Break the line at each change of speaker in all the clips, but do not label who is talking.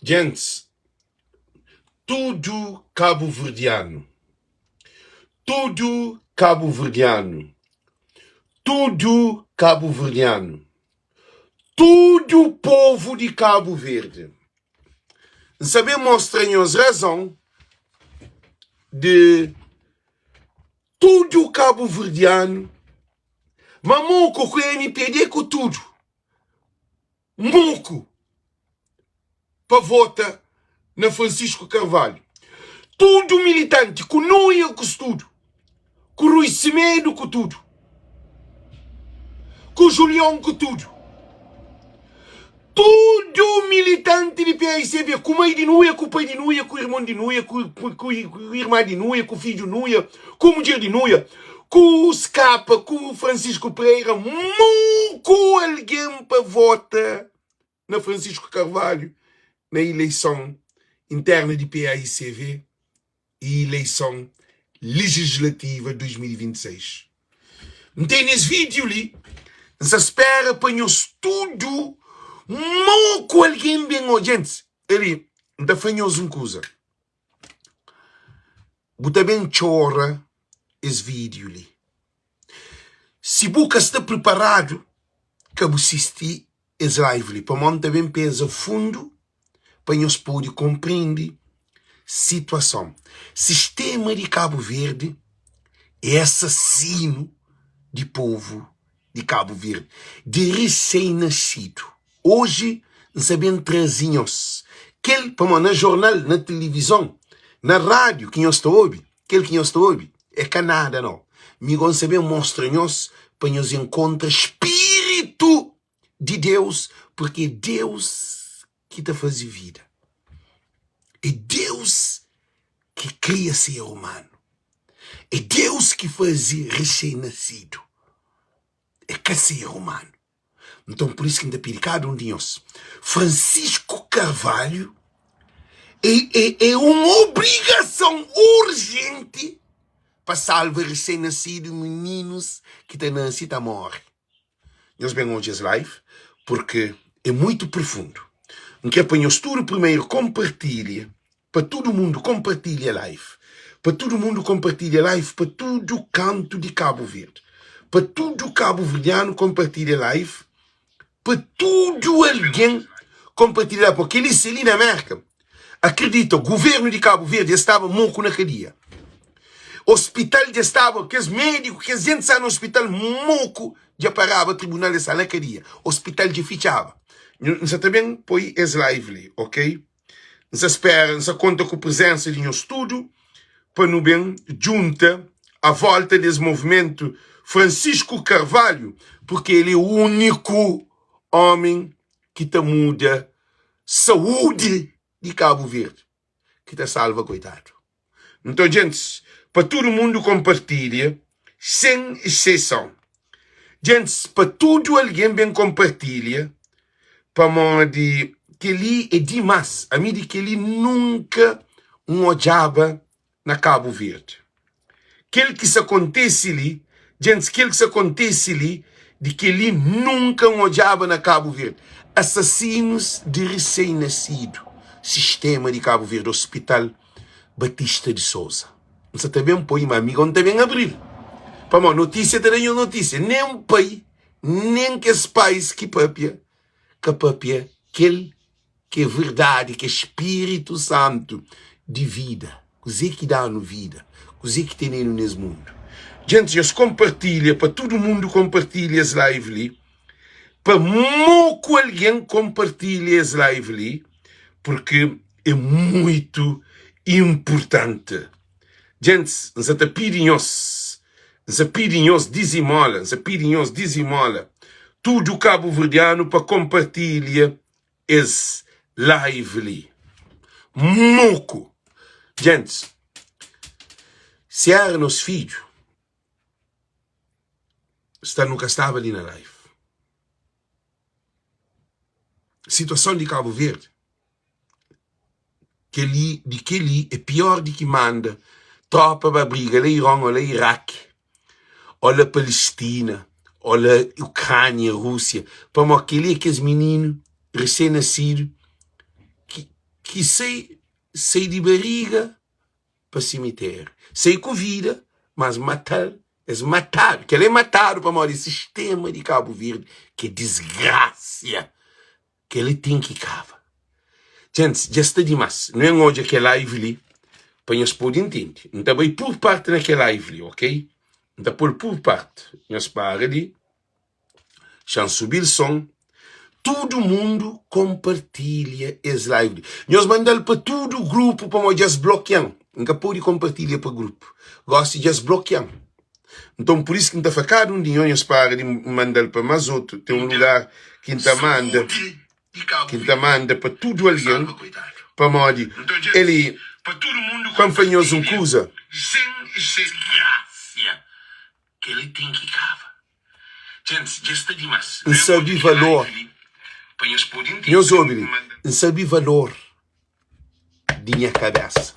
Djentis, tudu kabuverdianu, tudu kabuverdianu, tudu kabuverdianu, tudu povu di Kabu Verdi, N sa ben mostra nhos razon di tudu kabuverdianu ma moku ku mpd ku tudu. Moku pa vota na Francisco Carvalho. Tudu militanti ku noia ku studu, ku Rui Semedo ku tudu, ku Julião ku tudu. Tudu militanti di PAICV ku mai di Nuia, ku pai di Nuia, ku irmon di Nuia, ku, ku, ku, ku irma di Nuia, ku fidju Nuia, ku mudjer di Nuia, ku Skapa, ku Francisco Pereira, moku algen pa vota na Francisco Carvalho na ileison interna di PAICV e ileison legislativa 2026. N tene es vídeo li, N sa spera pa nhos tudu moku algen ben odja. Gentis, ali, N ta fla nhos un kuza. Bu ta ben txora es vídiu li. Si bu ka sta priparadu, ka bu sisti es live li, pamodi N ta ben peza fundu pa nhos pode konprende situason. Sistema di Kabu Verdi é asasinu di povu di Kabu Verdi, di risén-nasidu. Oji N sa ben traze nhos kel, pamodi na jornal, na tilivizon, na rádiu ki nhos ta obi, kel ki nhos ta obi é ka nada nau. Mi go N sa ben mostra nhos pa nhos enkontra spiritu di Deus, purki é Deus ki ta faze vida, é Deus ki kria ser umanu, é Deus ki faze risén-nasidu, é ka ser umanu. Nton, pur isu ki N ta pidi kada un di nhos, Francisco Carvalho é, é, é un obrigason urjenti pa salva resén-nasidu i mininus ki ta nase i ta móre. Nhos ben odja es live, purki é muitu profundu. N kre pa nhos tudu primeru konpartilha Pa tudu mundu konpartilha live Pa tudu mundu konpartilha live Pa tudu kantu di Kabu Verdi Pa tudu kabuverdianu konpartilha live Pa tudu algen konpartilha live Pô kel-li se li na Mérka Akredita, guvernu di Kabu Verdi es staba moku na kadia Ospital dja staba, kes médiku, kes jenti staba na ospital moku Dja paraba tribunal es sta na kadia Ospital dja fitxaba N sa ta ben poi es live li, ok? N sa spera, N sa konta ku prezensa di nhos tudu pa nu ben djunta a volta des movimentu Francisco Carvalho, purki el é uniku omi ki ta muda saudi di Kabu Verdi, ki ta salva koitadu. Nton, djentis, pa tudu mundu konpartilha, sen exseson. Djentis, pa tudu algen ben konpartilha, pamodi kel-li é dimás. Ami di kel-li nunka N odjaba na Kabu Verdi. Kel ki sa kontese li, djentis, kel ki sa kontese li, di kel-li nunka N odjaba na Kabu Verdi. Asasinus di risén-nasidu, sistéma di Kabu Verdi, ospital Batista di Souza. N sa ta ben poi, ma mi go N ta ben abril. Pamodi notísia ta da nhos notísia. Nen pai, nen kes pais ki papia, ka papia kel ki é verdadi, ki é Spiritu Santu di vida. Kuzê ki da-nu vida? Kuzê ki tene-nu nes mundu? Djentis, nhos konpartilha pa tudu mundu konpartilha es live li. Pa moku algen konpartilha es live li, purki é muitu inpurtanti. Djentis, N sa ta pidi nhos, N sa pidi nhos dizimola, N sa pidi nhos dizimola tudu kabuverdianu pa konpartilha es live li. Moku! Djentis, si era nos fidju, sta nu ka staba li na live. Situason di Kabu Verdi, kel-li, di kel-li é pior di ki manda tropa ba briga la Iron ô la Iraki ô la Palestina ô la Ukrania, Rúsia, pamodi kel-li é kes mininu resén-nasidu ki. Ki sai sai di bariga pa simitériu. Sai ku vida, mas matal, es matadu. Kel-la é matadu pamodi sistéma di Kabu Verdi ki é disgrasia. Kel-li ten ki kaba. Djentis, dja sta dimás. Nu ben odja kel live li pa nhos pode ntende. N ta bai pur parti na kel live li, ok? N ta pô-l pur parti. Nhos para li. Xa-m subi-l son. Tudu mundu konpartilha es live li. Nhos manda-l pa tudu grupu pamodi dja es blokia-m. N ka pode konpartilha pa grupu. Gósi dja es blokia-m. Nton, pur isu ki N ta fla kada un di nhos, nhos para di manda-l pa más otu. Ten un lugar ki N ta manda, ki N ta manda pa tudu algen, pamodi el e, pa N fla nhos un kuza. N sabe valor, nhos obi li, N sabe valor di nha kabésa.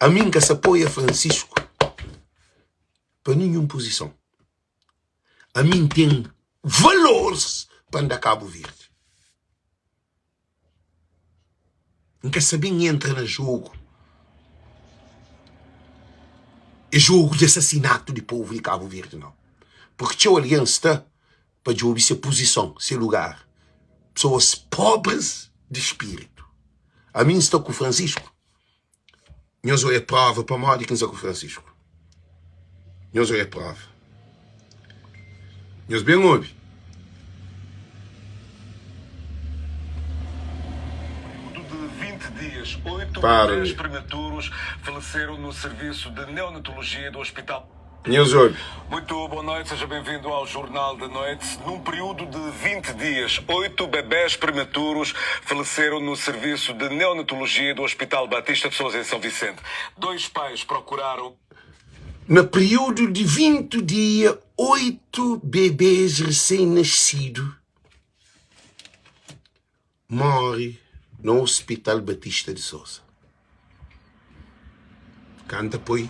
Ami N ka sa poia Francisco pa ninhun puzison. Ami N ten valores pa N da Kabu Verdi. N ka sa ben entra na jogu, e jogu di asasinatu di povu di Kabu Verdi nau. Purki txeu algen sta pa djobe se puzison, se lugar. Pesoas pobres di spiritu. Ami N sta ku Francisco. Nhos oia prova pamodi ki N sta ku Francisco. Nhos oia prova. Nhos ben obi.
Período de 20 dias, 8
Para
bebês
li.
prematuros faleceram no serviço de neonatologia do Hospital.
Nhos obi.
Muito boa noite, seja bem-vindo ao Jornal da Noite. Num período de 20 dias, 8 bebés prematuros faleceram no serviço de neonatologia do Hospital Batista de Sousa, em São Vicente. Dois pais procuraram.
Na período de 20 dia, 8 bebês recém-nascido Móre na Hospital Batista de Sousa. Kanta poi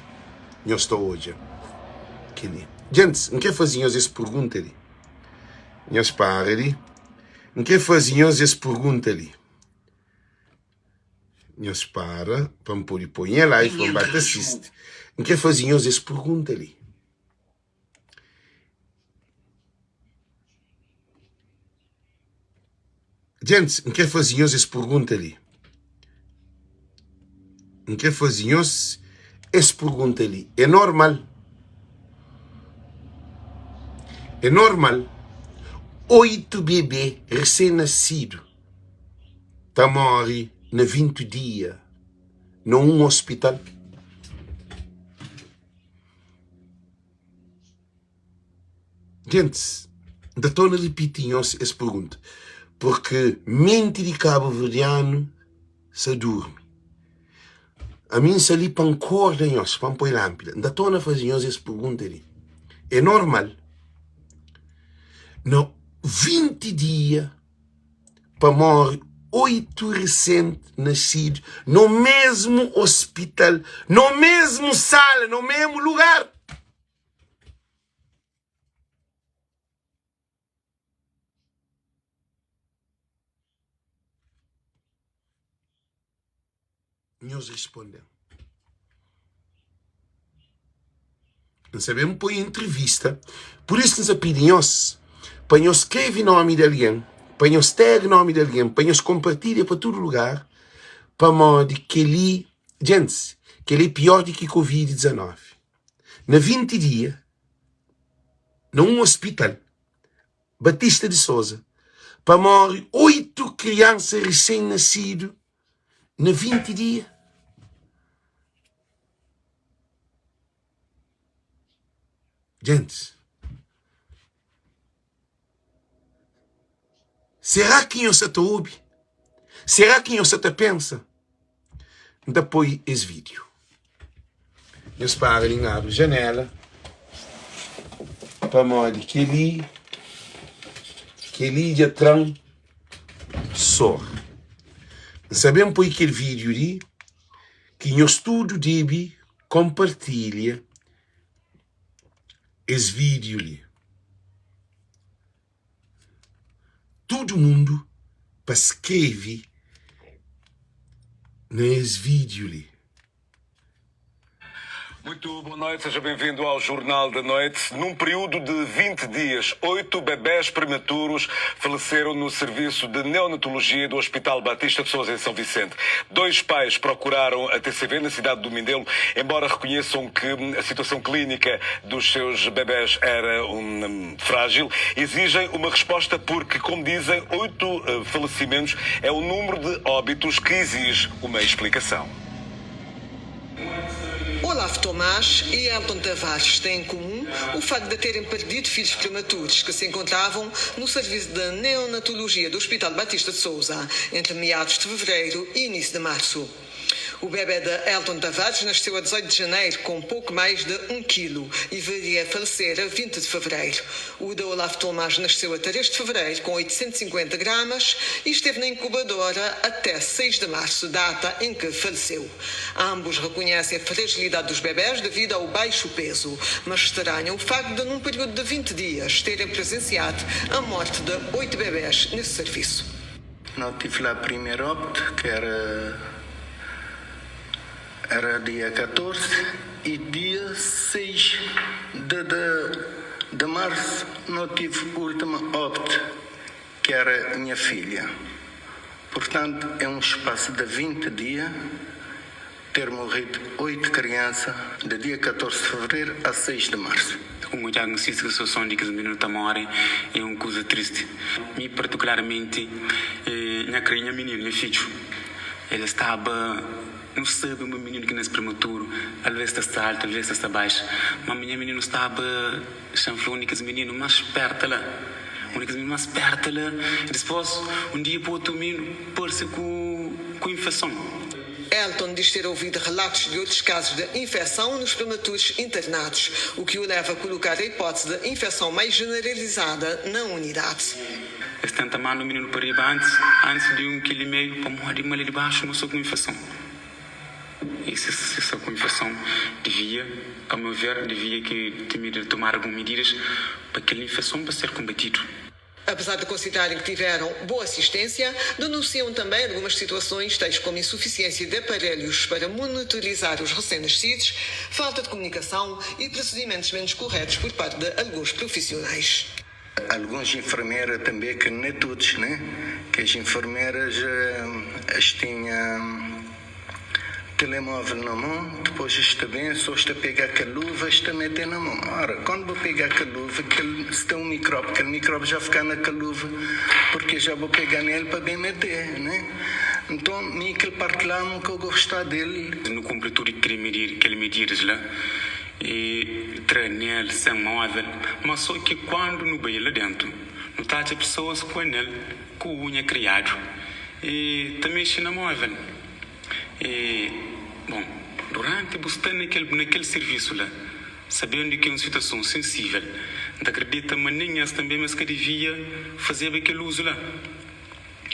nhos ta odja kel-li. Djentis, N krê faze nhos es pergunta li. Nhos para li. N krê faze nhos es pergunta li. Nhos para pa N pode poi nha live pa N ba ta sisti. N krê faze nhos es pergunta li. Djentis, N krê faze nhos es pergunta li. N krê faze nhos es pergunta li. É normal? É normal 8 bebê resén-nasidu ta móre na 20 dia na un ospital? Gentis, N ta torna ripiti nhos es pergunta, purki menti di kabuverdianu sa durmi. Ami N sta li pa N korda nhos, pa N poi lanpida. N ta torna faze nhos es pergunta li, é normal na 20 dia pa móre 8 resenti nasidu no mesmu ospital, no mesmu sala, no mesmu lugar? Nhos responde-m. N sabe N poi entrevista, pur isu ki N sa pidi nhos pa nhos skrebe nomi di algen, pa nhos tag nomi di algen, pa nhos konpartilha pa tudu lugar, pamodi kel-li, djentis, kel-li é pior di ki covid 19. Na 20 dia, na un ospital, Batista di Soza, pa móre 8 kriansa risen-nasidu na 20 dia. Gentis, será ki nhos sa ta obi? Será ki nhos sa ta pensa? N ta poi es vídiu. Nhos para li, N abri janéla pamodi kel-li kel-li dja tra-m sor. N sa ben poi kel vídiu li ki nhos tudu debe konpartilha es vídiu li. Tudu mundu pa skrebe. Na es vídiu li.
Muito boa noite, seja bem-vindo ao Jornal da Noite. Num período de 20 dias, oito bebés prematuros faleceram no serviço de neonatologia do Hospital Batista de Sousa, em São Vicente. Dois pais procuraram a TCV na cidade do Mindelo, embora reconheçam que a situação clínica dos seus bebés era um, frágil, exigem uma resposta porque, como dizem, oito eh, falecimentos é o número de óbitos que exige uma explicação.
Olaf Tomás e Elton Tavares têm em comum o facto de terem perdido filhos prematuros que se encontravam no serviço de neonatologia do Hospital Batista de Sousa entre meados de fevereiro e início de março. O bebê de Elton Tavares nasceu a 18 de janeiro com pouco mais de 1 quilo e viria a falecer a 20 de fevereiro. O de Olaf Tomás nasceu a 3 de fevereiro com 850 gramas e esteve na incubadora até 6 de março, data em que faleceu. Ambos reconhecem a fragilidade dos bebés devido ao baixo peso, mas estranham o facto de, num período de 20 dias, terem presenciado a morte de oito bebés nesse serviço.
Não tive lá primeiro óbito, que era, era dia 14, e dia 6 de, de, de março não tive o último óbito, que era minha filha. Portanto, é um espaço de 20 dias ter morrido oito crianças de dia 14 de fevereiro a 6 de março.
Un odja N sisti ki situason di kes mininu ta móre é un kuza tristi. Mi partikularmenti, nha kre nha mininu, nha fidju, el staba, nu sabe ma mininu ki nase prematuru alvês ta sta altu, alvês ta sta baxu, ma nha mininu staba, xa-m fla, un di kes mininu más spérta la, un di kes mininu más spérta la. Dipôs, un dia pa otu mininu parse ku ku infeson.
Elton diz ter ouvido relatos de outros casos de infecção nos prematuros internados, o que o leva a colocar a hipótese de infecção mais generalizada na unidade.
Es tenta manda un mininu pa riba antis, antis di un kilu i meiu, pamodi ma li di baxu no sta ku infeson. I si si sta ku infeson, divia, a meu ver, divia ki ti tomadu algun mididas pa kel infeson pa ser konbatidu.
Apesar de considerarem que tiveram boa assistência, denunciam também algumas situações, tais como insuficiência de aparelhos para monitorizar os recém-nascidos, falta de comunicação e procedimentos menos corretos por parte de alguns profissionais.
Alguns enfermeiras também, que nem todos, né? Que as enfermeiras eh, as tinham telemóvel na mão, depois está bem, só está a pegar aquela luva, está a meter na mão. Ora, quando vou pegar aquela luva, aquele, se tem um micróbio, aquele micróbio já fica naquela luva, porque já vou pegar nele para bem meter, né? Então, mim aquele parte lá, nunca gostar dele.
Nu kunpri tudu ki kel kel mididas la i tra anel sen móvel, ma so ki kuandu nu bai la dentu nu ta atxa pesoas ku anel ku unha kriadu i ta mexe na móvel. E, bon, duranti bu sta na kel, na kel sirvisu la, sabendu ki é un situason sensível, N ta kridita ma nen es tanbê ma es ka divia fazeba kel uzu la.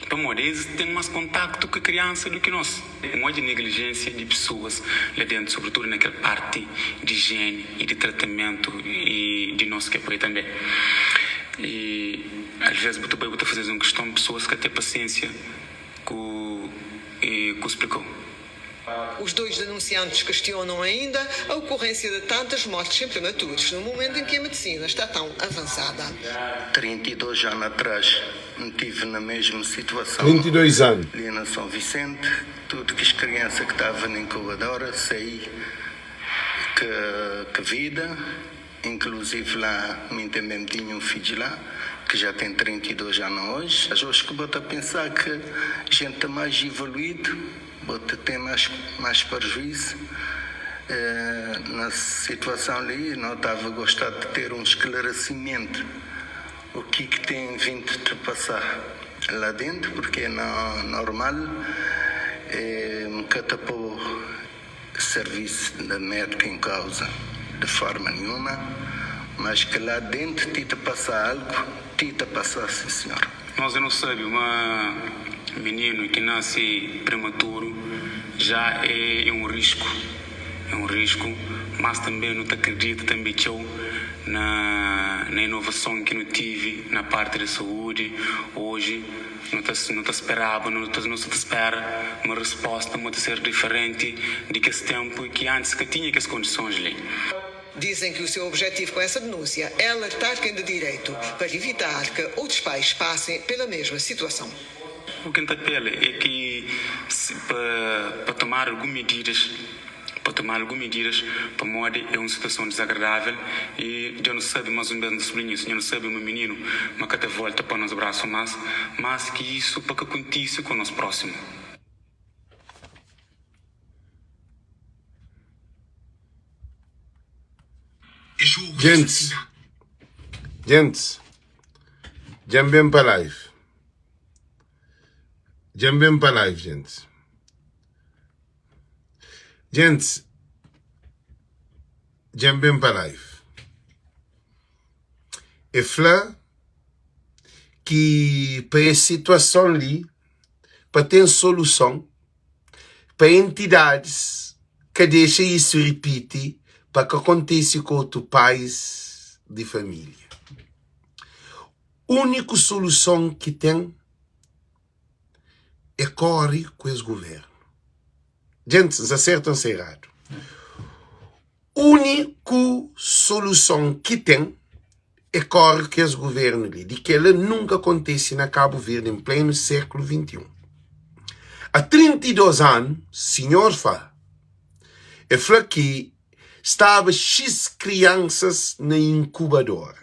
Pamodi es ten más kontaktu ku kriansa du ki nos. N odja neglijénsia di pesoas la déntu, sobritudu na kel párti di ijieni i di tratamentu i di nos ki é pai tanbê. I alvês bu ta bai bu ta faze-s un kiston, pesoas ka ten pasiénsia ku e ku splikau.
Os dois denunciantes questionam ainda a ocorrência de tantas mortes em prematuros, no momento em que a medicina está tão avançada.
32 ano atrás N tive na mesma situação
32 anu.
li na São Vicente, tudo kes criança que tava na incubadora saí que que vida, Inclusive lá mi também tinha um fidju lá que já tem 32 ano hoje. Mas hoje que bo ta pensar que gente ta mais evoluído, bo ta tem mais mais prejuízo. Na situação li no tava gostar de ter um esclarecimento o que que tem vindo te passar lá dentro porque é normal nka ta pô serviço da médica em causa de forma nenhuma, mas que lá dentro ti ta passa algo, ti ta passa sim senhor.
Nos nu sabe ma mininu ki nase prematuru já é un risku, é un risku, mas tanbe nu ta kridita tanbe txeu. Na na inovason ki nu tive na parti di saúdi oji nu ta nu ta speraba nu ta nu sa ta spera ma risposta ma ta ser diferenti di kes tempu ki antis ka tinha kes kondisons li.
Dizem que o seu objetivo com essa denúncia é alertar quem de direito para evitar que outros pais passem pela mesma situação.
O ki N ta apela é ki si pa pa tomadu algun medidas pa toma algun medidas pamodi é un situason dizagradável y dja nu sabe más un bes N ta sublinha isu dja nu sabe ma mininu ma ka ta volta pa nos brasu más mas ki isu pa ka kontise ku nos prósimu.
Gentis, gentis, dja N ben pa live, dja N ben pa live, gentis. Gentis, dja N ben pa live. E fla ki pa es situason li, pa ten soluson, pa entidadis ka dexa isu ripiti pa ka kontise ku otu pais di família. Úniku soluson ki ten é kóre ku es govérnu. Gentis, N sa sertu ô N sa eradu? Úniku soluson ki ten é kóre ku es govérnu li. Di kel-la nunka kontise na Kabu Verdi en plenu séklu 21. A 32 anu, sinhor fla, e fla ki staba xis kriansas na inkubadora.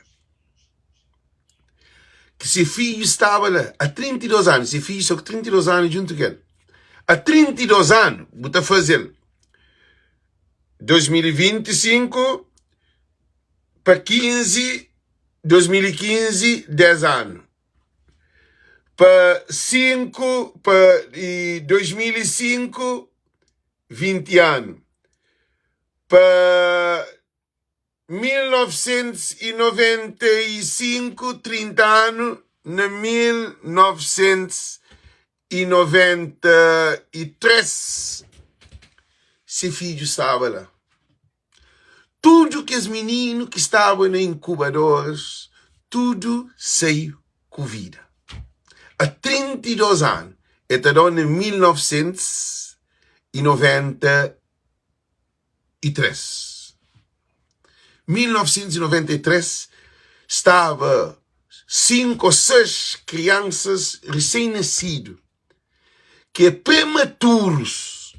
Ki se fidju staba la a 32 anu, se fidju sta ku 32 anu djuntu ku el. A 32 anu, bu ta faze-l 2025 pa 15, 2015, 10 anu. Pa 5, pa 2005, 20 anu. Pa 1995, 30 anu na 1993, se fidju staba la. Tudu kes mininu ki staba na inkubadoras, tudu sai ku vida. A 32 anu, el ta da na 1993. 1993, staba 5 ô 6 kriansas resén-nasidu ki é prematurus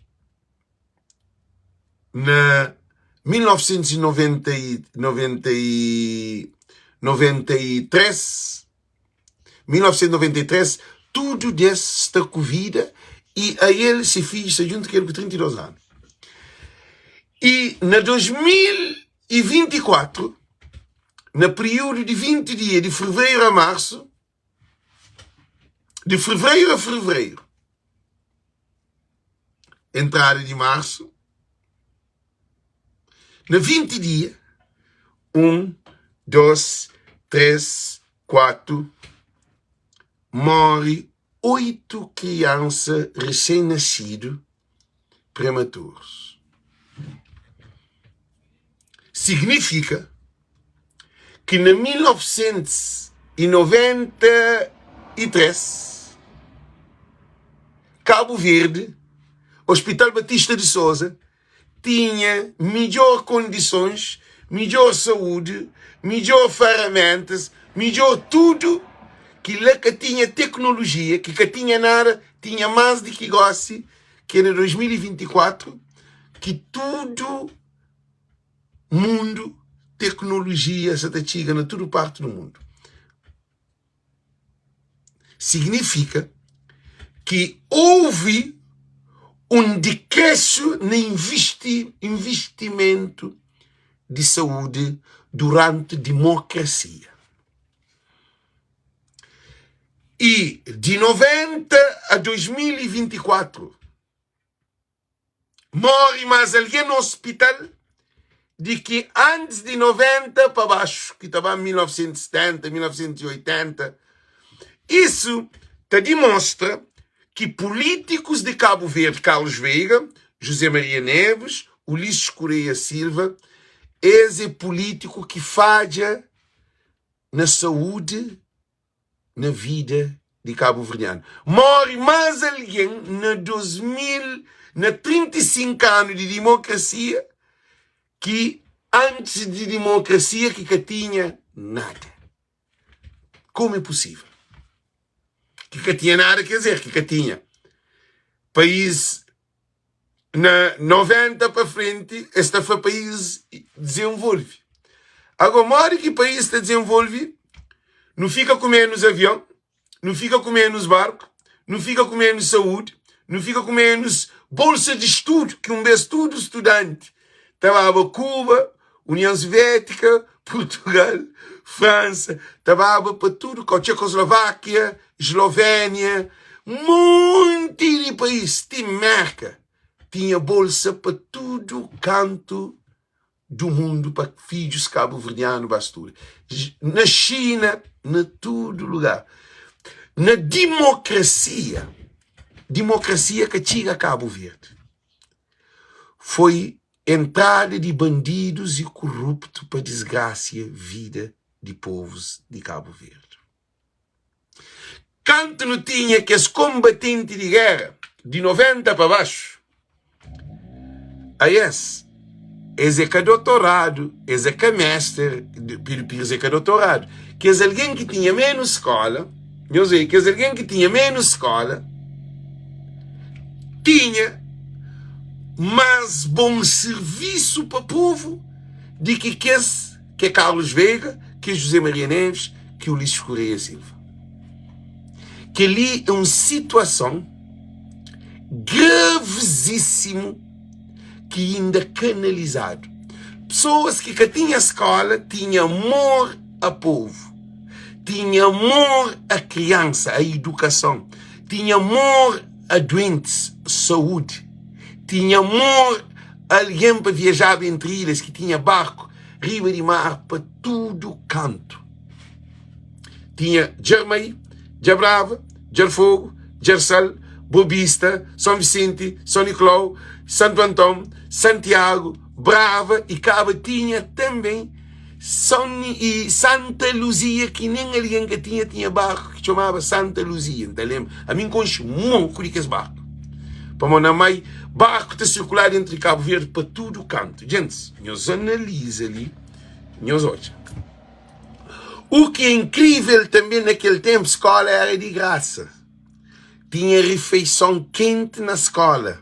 na 1993. 1993, tudu des sta ku vida y a el se fidju sta djuntu ku el ku 32 anu. Y na 2024, na períodu di 20 dia di fevereiru a marsu, di fevereiru a fevereiru, entrada di marsu, Na 20 dia, 1, 2, 3, 4, móre 8 kriansa resén-nasidu prematurus. Signifika ki na 1993, Kabu Verdi, Hospital Batista de Sousa, tinha midjor kondisons, midjor saúdi, midjor ferramentas, midjor tudu, ki la ka tinha teknolojia, ki ka tinha nada, tinha más di ki gósi, ki é na 2024, ki tudu mundu, teknolojia sa ta txiga na tudu parti di mundu. Signifika ki ouvi un dikrésu na invistimentu di saúdi duranti dimokrasia. I di 90 a 2024, Móre más algen na ospital di ki antis di 90 pa baxu, ki ta ba 1970, 1980. Isu ta dimostra ki pulítikus di Kabu Verdi, Carlos Veiga, José Maria Neves, Ulisses Correia Silva, Es é pulítiku ki fadja na saúdi, na vida di kabuverdianu. Móre más algen na 2000, na 35 anu di dimokrasia ki antis di dimokrasia ki ka tinha nada. Komu é pusível? Ki ka tinha nada, ker dizer, ki ka tinha país na 90 pa frenti es ta fla país dizenvolve. Agora, modi ki país ta dizenvolve? Nu fika ku menus avion, nu fika ku menus barku, nu fika ku menus saúdi, nu fika ku menus bolsa di studu, ki un bes tudu studanti ta baba Kuba, União Soviética, Portugal, França, ta baba pa tudu kau, Tchekoslováquia, Eslovénia, monti di país, ti Merka, tinha bolsa pa tudu kantu du mundu pa fidjus kabuverdianu ba studa. Na Xina, na tudu lugar. Na dimokrasia, dimokrasia ka txiga Kabu Verdi. Foi entrada di bandidus i kuruptu pa disgrasia vida di povus di Kabu Verdi. Kantu nu tinha kes konbatenti di géra di 90 pa baxu, aes, es é ka dotoradu, es é ka méster, Pedro Pires é ka dotoradu. Kes algen ki tinha ménus skóla, nhos obi, kes algen ki tinha ménus skóla, tinha más bon sirvisu pa povu di ki kes ki é Carlos Veiga, ki é José Maria Neves, ki Ulisses Correia Silva. Kel-li é un situason gravizísimu ki inda ka analizadu. Pesoas ki ka tinha skóla tinha amor a povu, tinha amor a kriansa, a idukason, tinha amor a duentis, saúdi, tinha amor a algen pa viajaba entri ilhas, ki tinha barku riba di mar pa tudu kantu. Tinha Djarmai, Djabrava, Djarfogu, Djarsal, Bobista, Son Visenti, Son Niklau, Santu Anton, Santiagu, Brava i kaba tinha tanben Son i Santa Luzia ki nen algen ka tinha, tinha barku ki txomaba Santa Luzia, N ta lenbra, ami N konxe monku di kes barku, pamodi na mai barku ta sirkuladu entri Kabu Verdi pa tudu kantu. Djentis, nhos analiza li, nhos odja. U ki é inkrível tanbê, na kel ténpu skóla éra di grasa. Tinha rifeison kenti na skóla,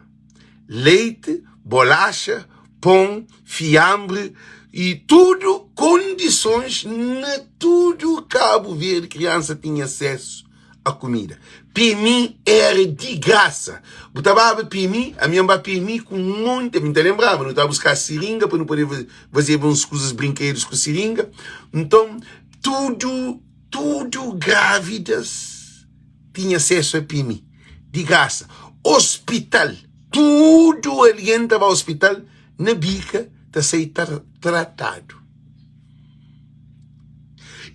leiti, bolaxa, pon, fianbri i tudu kondisons na tudu Kabu Verdi kriansa tinha asesu a kumida. PMI éra di grasa. Bu ta baba PMI, ami N ba PMI ku un monti, ami N ta lenbraba, nu ta buskaba siringa pa nu pode fazeba uns kuzas, brinkedus ku siringa. Nton, tudu, tudu grávidas tinha asesu a PMI, di grasa. Ospital, tudu algen ta ba ospital na bika ta sai tratadu.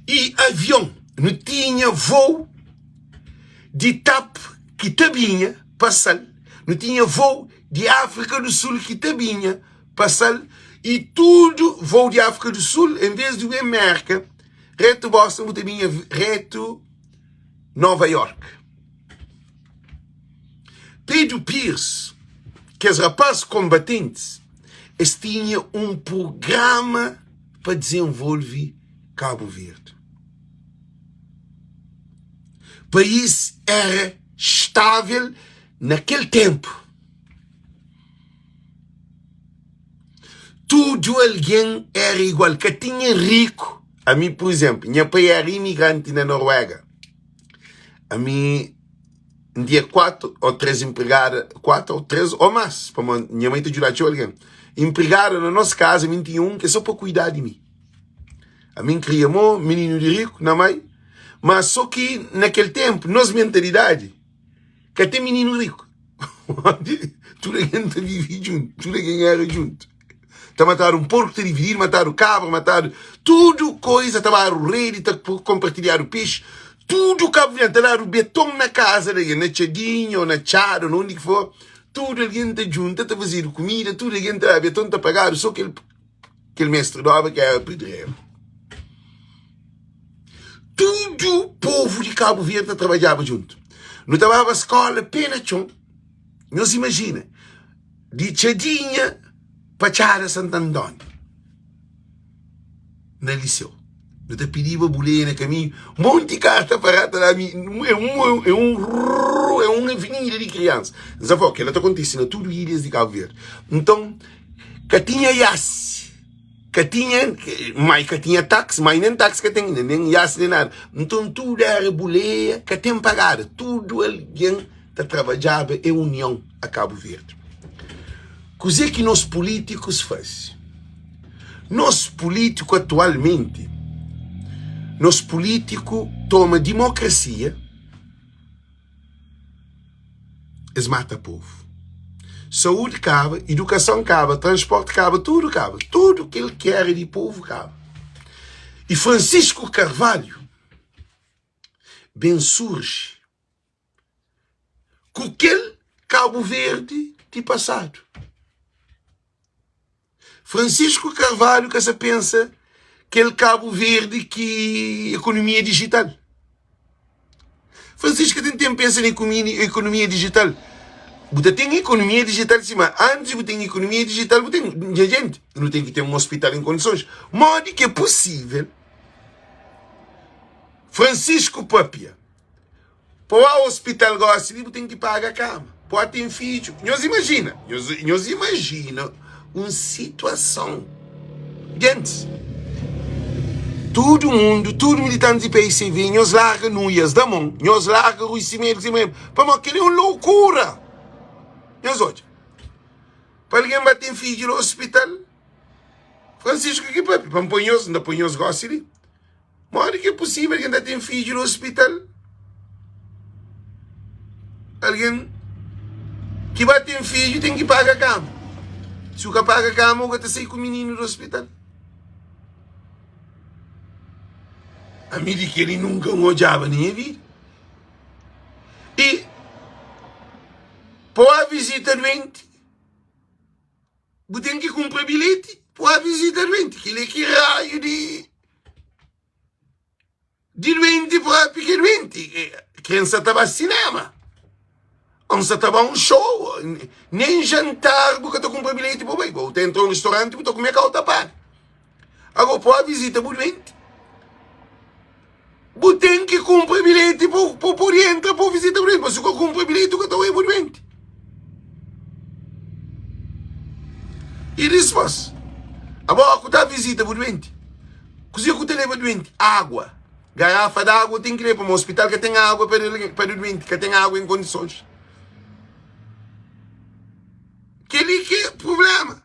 I avion, nu tinha vou di tap ki ta binha pa Sal, nu tinha vou di Áfrika du Sul ki ta binha pa Sal, i tudu vou di Áfrika du Sul, en vez di ben Merka, retu Boston, bu ta binha retu Nova York. Pedro Pires, kes rapaz konbatentis, es tinha un prugrama pa dizenvolve Kabu Verdi. País éra stável na kel ténpu. Tudu algen éra igual, ka tinha riku. Ami, pur izénplu, nha pai éra imigranti na Noruega. Ami N tinha 4 ô 3 inpregada, 4 ô 3 ô más, pamodi nha mai ta djuda txeu algen. Inpregada na nos kaza, ami N tinha un ki é sô pa kuida di mi. Ami N kria mo mininu di riku na mai, má sô ki na kel ténpu nos mentalidadi ka ten mininu riku. Tudu algen ta vive djuntu, tudu algen éra djuntu. Ta matadu un porku ta divididu, matadu kabra, matadu tudu koiza, ta badu redi, ta konpartilhadu pexi, tudu kabuverdianu, ta dadu beton na kaza di algen, na txadinha ô na txada ô na undi ki for, tudu algen ta djunta, ta fazedu kumida, tudu algen ta dadu beton, ta pagadu so kel. Kel mestri di obra ki era pedreru. Tudu povu di Kabu Verdi ta trabadjaba djuntu. Nu ta baba skola pé na txon. Nhos imajina, di Txadinha pa Txada Santandoni, na liseu. Nu ta pidiba buleia na kaminhu, monti karta pa ta da mi. É un, é un, é un avenida di kriansa. N sa fla, kel-la ta kontise na tudu ilhas di Kabu Verdi. Nton, ka tinha iasi, ka tinha, mai ka tinha taxi, mai nen taxi ka ten, nen iasi, nen nada. Nton, tudu era buleia, ka ten pagada. Tudu algen ta trabadjaba em union a Kabu Verdi. Kuzê ki nos pulítikus faze? Nos pulítiku atualmenti, nos pulítiku toma dimokrasia, es mata povu. Saúdi kaba, idukason kaba, transporti kaba, tudu kaba. Tudu kel ki era di povu kaba. I Francisco Carvalho ben surji ku kel Kabu Verdi di pasadu. Francisco Carvalho ka sa pensa kel Kabu Verdi ki ekonomia dijital. Francisco ka ten tempu pensa na ekonomia dijital. Bu ta ten ekonomia dijital sima antis bu ten ekonomia dijital bu ten nha jenti nu ten ki ten un hospital en kondisons. Modi ki é posível Francisco papia Pa oa hospital gosi li bu ten ki paga kama. Pa oa ten fidju. Nhos imajina, nhos, nhos imajina un situason di antis. Tudu mundu, tudu militantis di PICV, nhos larga nuias da mon, nhos larga Rui Simedo, Simedo, pamodi kel-li é un loukura. Nhos odja, pa algen ba ten fidju na hospital, Francisco ki papia, pa N poi nhos, N ta poi nhos gosi li. Modi ki é pusível ki N ta ten fidju na ospital? Algen ki ba ten fidju ten ki paga kama. Si u ka paga kama, u ka ta sai ku mininu di ospital. Ami di kel-li nunka N odjaba na nha vida. I pa ba vizita duenti, Bu ten ki kunpra bilheti pa ba vizita duenti. Kel-li é ki raiu di di duenti propi ki é duenti. Ken sa ta ba sinema, N sa ta ba un show, nen jantar bu ka ta kunpra bilheti pa bu bai. Bu ta entra un ristoranti bu ta kume kau ta paga. Ago pa ba vizita bu duenti, bu ten ki kunpra bilheti pa bu pode entra pa bu vizita bu duenti. Ma si bu ka kunpra bilheti bu ka ta oja bu duenti. I dispos, abo ku ta vizita bu duenti, kuze ku ta leba duenti? Agua. Garafa di agua ten ki leba, pamodi ospital ka ten agua pa pa da duenti, ka ten agua en kondisons. Kel-li ki é prubléma.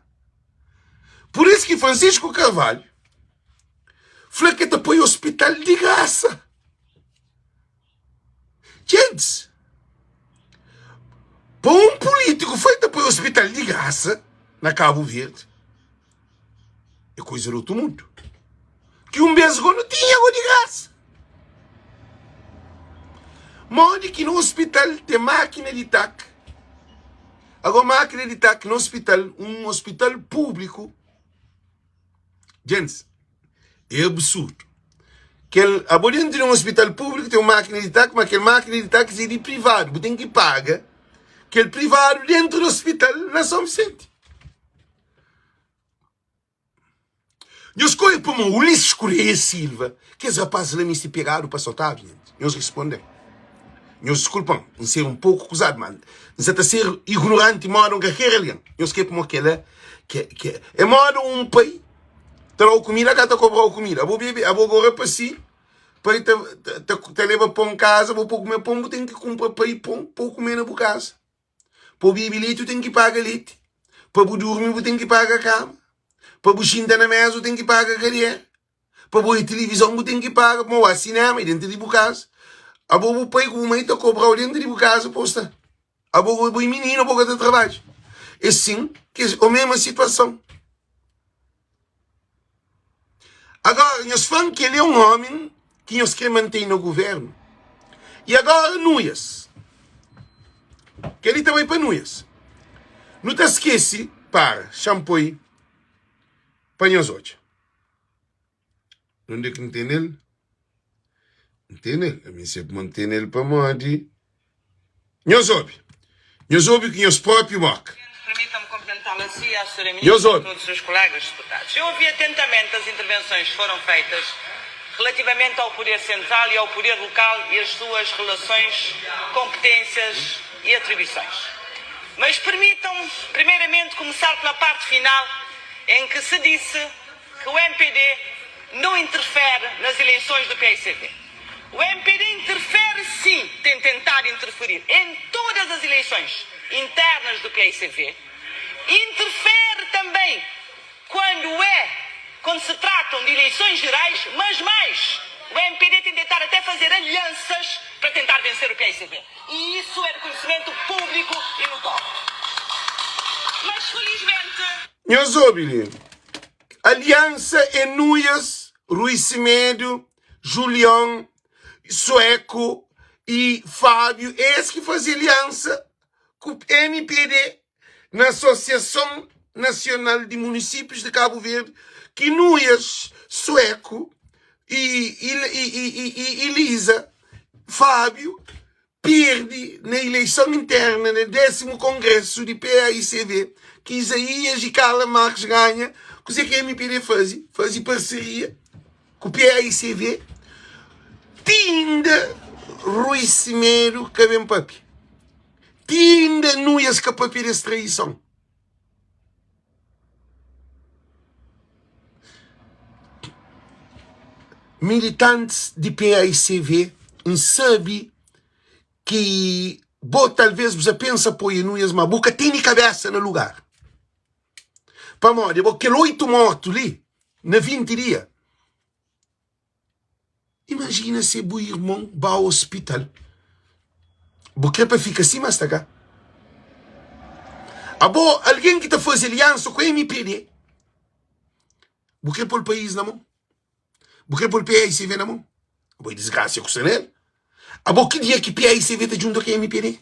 Pur isu ki Francisco Carvalho fla ki el ta poi ospital di grasa. Gentis, pa un pulítiku fla el ta poi ospital di grasa na Kabu Verdi, é kuza di otu mundu. Ki un bês go nu tinha go di grasa. Modi ki na ospital ten mákina di tak, ago mákina di tak na ospital, un ospital públiku, Djentis, é absurdu. Kel, abo dentu di un ospital públiku ten un mákina di tak, ma kel mákina di tak é di privadu. Bu ten ki paga kel privadu dentu di ospital na São Vicente. Nhos koi pamo Ulisses Correia Silva, kes rapazes la meste pegadu pa sotadu, nhentes. Nhos responde-m. Nhos diskulpa-m, N ser un poku kuzadu, ma N sa ta ser ignoranti moda un kalker algen. Nhos kre pamo kela ke, ke, é moda un pai ta da-u kumida, ka ta kobra-u kumida. Abo bebe, abo gora pa si, pai ta, ta, ta leba pon kaza, bo pa kume pon, bu ten ki kunpra pai pon pa bu kume na bu kaza. Pa bu bebe leti, bu ten ki paga leti. Pa bu durmi, bu ten ki paga kama. Pa bu xinta na meza, bu ten ki paga kadera. Pa bu oja tilivizon, bu ten ki paga. Pa bu oja sinema, é dentu di bu kaza. Abo bu pai ku bu mai ta kobra-u dentu di bu kaza pa bu sta. Abo bo é mininu, bo ka ta trabadja. É sin ki é mesma situason. Agora, nhos fla-m ki el é un ómi ki nhos krê mantê na govérnu. I agora, Nuias. Kel-li ta bai pa Nuias. Nu ta skese, para, xa-m poi. Pa nhos odja. Nunde ki N tene-l? N tene-l. Ami N sabe ma N tene-l pamodi. Nhos obi. Nhos obi ku nhos própi bóka.
Permitam-me cumprimentá-lo a si, à Sra.
Nhos
Ministra e a
obi.
todos os colegas deputados. Eu ouvi atentamente as intervenções que foram feitas relativamente ao poder central e ao poder local e as suas relações, competências e atribuições. Mas permitam-me, primeiramente, começar pela parte final, em que se disse que o MPD não interfere nas eleições do PICV. O MPD interfere sim, tem tentado interferir em todas as eleições internas do PICV, interfere também quando é, quando se tratam de eleições gerais, mas mais, o MPD tem tentado até fazer alianças para tentar vencer o PICV. E isso é de conhecimento público e notório. Mas felizmente.
Nhos obi li, Aliansa é Nuias, Rui Semedo, Julion, Sueco e Fábio, é es ki faze aliansa ku mpd na Asosiason Nasional di Munisípius di Kabu Verdi, ki Nuias, Sueco e Elisa, Fábio, perde na ileison interna na désimu kongrésu di PAICV, ki Izaías y Carla Marques ganha, kuzê ki mpd faze? Faze parseria ku PAICV ti inda Rui Semedo ka ben papia, ti inda Nuias ka papia des traison. Militantis di paicv N sabe ki bo talvez bu sa pensa apoia Nuias ma bu ka tene kabesa na lugar pamodi bo kel 8 mortu li na 20 dia Imajina se bu irmon ba ospital. Bu kre pa fika sima sta ka? Abo, algen ki ta faze aliansa ku MPD, bu kre pol país na mon? Bu kre pol PAICV na mon? Abo é disgrasia ku sta nel. Abo ki dia ki PAICV ta djunta ku MPD?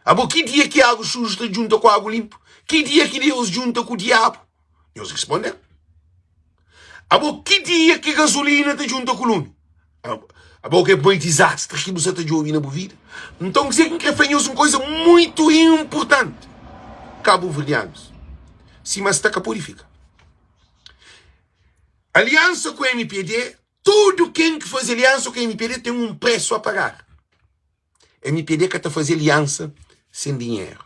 Abo ki dia ki agu suju ta djunta ku agu linpu? Ki dia ki Deus djunta ku diabu? Nhos responde-m. Abo ki dia ki gasolina ta djunta ku lumi? Abo ki é pai dizastri ki bu sa ta djobe na bu vida? Nton, kuzê ki N krê fla nhos un koza muitu inportanti, kabuverdianus, sima sta ka pode fika. Aliansa ku MPD Tudu ken ki faze aliansa ku mpd ten un presu a pagar. Mpd ka ta faze aliansa sen dinheru.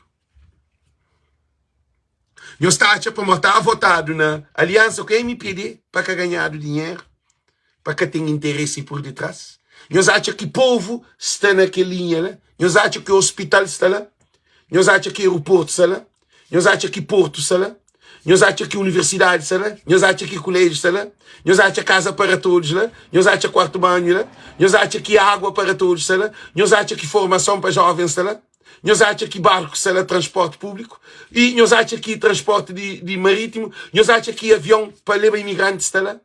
Nhos ta atxa pamodi ta votadu na aliansa ku mpd pa ka ganhadu dinheru, pa ka ten interesi pur ditras? Nhos atxa ki povu sta na kel linha la? Nhos atxa ki ospital sta la? Nhos atxa ki aeroportu sta la? Nhos atxa ki portu sta la? Nhos atxa ki universidadi sta la? Nhos atxa ki kuléjiu sta la? Nhos atxa kaza para todos la? Nhos atxa kuartu banhu la? Nhos atxa ki água para todos sta la? Nhos atxa ki formason pa jóvens sta la? Nhos atxa ki barku sta la, transporti públiku? I nhos atxa ki transporti di, di marítimu? Nhos atxa ki avion pa leba imigranti sta la?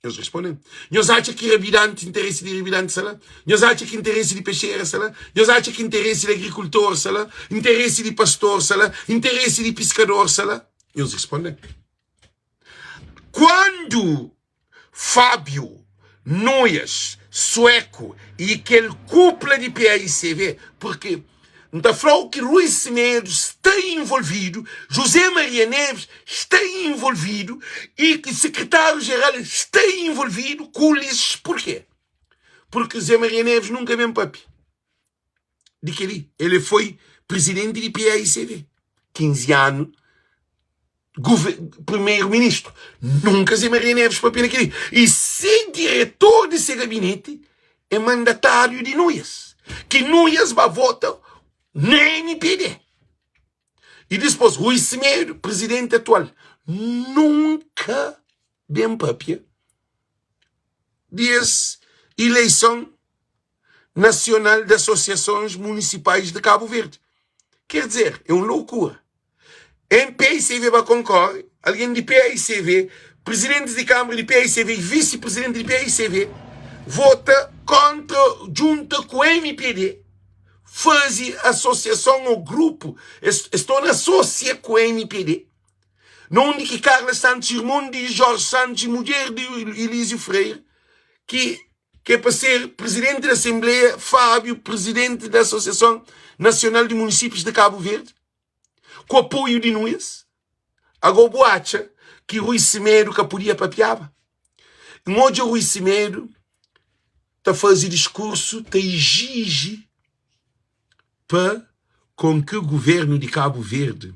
Nhos responde-m. Nhos atxa ki rabidanti, interesi di rabidanti sta la? Nhos atxa ki interesi di pexera sta la? Nhos atxa ki interesi di agrikultor sta la? Interesi di pastor sta la? Interesi di piskador sta la? Nhos responde-m. Kuandu Fábio Nuias, Sueku i kel kupla di PAICV, purki N ta fla-u ki Rui Semedo sta involvidu, José Maria Neves sta involvidu i ki Sekretáriu Jeral sta involvidu ku Ulisses. Purkê? Purki José Maria Neves nunka ben papia di kel-li. El foi prizidenti di PAICV 15 anu. Primeiro ministro nunka Zé Maria Neves papia na kel-li. I se diretor di se gabineti é mandatáriu di Nuias, ki Nuias ba vota na MPD. I dispôs Rui Semedo, prizidenti atual, nunka ben papia di es ileison Nacional de Associações Municipais de Cabo Verde. Quer dizer, é um loucura. Em PICV ba concorre, alguém de PICV, presidentes de Câmara de PICV e vice-presidente de PICV, vota contra, junta com o MPD, faze associação ou grupo, estou na associa com o MPD. Na undi ki Carla Santos, irmon di Jorge Santos i mudjer di Elísio Freire, ki ki é pa ser presidenti di Asenbleia, Fábio, presidenti di Asosiason Nasional di Munisípius di Kabu Verdi, ku apoiu di Nunes. Agó bu atxa ki Rui Semedo ka podia papiaba? N odja Rui Semedo ta faze diskursu ta ijiji pa kon ki guvernu di Kabu Verdi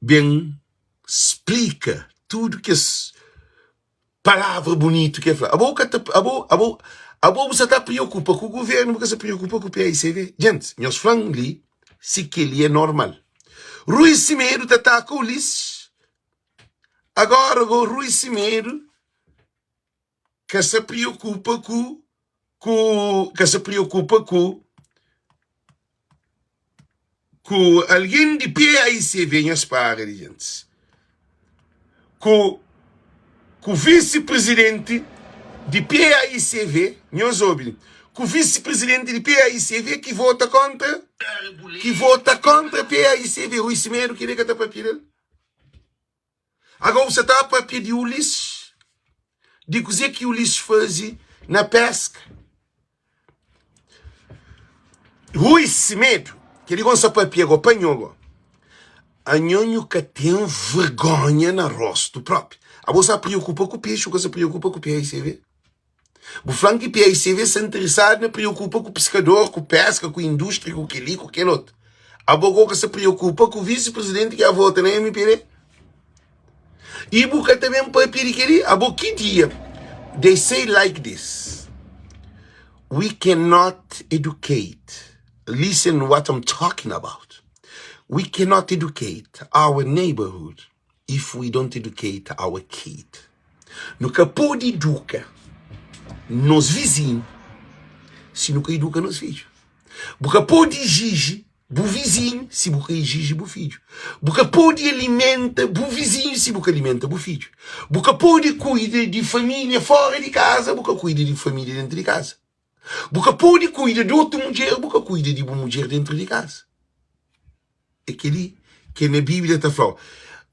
ben splika tudu kes palavra bunitu ki el fla. Abo ka ta abo abo abo bu sa ta preokupa ku guvernu, bu ka sa preokupa ku PAICV. Gentis, nhos fla-m li si kel-li é normal. Rui Semedo ta ataka Ulisses, agora go Rui Semedo ka sa preokupa ku ku ka sa preokupa ku ku algen di PAICV nhos para di gentis ku ku visi presidenti di PAICV nhos obi ku visi presidenti di PAICV ki vota kontra ki vota kontra PAICV Rui Semedo kile ka ta papia del Agora bu sa ta papia di Ulisses, di kuzê ki Ulisses faze na peska. Rui Semedo, kel-li gosi sa papia go pa nho go. Anho nhu ka ten vergonha na rostu propi. Abo sa preokupa ku pexi, bu ka sa preokupa ku PICV. Bu fla-m ki PICV sta interesadu na preokupa ku piskador, ku peska, ku indústria, ku kel-li, ku kel otu. Abo go ka sta preokupa ku visi-prizidenti ki a vota na MPD? I bu ka ta ben papia di kel-li? Abo ki dia? They say like this, we cannot educate, listen what I'm talking about, we cannot educate our neighborhood if we don't educate our kid. Nu ka pode iduka nos vizinhu si nu ka iduka nos fidju. Bu ka pode iziji bu vizinhu si bu ka iziji bu fidju. Bu ka pode alimenta bu vizinhu si bu ka alimenta bu fidju. Bu ka pode kuida di família fora di kaza, bu ka kuida di família dentru di kaza. Bu ka pode kuida di otu mudjer, bu ka kuida di bu mudjer dentru di kaza. É kel-li ki na Bíblia ta fla-u,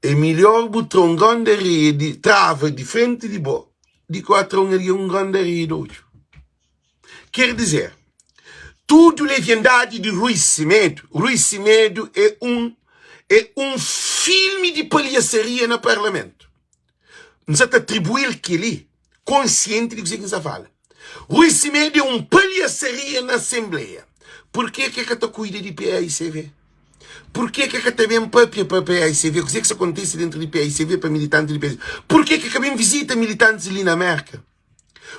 É midjór bu tra un grandi areia di trava di frenti di bo, di ki bu tra un algen un grandi areia di odju. Ker dizer, tudu leviandadi di Rui Semedo, Rui Semedo é un é un filmi di palhasaria na parlamentu. N sa ta atribui-l kel-li konsienti di kuzê ki N sa fala. Rui Semedo é un palhasaria na asenbleia. Purkê ki el ka ta kuida di PAICV? Purkê ki el ka ta ben papia pa PAICV? Kuzê ki sa kontise dentru di PAICV pa militanti di PAICV? Purkê ki el ka ben vizita militantis li na Mérka?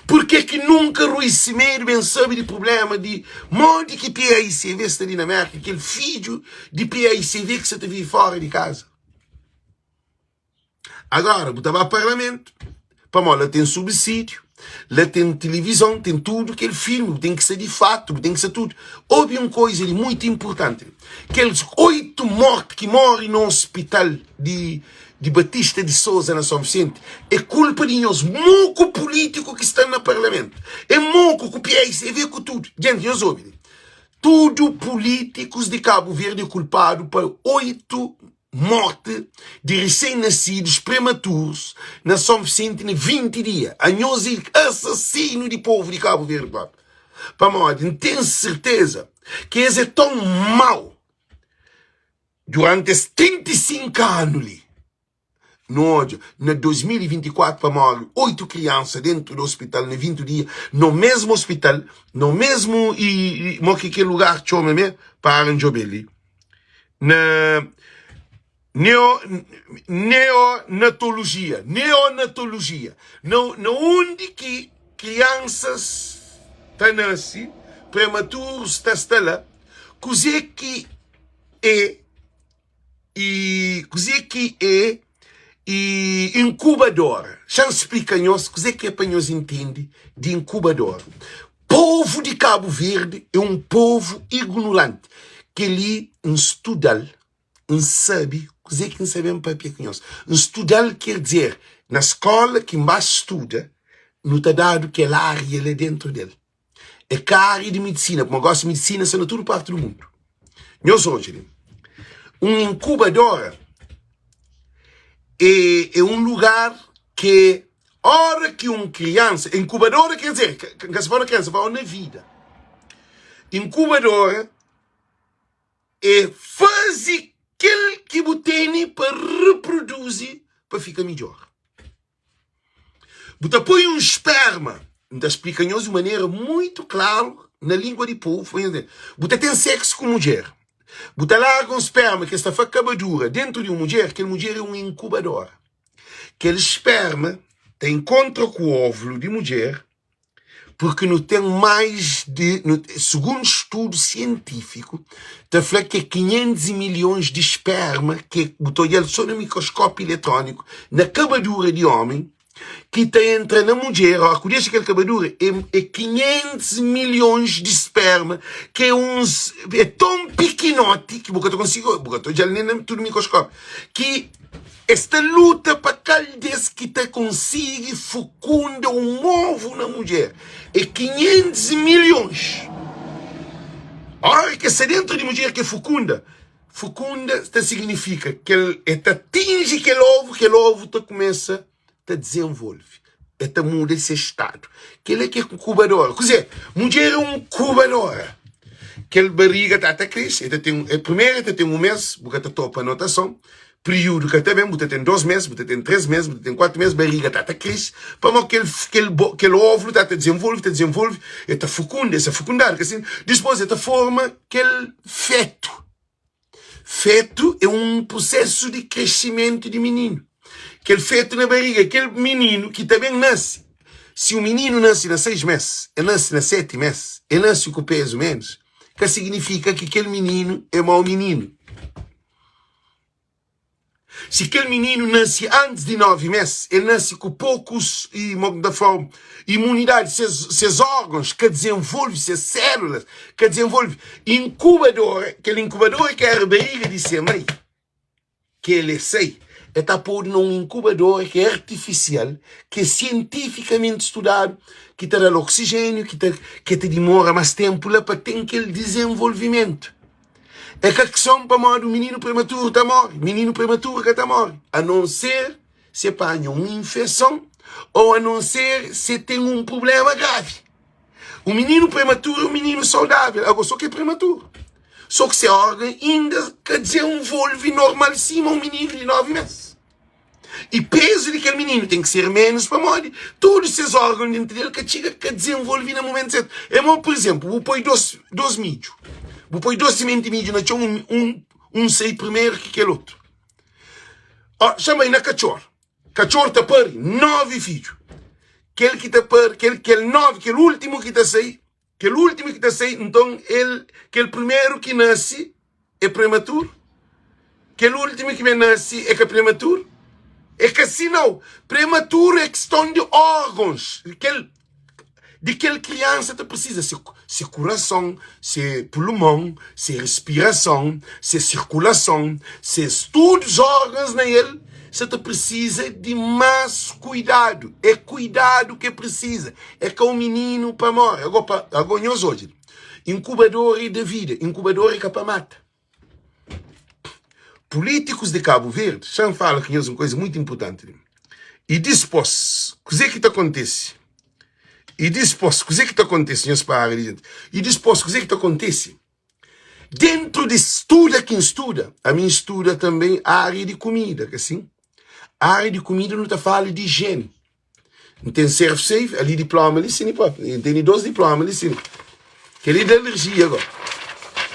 Purkê ki nunka Rui Semedo ben sabe di prubléma di modi ki PAICV sta li na Mérka, kel fidju di PAICV ki sa ta vive fóra di kaza? Agora, bu ta ba parlamentu, pamodi la ten subsídiu, la ten tilivizon, ten tudu kel filmi, bu ten ki sta di fatu, bu ten ki sta tudu. Obi un koiza li muitu inpurtanti, kel 8 morti ki mori na ospital di di Batista di Sousa na São Vicente, é kulpa di nhos moku pulítiku ki sta na parlamentu. É moku ku PSV ku tudu. Djenti, nhos obi li, tudu pulítikus di Kabu Verdi é kulpadu pa 8 morte di recém-nascidos prematuros na São Vicente na 20 dia. Anhos é assassino di povo di Cabo Verde próprio. Pamodi N ten serteza ki es é tão mau durante es 35 anu li. Nu odja na 2024 pa morre 8 kriansa dentro di hospital na 20 dia, no mesmo hospital, no mesmo i, i mo ki kel lugar txoma me, para N djobe li. Na neo, neonatologia, neonatologia, na, na undi ki kriansas ta nase prematurus ta sta la, kuze ki é i kuze ki é i inkubadora. Xa-m splika nhos kuze ki é pa nhos intende di inkubadora. Povu di Kabu Verdi é un povu ignoranti. Kel-li N studa-l, N sabe kuze ki N sa ben papia ku nhos. N studa-l ker dizer, na skóla ki N ba studa, nu ta dadu kel ária la déntu del. É ka ária di medisina, pamodi gósi medisina sta na tudu parti di mundu. Nhos odja li, un inkubadora. É, é un lugar ke ora ki un kriansa, inkubadora ker dizer, N ka sta fala kriansa, N fala na vida. Inkubadora é faze kel ki bu tene pa reproduzi pa fika midjor. Bu ta poi un sperma, N ta splika nhos di un manera muitu klaru na lingua di povu pa nhos ntende. Bu ta ten seksu ku mudjer, bu ta larga un sperma ki es ta fla kabadura dentu di un mudjer, kel mudjer é un inkubadora. Kel sperma ta inkontra ku óvulu di mudjer Purki nu ten mais di, sugundu studu sientífiku, ta fla ki é 500 milhons di sperma ki bu ta odja-l so na mikroskópiu iletróniku, na kabadura di ómi, ki ta entra na mudjer, óras ki bu dexa kel kabadura, é 500 milhons di sperma, ki é uns, é ton pikinoti ki bu ka ta konsigi, bu ka ta odja-l nen na tudu mikroskópiu, ki. Es ta luta pa kal des ki ta konsigi fukunda un ovu na mudjer. É 500 milhons. Ora ki es sta dentru di mudjer ki fukunda, fukunda ta signifika kel e ta atinji kel ovu, kel ovu ta kumesa ta dizenvolve, e ta muda se stadu. Kel-la ki é inkubadora. Kuzê? Mudjer é un inkubadora. Kel bariga ta ta krese, e ta ten, e primeru e ta ten un mês, bu ka ta topa anotason, períodu ka ta ben, bu ta ten dôs mês, bu ta ten três mês, bu ta ten kuatu mês, bariga ta ta krese, pamodi kel kel kel óvulu ta ta dizenvolve, ta dizenvolve, e ta fukunda, e sta fukundadu, ka sin? Dipôs e ta forma kel fetu. Fetu é un prusésu di kresimentu di mininu. Kel fetu na bariga, kel mininu ki ta ben nase. Si un mininu nase na 6 mês, el nase na 7 mês, el nase ku pezu ménus, ka siginifika ki kel mininu é mau mininu. Si kel mininu nase antis di 9 mês, el nase ku pokus imunidadi, ses órgons ka dizenvolve, ses sélulas ka dizenvolve. Inkubadora, kel inkubadora ki éra bariga di se mai, ki el é sai, el ta podu na un inkubadora ki é artifisial, ki é sientifikamenti studadu, ki ta da-l oksijéniu, ki ta dimora más ténpu la pa ten kel dizenvolvimentu. É ka kson pamodi un mininu prematuru ta móre. Mininu prematuru ka ta móre, anonser si e panha un infeson ô anonser si e ten un prubléma gravi. Un mininu prematuru é un mininu saudável, agó sô ki é prematuru. Sô ki se órgan inda ka dizenvolve normal sima un mininu di 9 mês. I pezu di kel mininu ten ki ser ménus pamodi tudu ses órganu déntu di el ka txiga ka dizenvolve na momentu sértu. É mau, pur izénplu, bu poi dos midju, bu poi dos simenti midju na txon, un sai primeru ki kel otu. Ó, xa-m bai na katxor. Katxor ta pari nóvi fidju. Kel ki ta pari, kel, kel nóvi, kel últimu ki ta sai, Kel últimu ki ta sai, nton el, kel primeru ki nase é prematuru? Kel últimu ki ben nase é ka prematuru? É ka si nau. Prematuru é kiston di órgons, kel di kel kriansa ta prisiza, se se kurason, se pulmon, se respirason, se sirkulason, ses tudus órgons na el sa ta prisiza di más kuidadu. É kuidadu ke prisiza. É ka un mininu pa móre. Agó pa, agó nhos odja li. Inkubador é da vida, inkubador é ka pa mata. Pulítikus di Kabu Verdi, xa-m fala ku nhos un kuza mutu inpurtanti li. I dispôs, kuzê ki ta kontise? I dispôs, kuzê ki ta kontise? Nhos para li, jenti. I dispôs, kuzê ki ta kontise? Dentru di studa ki N studa, ami N studa tanbe ária di kumida, ka sin? Ária di kumida nu ta fala di ijeni. N ten serve safe ali diploma li sini propi N tene dos diploma li sini Kel-li da alerjia go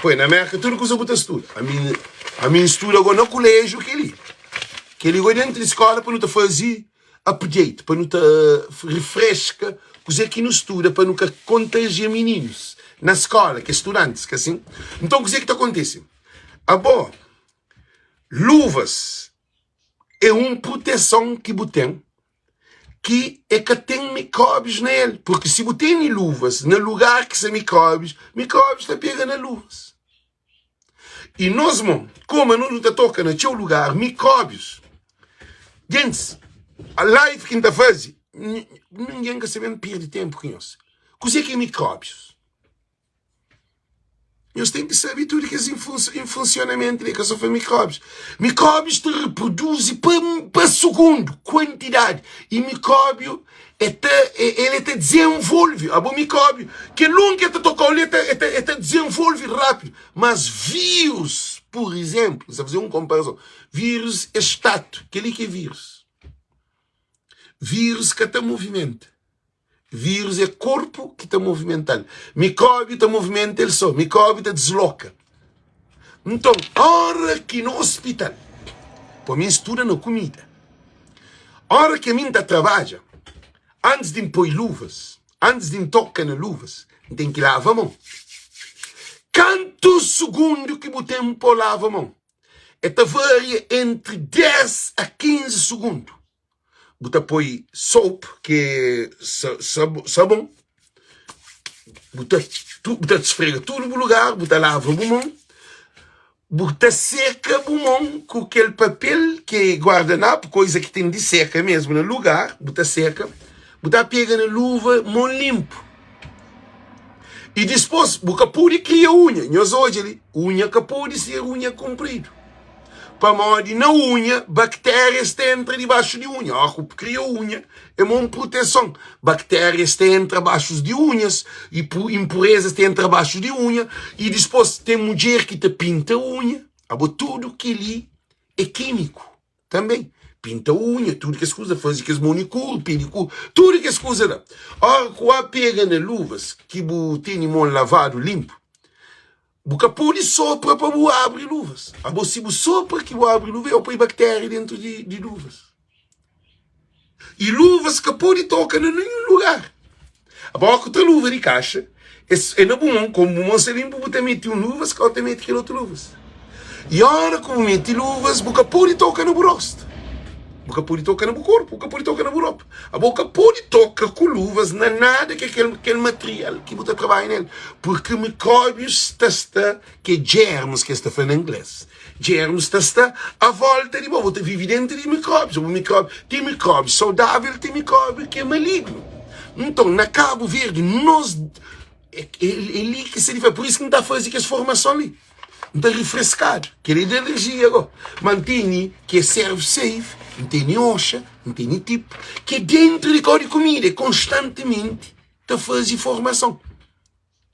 Poi na Merka tudu kuza bu ta studa Ami ami N studa go na kuleju kel-li Kel-li go dentu di skola pa nu ta faze update pa nu ta refreska kuze ki nu studa pa nu ka kontajia mininus na skola kes studantis ka sin Nton kuze ki ta kontise Abo luvas é un proteson ki bu ten ki e ka ten mikróbius na el, purki si bu tene luvas na lugar ki sta mikróbius, mikróbius ta pega na luvas. I nos mon, koma nos nu ta toka na txeu lugar, mikróbius. Gentis, a live ki N ta faze, ningen ka sabe, N perde tenpu ku nhos. Kuzê ki é mikróbius? Nhos ten ki sabe tudu kes infunsionamentu li, ka so fla mikróbius. Mikróbius ta reproduzi pa, pa sugundu, kuantidadi. I mikróbiu e ta, el e ta dizenvolve. Abo mikróbiu, kel un ki el ta toka-u li, el ta, el ta, el ta dizenvolve rápidu. Mas vírus, pur izénplu, N sta faze un konparason, vírus é statu. Kel-li ki é vírus. Vírus ka ta movimenta. Vírus é korpu ki ta movimental. Mikróbiu ta movimenta el sô. Mikróbiu ta disloka. Nton, óra ki na ospital, pa mi studa na kumida, óra ki ami N ta trabadja, antis di N poi luvas, antis di N toka na luvas, N ten ki lava mon. Kantu sugundu ki bu ten pa bu lava mon? E ta varia entri 10 a 15 sugundu. Bu ta poi soap, ki é sabon, bu ta bu ta sfrega tudu bu lugar, bu ta lava bu mon, bu ta seka bu mon ku kel papel ki é guardanapu, koisa ki ten di seka mesmu na lugar, bu ta seka, bu ta pega na luva mon linpu. I dispôs bu ka pode kria unha, nhos odja li, unha ka pode ser unha kunpridu. Pamodi na unha, baktérias ta entra dibaxu di unha. Óras ki bu kria unha, é ma un proteson. Baktérias ta entra baxu di unhas i inpurezas ta entra baxu di unha. I dipôs ten mudjer ki ta pinta unha. Abo tudu kel-li é kímiku tanbê. Pinta unha, tudu kes kuza, faze kes manikuru, pedikuru, tudu kes kuza la. Óras ki bu pega na luvas ki bu tene mon lavadu linpu, Bu ka pode sopra pa bu abri luvas. Abo si bu sopra ki bu abri luva, eu poi baktéria dentru di, di luvas. I luvas ka pode toka na nenhun lugar. Abo ku ta luva di kaxa, é, é na bu mon, komu bu mon sta limpu, bu ta mete un luvas, ka ta mete kel otu luvas. I ora ku bu mete luvas, bu ka pode toka na bu rostu. Bu ka pode toka na bu korpu, bu ka pode toka na bu ropa. Abo ka pode toka ku luvas na nada ki é kel, kel material ki bu ta trabadja nel, purki mikróbius ta sta, ki é germs ki es ta fla na inglês, germs ta sta a volta di bo, bo ta vive dentu di mikróbius, bu mikróbiu, ten mikróbiu saudável, ten mikróbiu ki é malignu. Nton, na Kabu Verdi, nos, é, é, é li ki sta diferenti, pur isu ki N ta faze kes formason li. N ta rifreskadu, kel-li é di alerjia go. Ma N tene ki é serve safe, N tene oxa, N tene tip, ki é dentru di kau di kumida, é konstantimenti ta faze formason.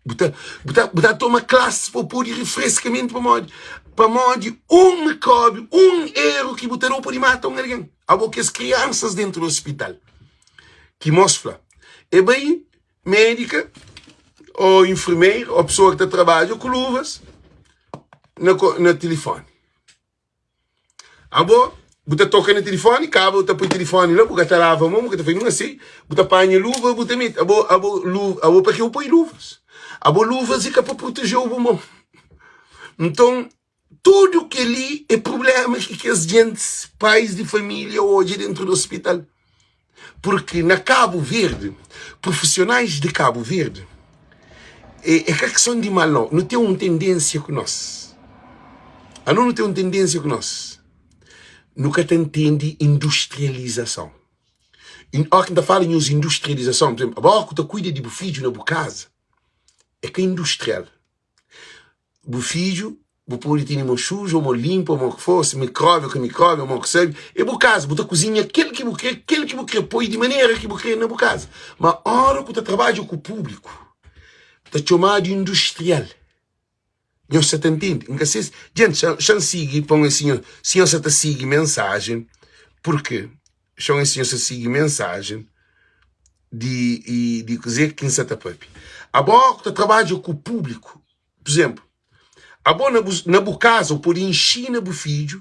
Bu ta, bu ta, bu ta toma klasi pa bu pode rifreskamenti pamodi, pamodi un mikróbiu, un eru ki bu ta da bu pode mata un algen. Abo kes kriansas dentru di ospital ki mos fla, e bai Médika ô infermeira ô pesoa ki ta trabadja ku luvas na, na tilifoni. Abo, bu ta toka na tilifoni, kaba bu ta poi tilifoni la, bu ka ta lava mon, bu ka ta fai nunka si, bu ta panha luva, bu ta mete. Abo, abo, luva, abo pa ke bu poi luvas? Abo luvas e ka pa protejeu bu mon. Nton, tudu kel-li é prubléma ki kes gentis, pais di família odja dentru di ospital. Porque na Cabo Verde, profissionais de Cabo Verde, é, é ka questão de mal não, nu tem um tendência ku nós. Anu nu tem um tendência ku nós. Nu ka ta entende industrialização. Ó ki N ta fala nhos industrialização, por exemplo, abo ku ta cuida di bu fidju na bu casa, é ka industrial. Bu fidju, bu pode tene mon suju, ô mon linpu, ô mon ki for, si mikróbiu ô ka mikróbiu, ô mon ki sabe. É bu kaza, bu ta kuzinha kel ki bu kre, kel ki bu kre poi di manera ki bu kre na bu kaza. Ma óra ku ta trabadja ku públiku, ta txomadu industrial. Nhos sa ta ntende? N ka se si. Djenti, xa-m sigi pa un si nhos, si nhos sa ta sigi mensajen, purke xa-m si nhos sa sigi mensajen di di kuzê ki N sa ta pâpia. Abo ku ta trabadja ku públiku, pur izénplu, abo na bu na bu kaza bu pode inxina bu fidju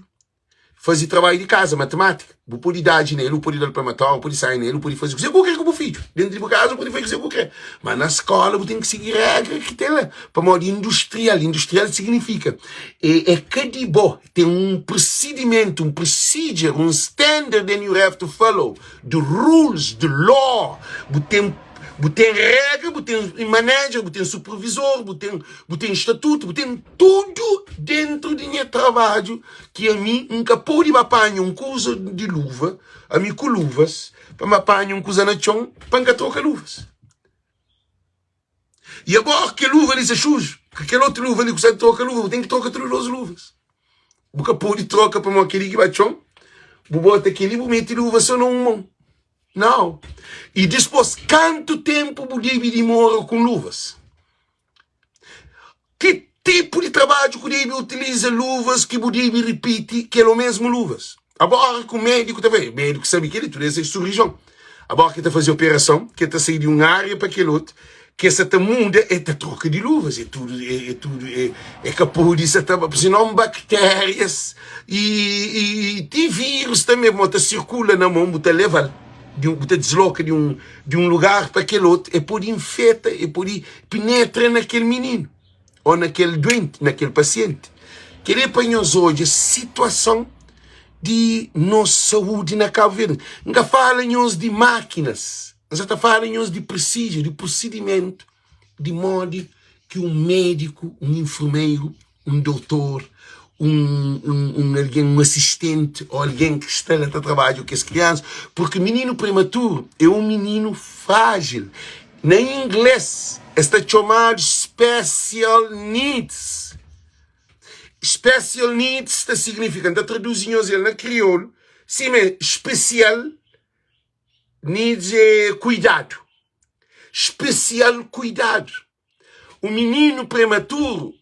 faze trabadju di kaza, matimátika, bu pode dadji na el, bu pode da-l pa matória, bu pode sai na el, bu pode faze kuzê ki bu krê ku bu fidju. Déntu di bu kaza bu pode faze kuzê ki bu krê, má na skóla bu ten ki sigi régra ki ten la, pamodi industrial, industrial siginifika é é ka di bo, Ten un prosidimentu, un procedure, un standard and you have to follow the rules, the law. Bu ten, bu ten regra, bu ten manager, bu ten supervisor, bu ten, bu ten statutu, bu ten tudu dentru di nha trabadju ki ami N ka pode ba panha un kuza di luva, ami ku luvas, pa N ba panha un kuza na txon pa N ka troka luvas. I agora kel luva li sa xuju. Ka kel otu luva li ku sa troka luva, bu ten ki troka tudu dos luvas. Bu ka pode troka pamodi kel-li ki ba txon, bu bota kel-li bu mete luva so na un mon. Nau. I dispôs, kantu ténpu bu debe dimora ku luvas? Ki tipu di trabadju ku debe utiliza luvas ki bu debe ripiti kel omésmu luvas? Abo óra ki un médiku ta fla, médiku sabe kel-li, tudu es é surijon. Abo óra ki el ta faze operason, ki el ta sai di un ária pa kel otu, ki el sa ta muda, el ta troka di luvas, é tudu, é tudu, é ka pode sa ta, sinon baktérias i ti vírus tanbe, pamodi ta sirkula na mon, bu ta leva-l, bu ta disloka di un di un lugar pa kel otu, el pode infeta, el pode penetra na kel mininu ô na kel duenti, na kel pasienti. Kel-li é pa nhos odja situason di nos saúdi na Kabu Verdi. N ka fala nhos di mákinas, N sa ta fala nhos di prisija, di prosidimentu di modi ki un médiku, un infermeru, un dotor, un, un, un algen, un asistenti ô algen ki sta la ta trabadja ku kes kriansa, purki mininu prematuru é un mininu frájil. Na inglês es ta txomadu special needs. Special needs ta signifika, N ta traduzi nhos el na kriolu, sima é spesial, needs é kuidadu, spesial kuidadu. Un mininu prematuru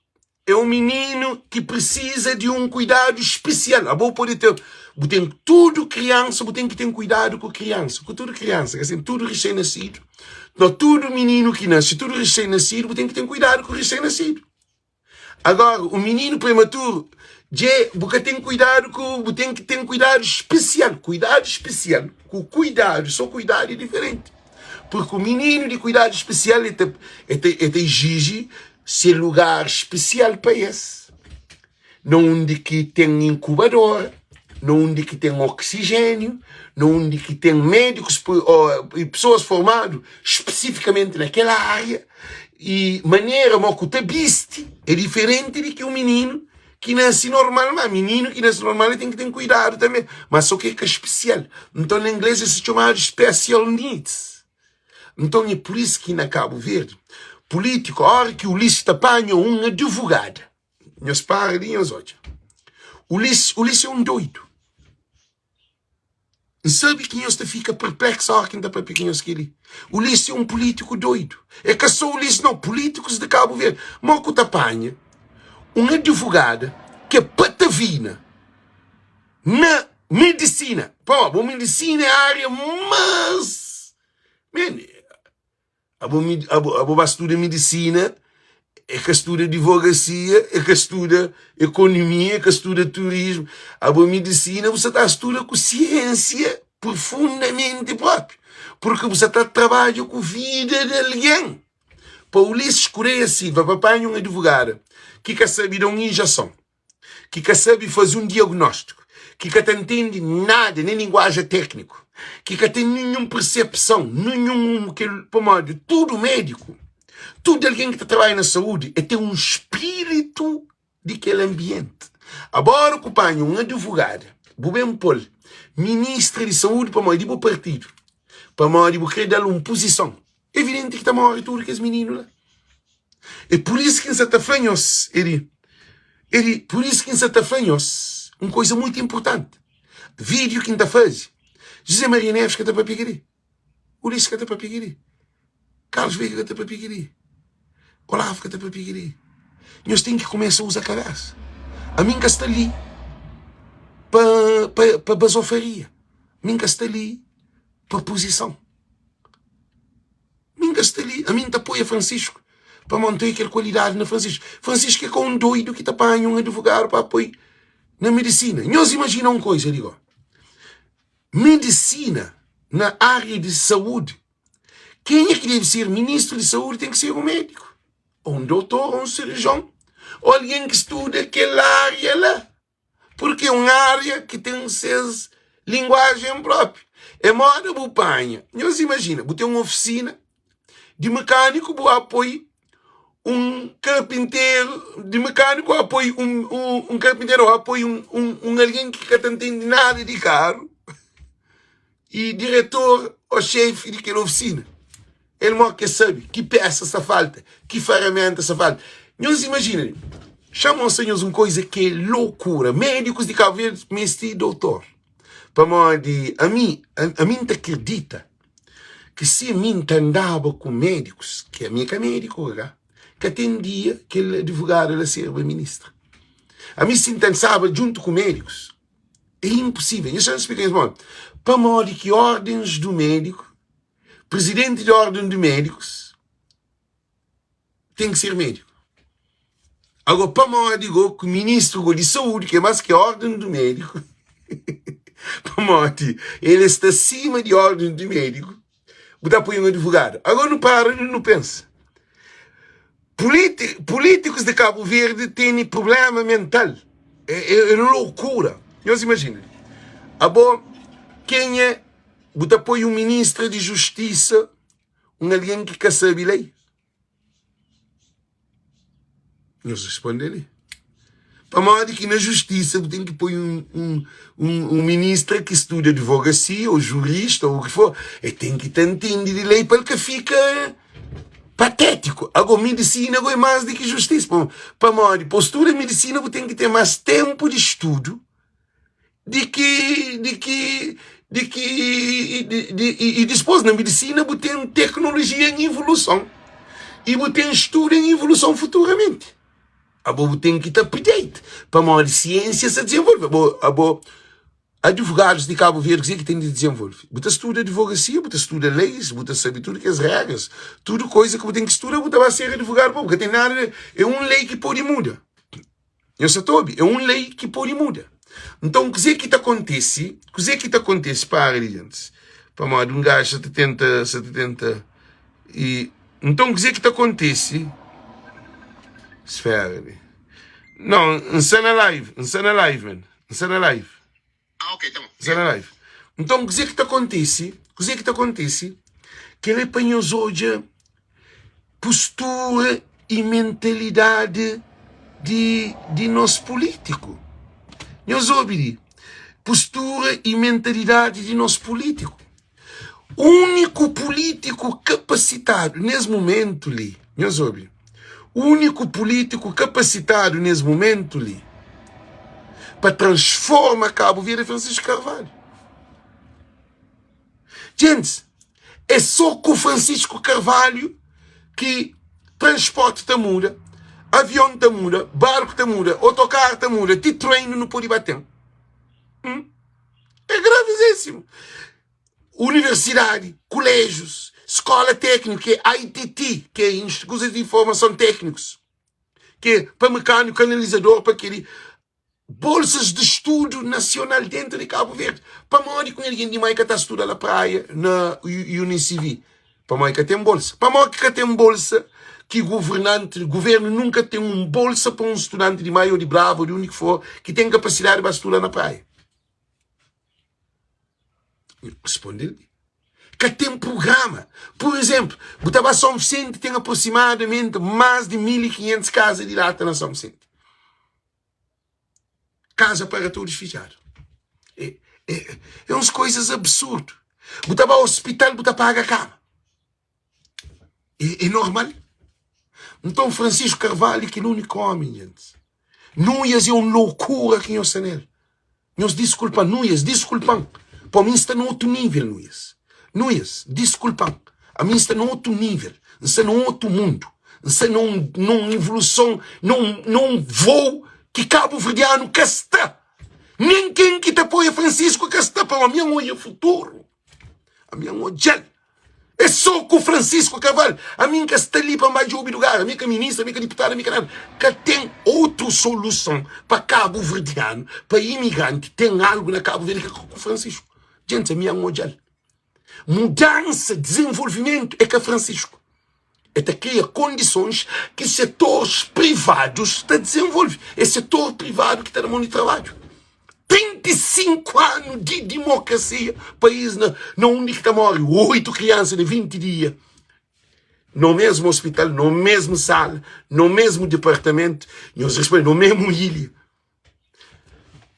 é un mininu ki prisiza di un kuidadu spesial. Abo bu pode ten, bu ten tudu kriansa, bu ten ki ten kuidadu ku kriansa, ku tudu kriansa, ka sin, tudu risen-nasidu, no, tudu mininu ki nase, tudu risen-nasidu, bu ten ki ten kuidadu ku risen-nasidu. Agora, un mininu prematuru, dje bu ka ten kuidadu ku, bu ten ki ten kuidadu spesial, kuidadu spesial ku kuidadu, so kuidadu é diferenti. Purki un mininu di kuidadu spesial e ta, e ta, e ta iziji se lugar spesial pa es, na undi ki ten inkubadora, na undi ki ten oksijéniu, na undi ki ten médikus i pesoas formadu spesifikamenti na kel ária. I manera mo ku ta bisti é diferenti di ki un mininu ki nase normal. Má mininu ki nase normal el ten ki ten kuidadu tanbê, má sô ki é ka spesial. Nton na inglês es ta txomadu special needs. Nton é pur isu ki na Kabu Verdi pulítiku óra ki Ulisses ta panha un advogada, nhos para li nhos odja, Ulisses, Ulisses é un doidu. N sabe ki nhos ta fika perpleksu óra ki N ta papia ku nhos kel-li. Ulisses é un pulítiku doidu. É ka sô Ulisses, nau. Pulítikus di Kabu Verdi. Mó ku ta panha un advogada ki é patavina na medisina. Pamodi? Bo medisina é ária más. Men, Abo, abo, abo ba studa medicina, é ka studa advogacia, é ka studa economia, é ka studa turismo. Abo medicina, bu sa ta studa ku ciência profundamente próprio. Porque bu sa ta trabadja ku vida de alguém. Pa Ulisses Correia Silva, pa panha um advogada ki ka sabe da um injeção. ki ka sabe faze un diagnóstiku, ki ka ta ntende nada, nen linguaja tékniku, ki ka ten ninhun persepson, ninhun kel, pamodi tudu médiku, tudu algen ki ta trabadja na saúdi, e ten un spiritu di kel anbienti. Abora ku panha un advogada, bu ben pô-l ministra di saúdi pamodi di bu partidu, pamodi bu kre da-l un puzison, Evidenti ki ta móre tudu kes mininu la. É pur isu ki N sa ta fla nhos, é di, é di, pur isu ki N sa ta fla nhos un koisa mutu inportanti. Vídiu ki N ta faze, José Maria Neves ka ta papia kel-li, Ulisses ka ta papia kel-li, Carlos Veiga ka ta papia kel-li, Olavo ka ta papia kel-li. Nhos ten ki kumesa uza kabésa. Ami N ka sta li pa, pa, pa bazofaria. Mi N ka sta li pa puzison. Mi N ka sta li, ami N ta apoia Francisco pamodi N ta oia kel kualidadi na Francisco. Francisco é ka un doidu ki ta panha un advogadu pa poi na medisina. Nhos imajina un koisa li go, medisina na ária di saúdi, kenha ki debe ser ministru di saúdi ten ki ser un médiku, ou un doutor, ou un sirijon, ou algen ki studa kel ária la. Purki é un ária ki ten ses linguajen própi. É moda bu panha. Nhos imajina, bu ten un ofisina di mekániku, bu ba poi un karpinteru di mekániku, ba poi un, un, un karpinteru, ba poi un, un, un algen ki ka ta ntende nada di karu i diretor ô xefi di kel ofisina. El mó ke sabe ki pesa sta falta, ki faramenta sta falta. Nhos imajina li, xa mostra nhos un koiza ki é lokura. Médikus di Kabu Verdi meste doutor. Pamodi ami, ami N ta kridita ki si ami N ta andaba ku médikus, ki ami é ka médiku ka, ka ten dia kel advogadu la serba ministra. Ami si N ta ansaba djuntu ku médikus, é inposível. Nhos xa N splika nhos pamodi. Pamodi ki ordens du médiku, prizidenti di orden di médikus, ten ki ser médiku. Agora, pamodi go ku ministru go di saúdi, ki é más ki orden do médiku, pamodi ele sta sima di orden di médiku, bu ta poi un advogadu. Agora nu para nu nu pensa. Politi políticos de Cabo Verde tene problema mental. É, é, é loucura. Nhos imagina. Abo, kenha bu ta poi un ministra di justiça Un algen ki ka sabe lei? Nhos responde li. Pamodi ki na justisa bu ten ki poi un, un, un, un ministra ki studa advogasia ou jurista ou o ki for, el ten ki ta ntende di lei pa el ka fika patétiku. Ago, medisina go é más di ki justisa. Pamodi pa bu studa medisina bu ten ki ten más tenpu di studu di ki di ki di ki di, di, i, i dispôs na medisina bu ten teknolojia en ivoluson i bu ten studu en ivoluson futuramenti abo bu ten ki ta update pamodi siensia sa dizenvolve abo abo advogadus di Cabo Verde kuzê ki ten di dizenvolve bu ta studa advogasia bu ta studa leis bu ta sabe tudu kes regras tudu koisa ki bu ten ki studa bu ta ba ser advogadu pa bu ka ten nada é un lei ki pode muda Nhos sa ta obi? É un lei ki pode muda. Nton, kuzê ki ta kontise? Kuzê ki ta kontise? Para di gentis. Pamodi un gaju sa ta tenta, sa ta tenta i nton kuzê ki ta kontise? Spera li. Não, N sta na live, N sta na live, man. N sta na live.
Ah, ok, tá bom.
Sta na live. Nton, kuzê ki ta kontise? Kuzê ki ta kontise? Kel-li é pa nhos odja postura i mentalidadi di, di nos pulítiku. Nhos obi li. Postura i mentalidadi di nos pulítiku. Úniku pulítiku kapasitadu nes mumentu li, nhos obi, úniku pulítiku kapasitadu nes mumentu li pa transforma Kabu Verdi é Francisco Carvalho. Gentis, é só ku Francisco Carvalho ki transporti ta muda, avion ta muda, barku ta muda, otokaru ta muda, ti treinu nu pode ba ten. Hum? É gravíssimo. Universidade, koléjius, skola tékniku, ki é ITT, ki é Instituto de Informação Técnicos, ki é pa mekâniku, analizador, pa keli, bolsas de estudo nacional dentro de Cabo Verde. Pamodi ki un algen di mai ka ta studa la praia na UNICV? Pamodi ka ten bolsa. Pamodi ki ka ten bolsa ki governante, governo nunka ten un bolsa pa un studanti di mai ou di Brava ou di undi ki for ki ten kapasidadi ba studa na praia? Responde-l, Ka ten prugrama. Pur izénplu, bu ta ba São Vicente, ten aproximadamenti más di 1500 kaza di lata na São Vicente. Kaza para todos fitxadu. É, é, é uns coisas absurdo. Bu ta ba hospital, bu ta paga kama. É, é normal. Então Francisco Carvalho é aquele único homem, gente. Nuias é um loucura que nós está nele. Nós desculpa, Nuias, desculpa. Para mim está no outro nível, Nuias. Nuias, desculpa. A mim está no outro nível. Está no outro mundo. Está num, num evolução, num, num voo que Cabo Verdeano cá está. Nem quem que te apoia Francisco cá está. Para mim, olha o futuro. A minha odja-l. É só ku Francisco Carvalho. A mim ka sta li pa N ba djobe lugar. Ami ka ministro, ami ka diputado, ami ka nada. Ka ten outro soluson pa Cabo Verdeano, pa imigrante ten algo na Cabo Verde ki ku Francisco. Gente, ami N odja-l. Mudança, desenvolvimento é ka Francisco. É ta kria kondisons ki setores privadus ta dizenvolve. É setor privadu ki ta da mon di trabadju. 35 anu di dimokrasia, país na, na undi ki ta morre 8 kriansa na 20 dia, no mesmu hospital, no mesmu sala, no mesmu departamentu, nhos responde, no mesmu ilha.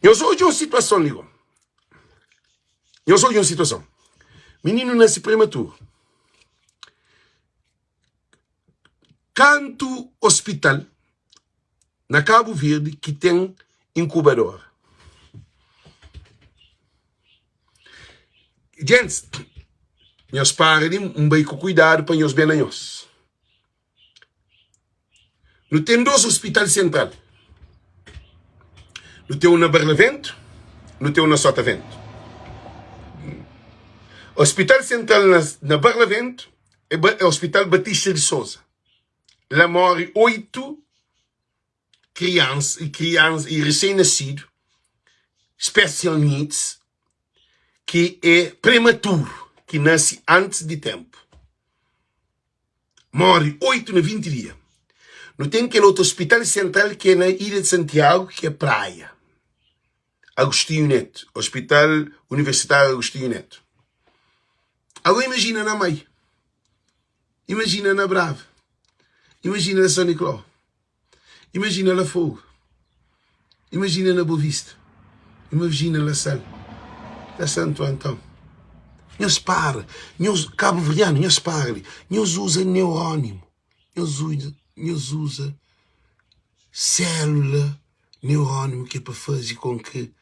Nhos odja un situason li go. Nhos odja un situason. Mininu nase prematuru. Kantu hospital. na Kabu Verdi ki ten inkubadora. Gentis, nhos para di N bai ku kuidadu pa nhos ben na nhos. Nu ten dos ospital sentral. Nu ten un na Barlaventu, nu ten un na Sotaventu. Ospital sentral na, na Barlaventu é, é Hospital Batista de Souza. La morre 8 kriansa, kriansa e recém-nascido, special needs, ki é prematuro, ki nase antes di tempo. Morre 8 na 20 dia. Nu ten kel otu hospital central ki é na Ilha de Santiago, ki é Praia. Agostinho Neto, Hospital Universitário Agostinho Neto. Agora imagina na Mai, imagina na Brava, imagina na São Nicolau, imagina na Fogo, imagina na Boa Vista, imagina na Sal, na Santo Antão. Nhos para, nhos cabo-verdiano, nhos para li, nhos usa neurónimo, nhos usa, nhos usa célula neurónimo ki é pa faze kon ki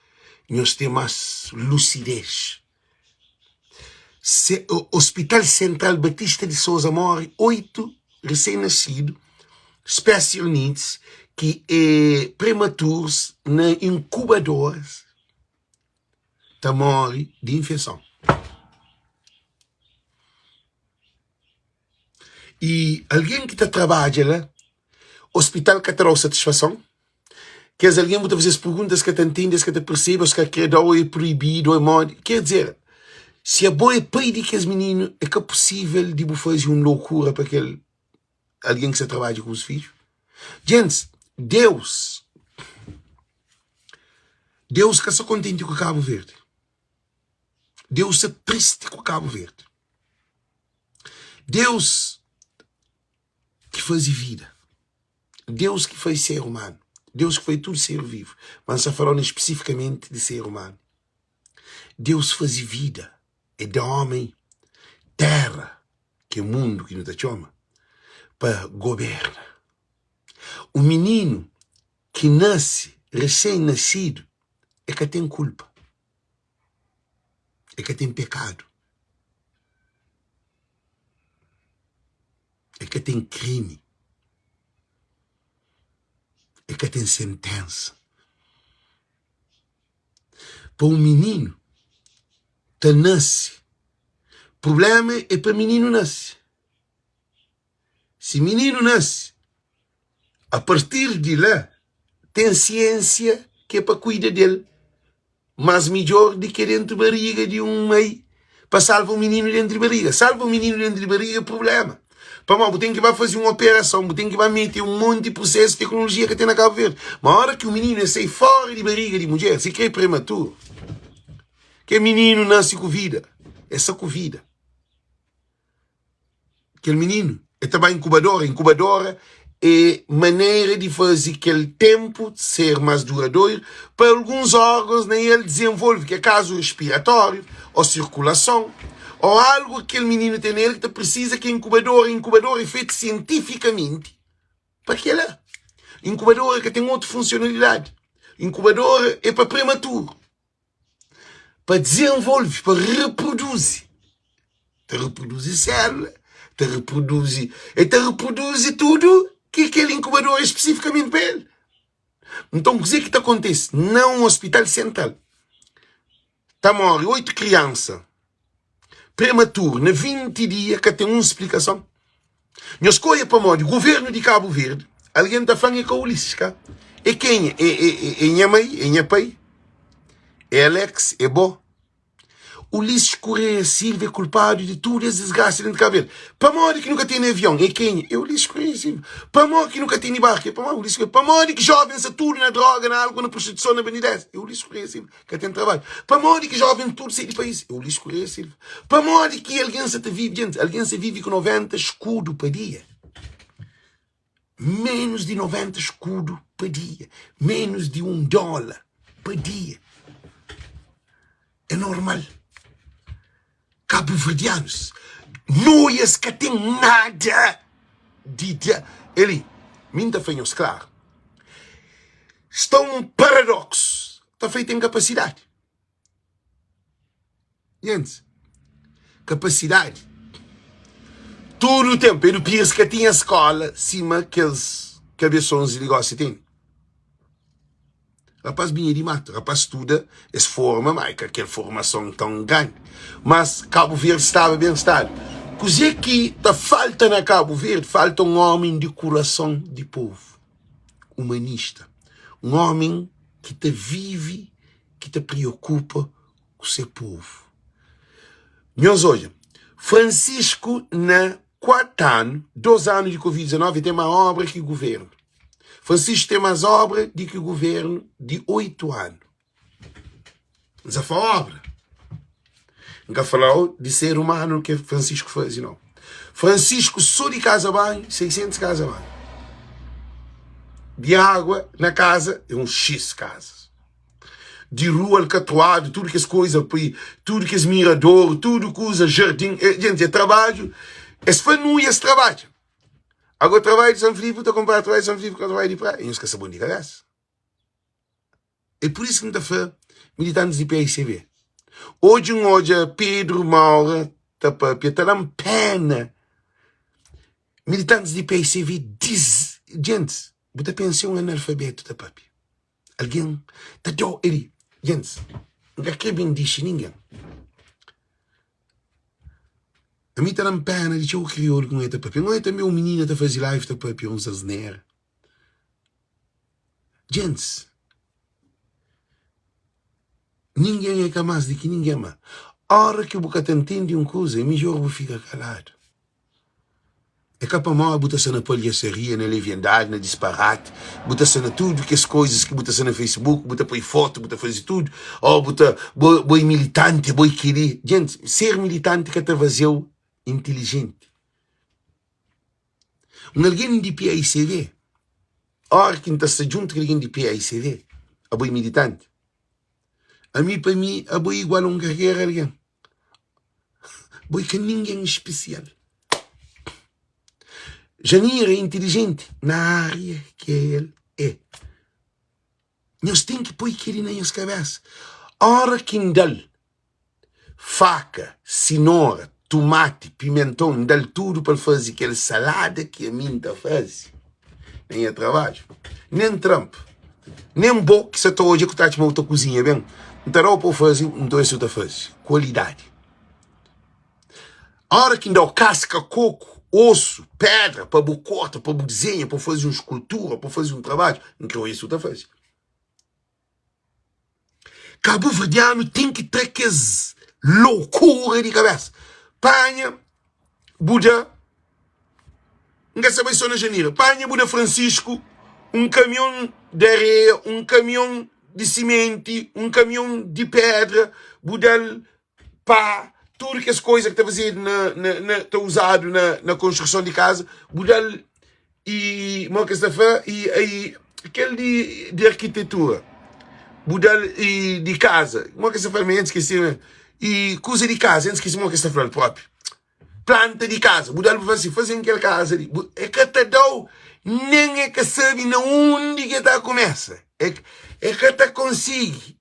nhos ten más lusidez. Se, Hospital Central Batista de Sousa móre 8 recém-nascido, special needs, ki é prematuros na incubadoras ta móre di infeson. I algen ki ta trabadja la, ospital ka ta da-u satisfason. Kes algen bu ta faze-s pergunta, es ka ta ntende, es ka ta persebe, es ka kre da-u, é proibidu, é modi. Ker dizer, si abo é pai di kes mininu, é ka pusível di bu faze un lokura pa kel algen ki sta trabadja ku bus fidju. Gentis, Deus, Deus ka sta kontenti ku Kabu Verdi. Deus sta tristi ku Kabu Verdi. Deus ki faze vida, Deus ki faze ser umanu, Deus ki faze tudu ser vivu, ma N sta falando spesifikamenti di ser umanu. Deus faze vida, e da omi tera, ki é mundu ki nu ta txoma, pa goberna. Un mininu ki nase resen-nasidu, e ka ten kulpa. E ka ten pekadu. E ka ten krimi. E ka ten sentensa. Pa un mininu ta nase, prubléma é pa mininu nase. Si mininu nase, a partir di la, ten siensia ki é pa kuida del más midjór di ki dentu bariga di un mai pa salva un mininu dentu di bariga. Salva un mininu dentu di bariga é prubléma. Pamodi bu ten ki ba faze un operason, bu ten ki ba mete un monti prusésu, teknolojia ka ten na Kabu Verdi. Ma óra ki un mininu el sai fóra di bariga di mudjer, si kre prematuru, kel mininu nase ku vida, el sta ku vida. Kel mininu el ta ba inkubadora. Inkubadora é manera di faze kel ténpu ser más duradoiru pa alguns órgons na el dizenvolve, ki é kazu respiratóriu ô sirkulason ô algu ki kel mininu ten na el ki ta prisiza ki inkubadora. Inkubadora é fetu sientifikamenti pa kel-la. Inkubadora ka ten otu funsionalidadi. Inkubadora é pa prematuru. pa dizenvolve, pa reproduzi. Ta reproduzi sélula, ta reproduzi, el ta reproduzi tudu ki kel inkubador é spesifikamenti pa el. Nton, kuzê ki ta kontise? Na un ospital sentral, ta móre 8 kriansa prematuru na 20 dia, ka ten un splikason. Nhos skodje pamodi governu di Kabu Verdi, algen ta fla-m é ka Ulisses, ka? É kenha? É, é, é, é nha mai? É nha pai? É Alex? É bo? Ulisses Correia Silva é kulpadu di tudu es disgrasa dentru di Kabu Verdi. Pamodi ki nu ka tene avion? É kenha? É Ulisses Correia Silva. Pamodi ki nu ka tene barku? É pamodi Ulisses Correia. Pamodi ki jovens sta tudu na droga, na álcool, na prostituison, na bandidez? É Ulisses Correia Silva. Ka ten trabadju. Pamodi ki joven tudu sai di país? É Ulisses Correia Silva. Pamodi ki algen sa ta vive, gente, algen sa vive ku 90 escudo pa dia. Menos di 90 escudo pa dia. Menos di un dólar pa dia. É normal. Cabo-verdianos, noias ka ten nada di dia. Eli, mi N ta fla nhos klaru. Sta un paradoxo ta fla e ten kapasidadi. Gentis, kapasidadi. Tudu tenpu Pedro Pires ka tinha skola sima kes kabesons li gosi ten. Rapaz binha di matu, rapaz studa, es forma, ma é ka kel formason tão grandi. Mas Cabo Verde staba ben stadu. Kuzê ki ta falta na Cabo Verde? Falta un omi di kurason di povu, umanista, un omi ki ta vive, ki ta preokupa ku se povu. Nhos odja, Francisco na 4 anu, 2 anu di Covid-19, el ten ma obra ki guvernu. Francisco ten mas obra di ki guvernu di 8 anu. N sa fla obra. N ka fla-u di ser umanu ke Francisco faze, nau. Francisco so di kaza banhu, 600 kaza banhu. Di agua na kaza, é un X kazas. Di rua alkatruadu, tudu kes koiza, tudu kes miradoru, tudu kuza, jardin. Gente, é trabadju. Es fanuia, es trabadja. Ago trabadju di San Filipe, ta konpara trabadju di San Filipe ku trabadju di Praia. Nhos ka sta bon di kabesa. É pur isu ki N ta fla militantis di PICB, oji N odja Pedro Maura ta papia, ta da-m pena. Militantis di PICB diz, gentis, bu ta pensa é un analfabetu ta papia. Algen ta da-u, eri, gentis, N ka kre ben dixi ningen. Ami ta da-m pena di txeu kriolu ki N oja ta papia. N oja tanbe un minina ta faze live ta papia uns asnera. Gentis, ningen é ka más di ki ningen, má óra ki bu ka ta ntende un kuza é midjór bu fika kaladu. É ka pamodi bu ta sta na palhasaria, na leviandadi, na disparati, bu ta sta na tudu kes koizas ki bu ta sta na Facebook, bu ta poi fotu, bu ta faze tudu, ô bu ta bo, bo é militanti, bo é kel-li. Gentis, ser militanti ka ta faze-u intilijenti. Un algen di PAICV, óra ki N ta sta djuntu ku algen di PAICV, abo é militanti? Ami pa mi, abo é igual a un kalker algen. Bo é ka ningen spesial. Janira é intilijenti na ária ki el é. Nhos ten ki poi kel-li na nhos kabésa. Óra ki N da-l faka, sinora, tumati, pimenton, N da-l tudu pa el faze kel salada ki ami N ta faze na nha trabadju. Nen Trump, nen bo ki sa ta odja ku ta atxa ma bu ta kuzinha ben, N ta da-u pa bu faze, N ta odja si bu ta faze. Kualidadi. Óra ki N da-u kaska, koku, osu, pédra pa bu korta, pa bu dizenha, pa bu faze un skultura, pa bu faze un trabadju, N krê odja si bu ta faze. Kabuverdianu ten ki tra kes lokura di kabesa. Panha bu da, N ka sa bai so na Janira, panha bu da Francisco un kamion di areia, un kamion di simenti, un kamion di pedra, bu da-l pá, tudu kes koiza ki ta fazedu na, na, na ta uzadu na, na konstruson di kaza, bu da-l i mo ki es ta fla i, i kel di, di arkitetura, bu da-l i di kaza, mo ki es ta fla, mi N skese, i kuza di kaza, N skese mo ki es ta fla-l propi. Planta di kaza, bu da-l bu fla si, faze-m kel kaza li, bu, e ka ta da-u, nen e ka sabe na undi ki e ta kumesa, e, e ka ta konsigi.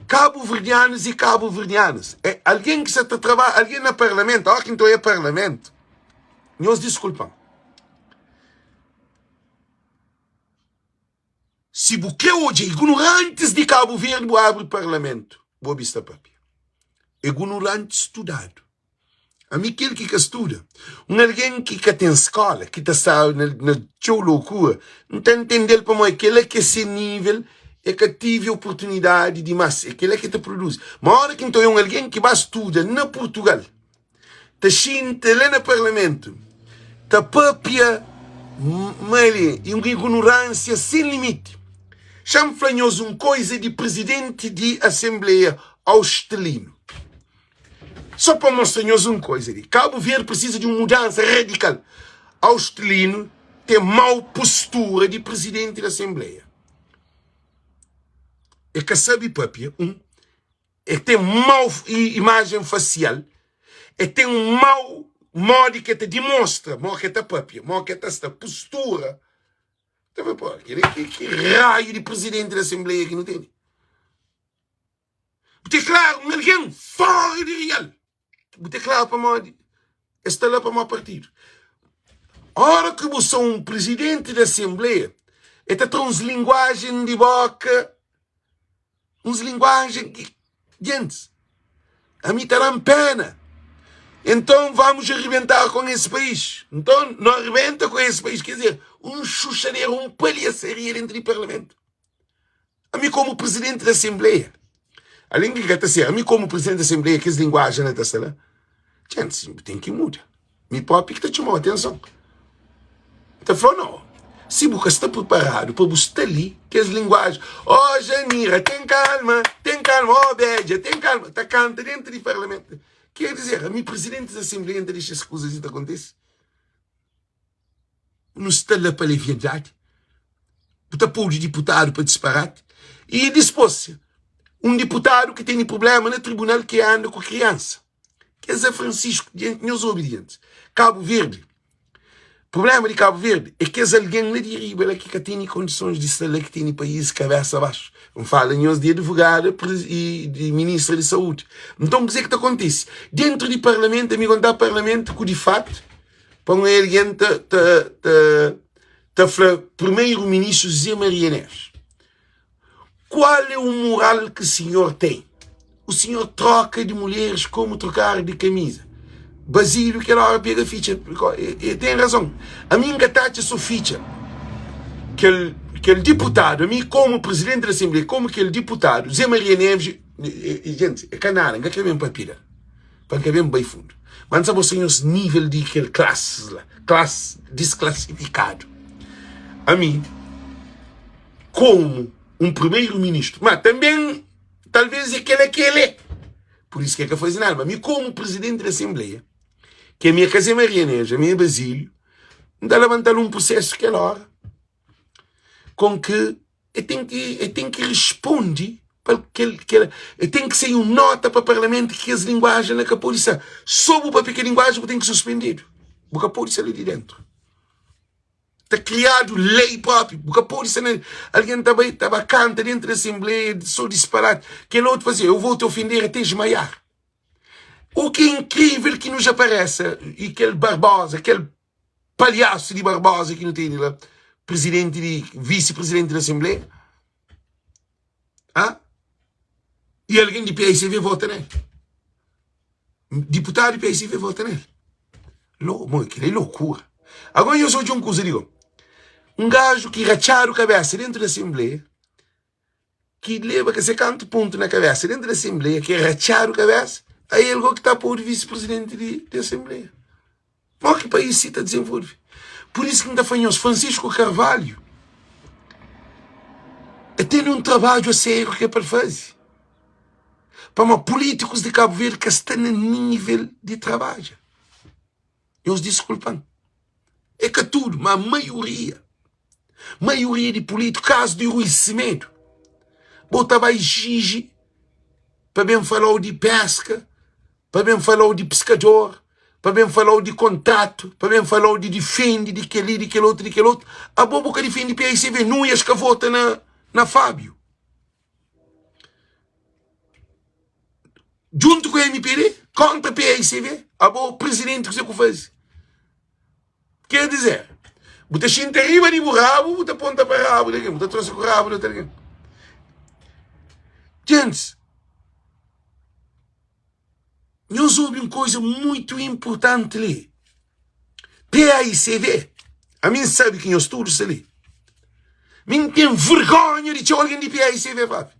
Kabuverdianus e kabuverdianas, é algen ki sa ta trabadja, algen na parlamentu, óki N ta oia parlamentu, nhos diskulpa-m, si bu kre odja ignorantis di Kabu Verdi, bu abri parlamentu, bu obi-s ta papia. Ignorantis studadu. Ami kel ki ka studa, un algen ki ka ten skola, ki ta sta na, na txeu lokura, N ta ntende-l pamodi kel-la ki é se nível, e ka tive oportunidadi dimás, é kel-la ki ta produzi. Ma óra ki N ta oia un algen ki ba studa na Purtugal, ta xinta la na parlamentu, ta pâpia ma el é un ignoránsia sen limiti. Xa-m fla nhos un koiza di prizidenti di asenbleia austelinu. Só pa mostra nhos un koiza li, Kabu Verdi prisiza di un mudansa radikal. Austelino ten mau postura di prizidenti di asenbleia. E ka sabe papia, un, e ten mau imajen fasial, e ten un mau modi ki e ta dimostra, modi ki e ta papia, modi ki e ta sta, postura. Ta fla, pô, kel ki, ki raiu di presidenti di asenbleia ki nu tene? Bu ten klaru, un algen fora di real. Bu ten klaru pamodi es sta la pamodi partidu. Ora ki bu sta un presidenti di asenbleia, e ta tra uns linguajen di boka uns linguajen ki gentis ami ta da-m pena. Então vamos arrebentar com esse país. Então não arrebenta com esse país. Quer dizer, um xuxadeira, um palhaçaria dentro do parlamento. Ami como presidente da Assembleia, além que ka ta ser, ami como presidente da Assembleia, kes linguagem na ta sta lá. Gente, tem que muda. Mi propi ki ta txoma-u atenson. N ta fla-u, nau. Si bu ka sta priparadu pa bu sta li, kes linguaji, Oh, Janira, ten kalma, ten kalma, oh, Bedja, ten kalma, ta kanta dentu di parlamentu. Ker dizer, ami, prizidenti di asenbleia, N ta dexa es kuzas li ta kontise? Nu sta la pa leviandadi? Bu ta podu diputadu pa disparati? I dispos, un diputadu ki tene prubléma na tribunal ki anda ku kriansa. Kes é Francisco, dianti, nhos obi dianti. Cabo Verde, problema di Cabo Verde é kes algen la di riba la ki ka tene kondisons di sta la ki tene país kabesa baxu. N fala nhos di advogada e di ministra di saúde. Nton kuzê ki ta kontise? Dentru di parlamentu, ami konta parlamentu ku di fatu pa un algen ta ta ta ta fla primeiro ministro José Maria Neves. Qual é o moral que senhor tem? O senhor troca de mulheres como trocar de camisa. Basílio kel hora pega fitxa. E tem razão. A mim ka ta atxa so fitxa. Kel, kel diputado, a mim como presidente da Assembleia, como kel diputado, Zé Maria Neves, e, e, gente, é ka nada, nka kre ben papia pa nka ben bai fundo. Mas nsa mostra nhos nível di kel classes la, classe desclassificado. A mim, komu un primeiro-ministru, ma tanben talvez é kel-la ki el é, pur isu ki el ka faze nada, ma mi komu prizidenti di asenbleia, ki ami é ka Zé Maria Neves, ami é Bazílio, N ta labanta-l un prusésu kel óra, kon ki el ten ki, el ten ki responde pa kel, kel, el ten ki sai un nota pa parlamentu ki kes linguajen la ka pode sta. So bu papia kel linguajen bu ten ki suspendedu, bu ka pode sai la di dentu. Ta kriadu lei propi. Bu ka pode sta na algen ta bai ta ba kanta dentru di asenbleia so disparati. Kel otu fla si, eu vou te ofender até esmaiar. O que é incrível que nos apareça e kel Barbosa, kel palhaço di Barbosa ki nu tene la, presidenti di vice-presidenti di asenbleia. Ah? E algen di PICV vota nel. Diputadu di PICV vota nel. Lo, mo, kel é loucura. Agora nhos odja un kuza, digo. Un gajo ki ratxadu kabesa dentro di asenbleia, ki leba ka se kantu pontu na kabesa dentro di asenbleia, ki é ratxadu kabesa, aí el go ki ta podu visi-presidenti di, di asenbleia. Mo ki país si ta dizenvolve? Pur isu ki N ta fla nhos, Francisco Carvalho e tene un trabadju a sériu ki é pa el faze. Pamodi pulítikus di Kabu Verdi ka sta na nível di trabadja. Nhos diskulpa-m. É ka tudu, ma maioria. Maioria di pulítiku, kazu di Rui Semedo, bo ta bai jiji pa ben fala-u di peska, pa ben fala-u di piskador, pa ben fala-u di kontratu, pa ben fala-u di difende di kel-li, di kel otu, di kel otu. Abo bu ka difende PICV, Nuias ka vota na, na Fábio. Djuntu ku MPD, kontra PICV, abo presidenti kuzê ku faze? Ker dizer, bu ta xinta riba di bu rabu, bu ta ponta pa rabu di algen, bu ta trosa ku rabu di otu algen. Gentis, nhos obi un koza muitu inpurtanti li. PAICV, ami N sabe ki nhos tudu sta li. Mi N ten vergonha di txeu algen di PAICV papi.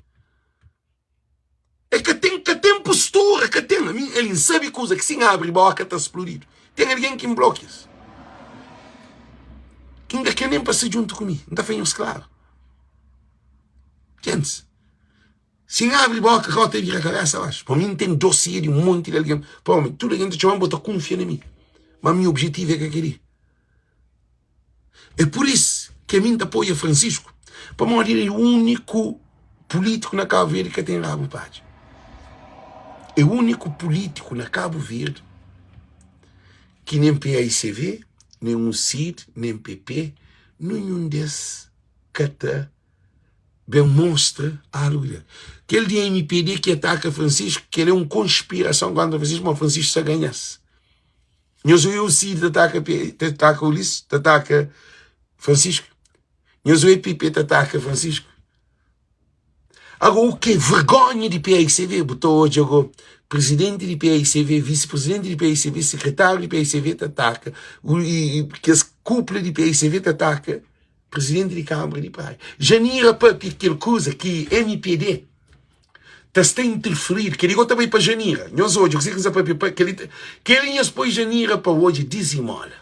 É ka ten, ka ten postura, ka ten. Ami, el N sabe kuza ki si N abri boka ta splodidu. Ten algen ki N blokias. Ki N ka kre nen pa sta djuntu ku mi. N ta fla nhos klaru. Gentis, si N abri boka, rota ta bira kabesa baxu. Pa mi N ten dosie di un monti di algen. Pamodi tudu algen ta txoma-m, bo ta kunfia na mi. Ma mi objetivu é ka kel-li. É pur isu ki ami N ta apoia Francisco, pamodi el é úniku pulítiku na Kabu Verdi ki ka ten rabu padja. É úniku pulítiku na Kabu Verdi ki nen PAICV, nen UCID, nen PP. Ninhun di es ka ta ben mostra algu di el. Kel di mpd ki ataka Francisco, kel é un konspirason kontra Francisco, ma Francisco sa ganha-s. Nhos obi o Cid ta ataka, ta ataka Ulisses, ta ataka Francisco? Nhos obi PP ta ataka Francisco? Ago o ke vergonha di PAICV, bu ta odja go presidenti di PAICV, visi-presidenti di PAICV, sekretáriu di PAICV ta ataka, i kes kupla di PAICV ta ataka presidenti di Kâmara di Praia. Janira papia kel kuza ki mpd ta sta interferidu, kel-li go ta bai pa Janira. Nhos odja kuzê ki N sta papia, pa kel-li, kel-li nhos poi Janira pa odja dizimola.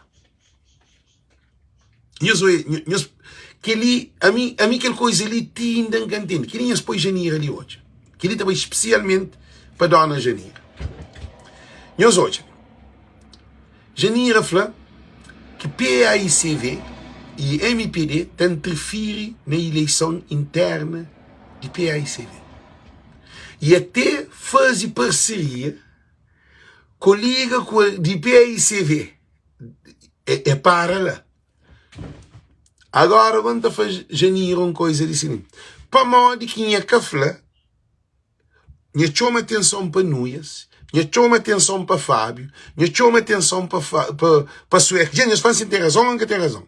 Nhos oi, nhos, kel-li, ami, ami kel koisa li ti inda N ka ntende. Kel-li nhos poi Janira li odja. Kel-li ta bai spesialmenti pa dona Janira. Nhos odja. Janira fla ki PAICV i mpd ta nterfiri na ileison interna di PAICV i ate faze parseria ku liga ku di PAICV e para la. Agora go N ta fla Janira un koisa di si li, pamodi ki nha ka fla Nha txoma atenson pa Nuias, nha txoma atenson pa Fábiu, nha txoma atenson pa, pa, pa Sueca. Dja, nhos fla si N ten razon ô N ka ten razon?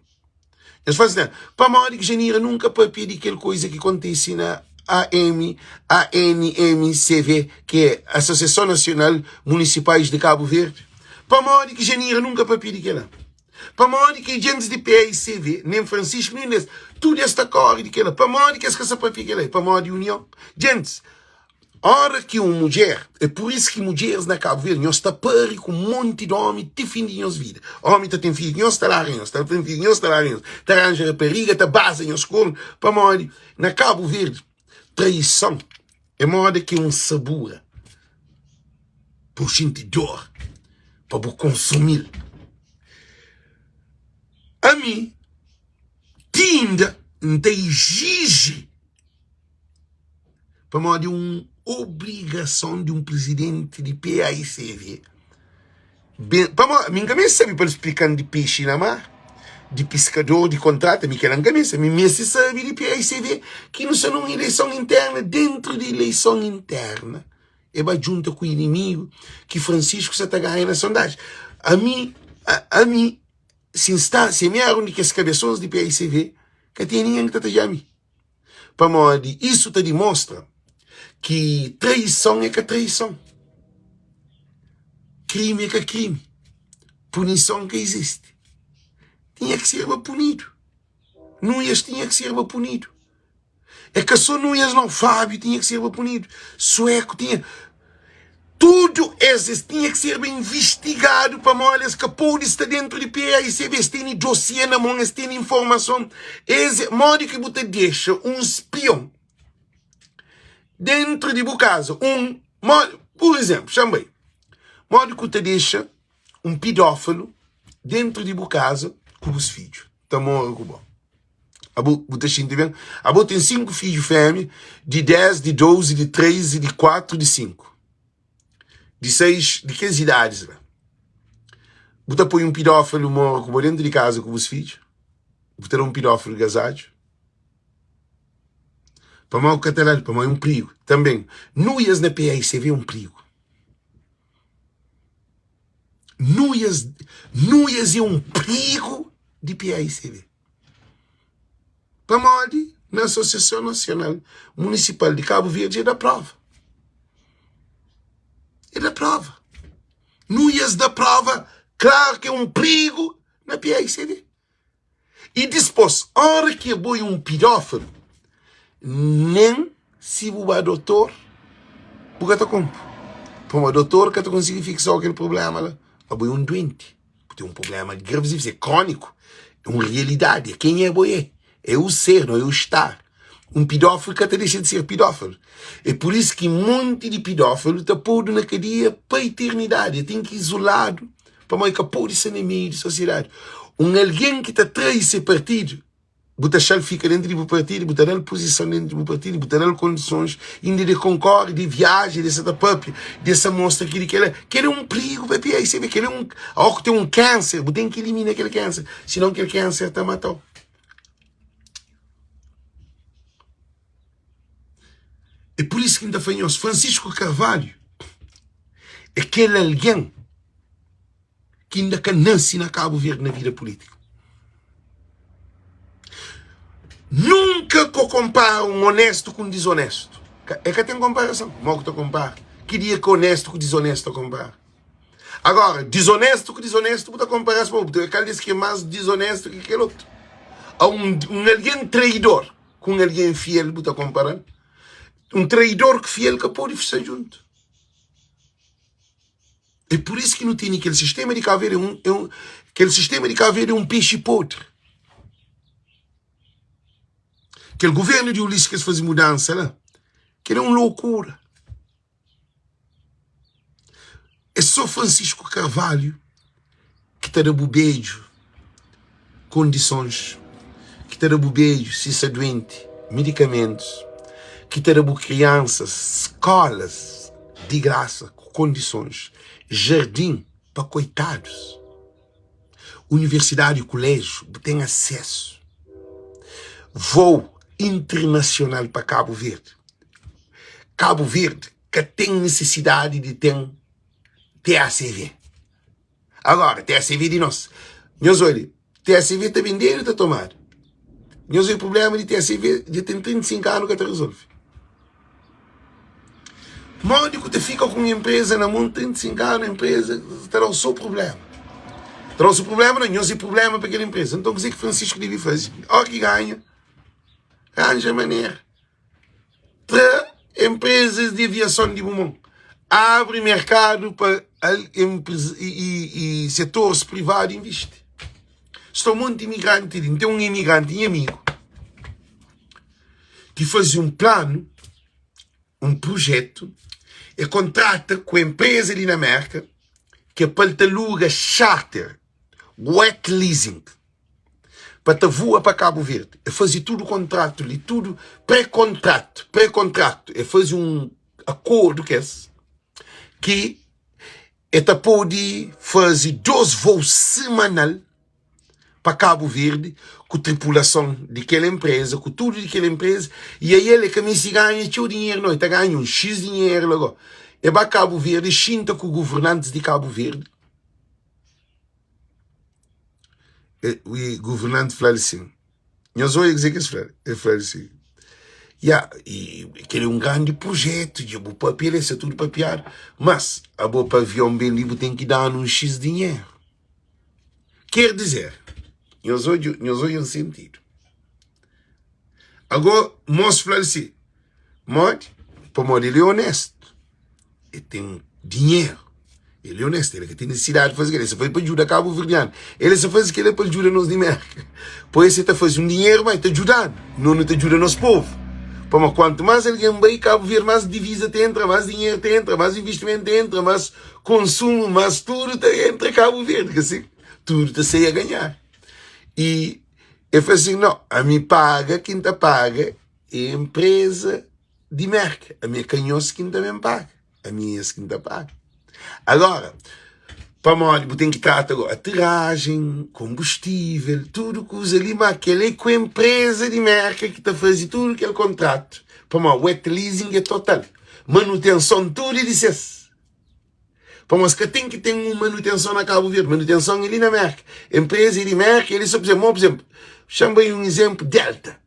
Nhos fla si ten. Pamodi ki Janira nunka papia di kel koisa ki kontise na AM, ANMCV, ki é Asosiason Nasional Munisipais di Kabu Verdi? Pamodi ki Janira nunka papia di kel-la? Pamodi ki djentis di PAICV, nen Francisco, nen des, tudu es ta kori di kela. Pamodi ki es ka sa papia kela? É pamodi union. Djentis, ora ki un mudjer, é pur isu ki mudjeris na Kabu Verdi, nhos ta pari ku un monti di omi ti fin di nhos vida. Omi ta ten fidju, nhos ta larga nhos, ta ten fidju, nhos ta larga nhos, ta ranja rapariga, ta baza nhos kornu. Pamodi na Kabu Verdi, traison é moda ki un sabura pa bu xinti dor, pa bu konsumi-l. Ami, ti inda N ta iziji, pamodi é un obrigason di un prizidenti di PAICV, ben, pamodi mi N ka meste sabe pa el splika-m di pexi na mar, di piskador, di kontratu, ami kel-la N ka meste, ami N meste sabe di PAICV ki nu sta na un ileison interna, dentru di ileison interna E ba djunta ku inimigu ki Francisco sa ta ganha na sondagem. Ami, ami, si N sta, si ami era un di kes kabesons di PAICV, ka tinha ningen ki ta tadja mi. Pamodi isu ta dimostra ki traison é ka traison, krimi é ka krimi, punison ka izisti. Tinha ki serba punidu. Nuias tinha ki serba punidu. É ka só Nuias não, Fábio tinha que serba punido, Sueco tinha. Tudo esses tinha que serba investigado pamodi es ka pode sta dentro di PAICB, es tene dossiê na mon, es tene informason. Es, modi ki bu ta dexa un spion dentro di bu kaza? Un, modi, por exemplo, xan bai, modi ku ta dexa un pidófilo dentro di bu kaza ku bus fidju ta mora ku bo? Abo bu ta xinti ben? Abo ten 5 fidju fémia di 10, di 12, di 13, di 4, di 5, di 6, di kes idadis la. Bu ta poi un pidófilu mora ku bo dentu di kaza ku bus fidju? Bu ta da un pidófilu gazadju? Pamodi ku ka ta da-l? Pamodi é un prigu. Tanben, nuias na PAICV é un prigu. Nuias, nuias é un prigu di PAICV. Pamodi na Asosiason Nasional Munisipal di Kabu Verdi e da prova. E da prova. Nuias da prova klaru ki é un prigu na PAICV. I dispos, ora ki abo é un pidófilu, nen si bu ba dotor, bu ka ta konpo. Pamodi dotor ka ta konsigi fiksa-u kel prubléma la. Abo é un duenti. Bu ten un prubléma gravísimu, é króniku, é un rialidadi, é kenha abo é. É o ser, não é o estar. Un pidófilu ka ta dexa di ser pidófilu. É pur isu ki monti di pidófilu ta podu na kadia pa iternidadi. El ten ki izoladu pamodi el ka pode sta na meiu di sosiedadi. Un algen ki ta trai se partidu, bu ta xa-l fika dentru di bu partidu, bu ta da-l puzison dentru di bu partidu, bu ta da-l kondisons inda di konkori, di viaja, di sa ta papia, di sa mostra kili kela. Kel é un prigu pa PAICB, kel é un, ó ku ten un kanser, bu ten ki ilimina kel kanser, sinon kel kanser ta mata-u. É pur isu ki N ta fla nhos, Francisco Carvalho é kel algen ki inda ka nase na Kabu Verdi na vida pulítika. Nunka ko konpara un onéstu ku un dizonéstu. É ka ten konparason. Mó ku ta konpara? Ki dia ki onéstu ku dizonéstu ta konpara? Agora, dizonéstu ku dizonéstu bu ta konpara-s pa bu ta kal des ki é más dizonéstu ki kel otu. A un, un algen traidor ku un algen fiel bu ta konpara-l? Un traidor ku fiel ka pode sta djuntu. É pur isu ki nu tene kel sistema di Kabu Verdi, é un, é un, kel sistema di Kabu Verdi é un pexi podri. Kel governu di Ulisses ki es faze mudansa la, kel é un loucura. É só Francisco Carvalho ki ta da bu bedju kondisons, ki ta da bu bedju si sta duenti, medikamentus, ki ta da bu kriansas skolas di grasa ku kondisons, jardin pa koitadus, universidadi i kuleju bu ten asesu, vou internasional pa Kabu Verdi. Kabu Verdi ka ten nisisidadi di ten TACV. Agora, TACV di nos. Nhos odja, TACV ta bendedu i ta tomadu. Nhos odja prublema di TACV dja ten 35 anu ka ta rezolve. Modi ku ta fika ku un enpreza na mon 35 anu, enpreza ta dau so prublema. Ta dau so prublema nan, nhos é prublema pa kel enpreza. Nton kuzê ki Francisco debe faze? Ora ki ganha, ranja manera. Tra enprezas di aviason di bu mon. Abri merkadu pa i setoris privadu invisti. Sta un monti imigranti li. N ten un imigranti, nha amigu, ki faze un planu, un prujetu, e kontrata ku enpreza li na Merka ki é pa el ta luga charter, wet leasing. pa ta voa pa Kabu Verdi. E faze tudu kontratu li, tudu pré-kontratu, pré-kontratu. E faze un akordu ku es ki e ta pode faze dos vou semanal pa Kabu Verdi ku tripulason di kel enpreza, ku tudu di kel enpreza. I ael e ka meste ganha txeu dinheru nau, e ta ganha un xis dinheru la go. E ba Kabu Verdi, e xinta ku governantis di Kabu Verdi. E governanti fla-l sin. Nhos oia kuzê ki es fla-l. El fla-l sin, Ya, i kel é un grandi prujétu, dja bu papia el, sta tudu papiadu, mas abo pa avion ben li bu ten ki da-nu un xis dinheru. Ker dizer, nhos odja, nhos odja un sentidu. Agó, mos fla-l si, Modi? Pamodi el é onéstu. El ten dinheru. El é onéstu, el ka ten nisisidadi di faze kel-la. El sta faze pa djuda kabuverdianu. El sta faze kel-la pa djuda nos di Mérka. Poi es ta faze un dinheru, ma el ta djuda-nu. No nu ta djuda nos povu. Pamodi kuantu más algen bai Kabu Verdi, más diviza ta entra, más dinheru ta entra, más investimentu ta entra, más konsumu, más tudu ta entra Kabu Verdi. Ka si? Tudu ta sai a ganhar. I el fla sin, No, ami paga ki N ta paga é enpreza di Merka. Ami é ka nhos ki N ta ben paga, ami é es ki N ta paga. Agora, pamodi bu ten ki trata go aterrajen, konbustível, tudu kuza li, ma kel é ku enpreza di Merka ki ta faze tudu kel kontratu, pamodi wet leasing é total, manutenson tudu é di ses. Pamodi es ka ten ki ten un manutenson na Kabu Verdi, manutenson é li na Merka, enpreza é di Merka, el é só, mo, por exemplo, xa-m bai un izénplu, Delta.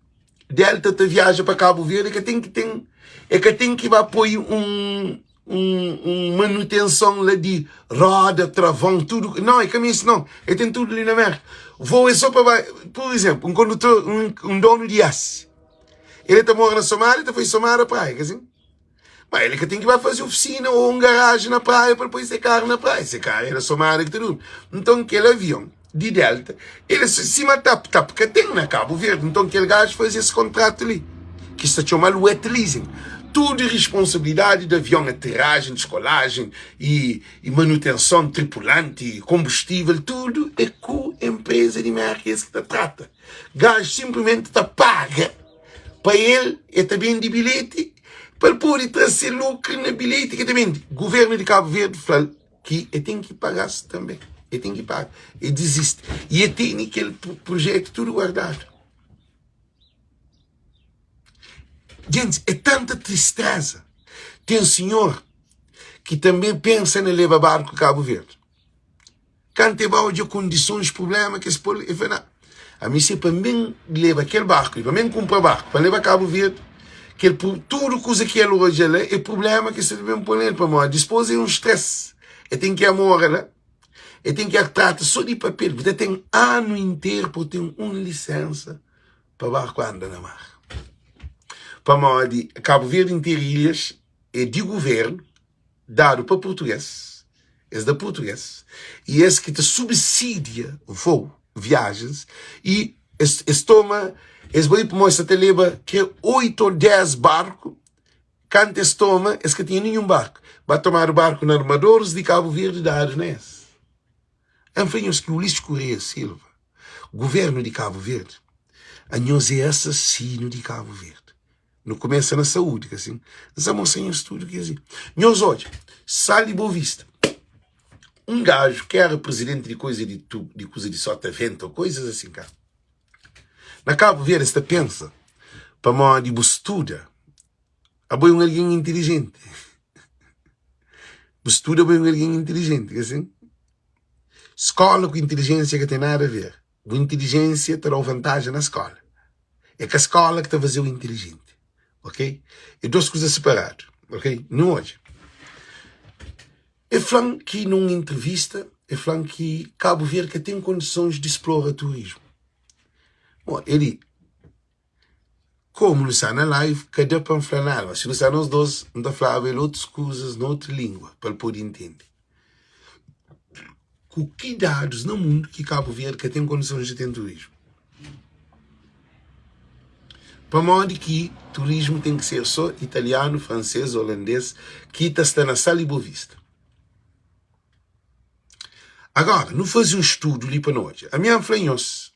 Delta ta viaja pa Kabu Verdi, e ka ten ki ten, e ka ten ki ba poi un, un, un manutenson la di roda, travon, tudu, não, e ka meste não, e ten tudu li na Merka. Voo é só pa bai, pur izénplu, un kondutor, un, un donu di iasi, el ta mora na Somada, el ta faze Somada praia, ka sin? Ma el ka ten ki ba faze ofisina ô un garaji na praia pa el poi se karu na praia. Se karu é na Somada ki ta durmi. Nton, kel avion di Delta, el é sima tap tap ka ten na Kabu Verdi. Nton, kel gaju faze es kontratu li, ki sta txoma-l wet leasing. Tudu responsabilidadi di avion, aterajen, deskolajen i manutenson, tripulanti, konbustível, tudu é ku enpreza di Merka, es ki ta trata. Gaju sinplimenti ta paga. Pa el, el ta bende bilheti pa el pode tra se lukru na bilheti ki el ta bende. Guvernu di Kabu Verdi fla-l ki el ten ki paga-s tanbe. El ten ki paga. El dizisti. I el tene kel prujétu tudu guardadu. Gentis, é tanta tristeza. Ten sinhor ki tanbe pensa na leba barku Kabu Verdi. Kantu e ba odja kondisons, prublema ki es pô-l, e fla, Na, ami se pa N ben leba kel barku li, pa N ben kunpra barku pa N leba Kabu Verdi, kel tudu kuza ki el odja la é prublema ki es ta ben pô-l na el, pamodi dispôs é un stress, el ten ki amora la, el ten ki trata sô di papel, bu ta ten anu interu pa bu ten un lisensa pa barku anda na mar. Pamodi Kabu Verdi interu ilhas é di guvernu, dadu pa purtuges, es da purtuges y es ki ta subsidia vou, viajens, y es, es toma, es bai pamodi es sa ta leba ke 8 ou 10 barku, kantu es toma es ka tinha ninhun barku, ba tomadu barku na armadoris di Kabu Verdi dadu na es. N fla nhos ki Ulisses Correia Silva, guvernu di Kabu Verdi, anhos é asasinu di Kabu Verdi. Nu kumesa na saúdi, ka sin? N sa mostra nhos tudu kes li. Nhos odja, Sal di Bovista, un gaju ki era prizidenti di koiza di tu, di kuza di sota vento, koizas asin ka. Na Kabu Verdi es ta pensa, pamodi bu studa, abo é un algen intilijenti. Bu studa, abo é un algen intilijenti, ka sin? Skola ku intilijénsia ka ten nada a ver. Bu intilijénsia ta da-u vantaja na skóla. É ka skóla ki ta faze-u intilijenti, ok? É dos kuza siparadu, ok? Nu odja. E fla-m ki nun intrivista, e fla-m ki Kabu Verdi ka ten kondisons di splora turismu. Bon, el li, komu nu sta na live, ka da pa N fla nada, ma si nu sta nos dos, N ta flaba el otus kuzas na otu lingua, pa el pode intende. Ku ki dadus na mundu ki Kabu Verdi ka ten kondisons di ten turismu? Pamodi ki turismu ten ki ser so italianu, franses, olandes ki ta sta na Sal i Bovista? Agora, nu faze un studu li pa nu odja. Ami N fla nhos,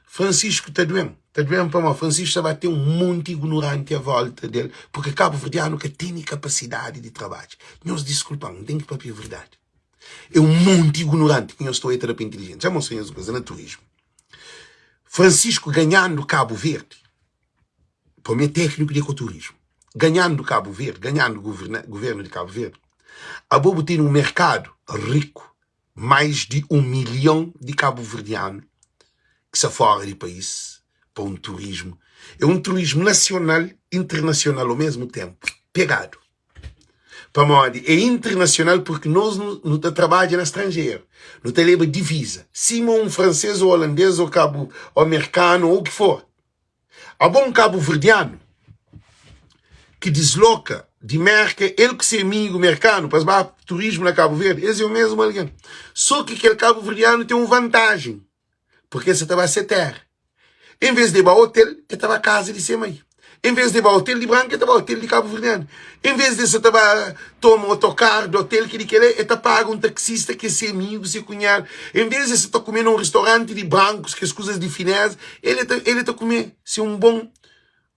Francisco ta duen, ta duen pamodi Francisco ta ba ten un monti ignoranti a volta del, porque kabuverdianu ka tene kapasidadi di trabadja. Nhos diskulpa-m, N ten ki papia verdadi. É un monti ignoranti ki nhos ta oia ta da pa inteligenti. Dja mostra nhos un kuza na turismu. Francisco ganhandu Kabu Verdi, pa mi é tekniku di ekoturismu, ganhandu Kabu Verdi, ganhandu guvernu di Kabu Verdi, abo bu tene un merkadu riku, mais di 1 milhon di kabuverdianu ki sta fora di país pa un turismu. É un turismu nasional internasional ao mesmu tenpu, pegadu. Pamodi é internasional purki nos nu ta trabadja na stranjeru, nu ta leba diviza, sima un fransês ô olandês ô kabu ô merkanu ô u ki for. Abo un kabuverdianu ki disloka di Merka, el ku se amigu merkanu pa es ba turismu na Kabu Verdi, es é o mesmu algen. So ki kel kabuverdianu ten un vantajen, purki el sa ta ba se tera. En ves di el ba otel, el ta ba kaza di se mai. En ves di el ba otel di branku, el ta ba otel di kabuverdianu. En ves di el sa ta ba toma otokar di otel ki di kel-la, el ta paga un taksista ki é se amigu, se kunhadu. En ves di el sa ta kume na un ristoranti di brankus, kes kuzas di fineza, el ta el ta kume se un bon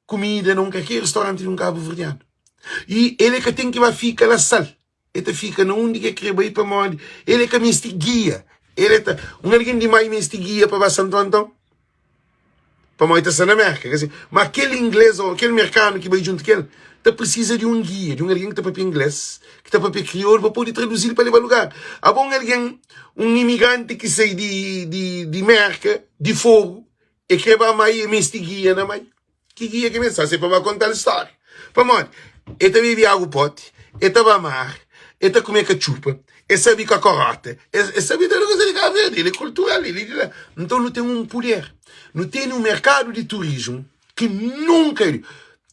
kumida na un kalker ristoranti di un kabuverdianu. I el ka ten ki ba fika la sal. El ta fika na undi ki el kre bai pamodi el ka meste gia. El ta, un algen di mai meste gia pa ba Santu Anton? Pamodi el ta sta na Merka, ka si? Ma kel inglês ô kel merkanu ki bai djuntu ku el ta prisiza di un gia, di un algen ki ta papia inglês, ki ta papia kriolu pa pode traduzi-l pa leba lugar. Abo un algen, un imigranti ki sai di, di, di Merka, di Fogu, E kre ba mai, e meste gia na mai. Ki gia ki meste? Sa se pa ba konta-l stória. Pamodi? E ta bebe agu poti, e ta ba mar, e ta kume katxupa, e sabe kakorota, e, e sabe tudu kuza di Kabu Verdi. El é kultural, el é di la. Nton nu ten un puder. Nu tene un merkadu di turismu ki nunka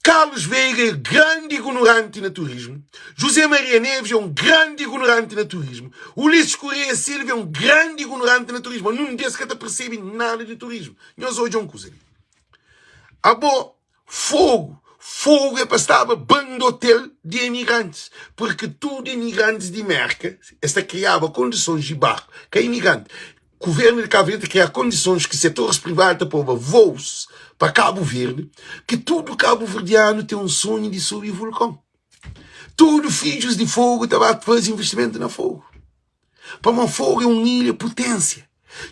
Carlos Veiga é grandi ignoranti na turismu, José Maria Neves é un grandi ignoranti na turismu, Ulisses Correia Silva é un grandi ignoranti na turismu, mas nun des ka ta persebe nada di turismu. Nhos odja un kuza li. Abo, Fogo, Fogo é pa staba bando hotel di emigrantis, porque tudu emigrantis di Merka es ta kriaba kondisons di barku, ka imigranti, Guvernu di Kabu Verdi ta kria kondisons ki setoris privadu ta poba vous pa Kabu Verdi, ki tudu kabuverdianu ten un sonhu di subi vulkon. Tudu fidjus di Fogu ta ba faze investimentu na Fogu. Pamodi Fogu é un ilha putensia.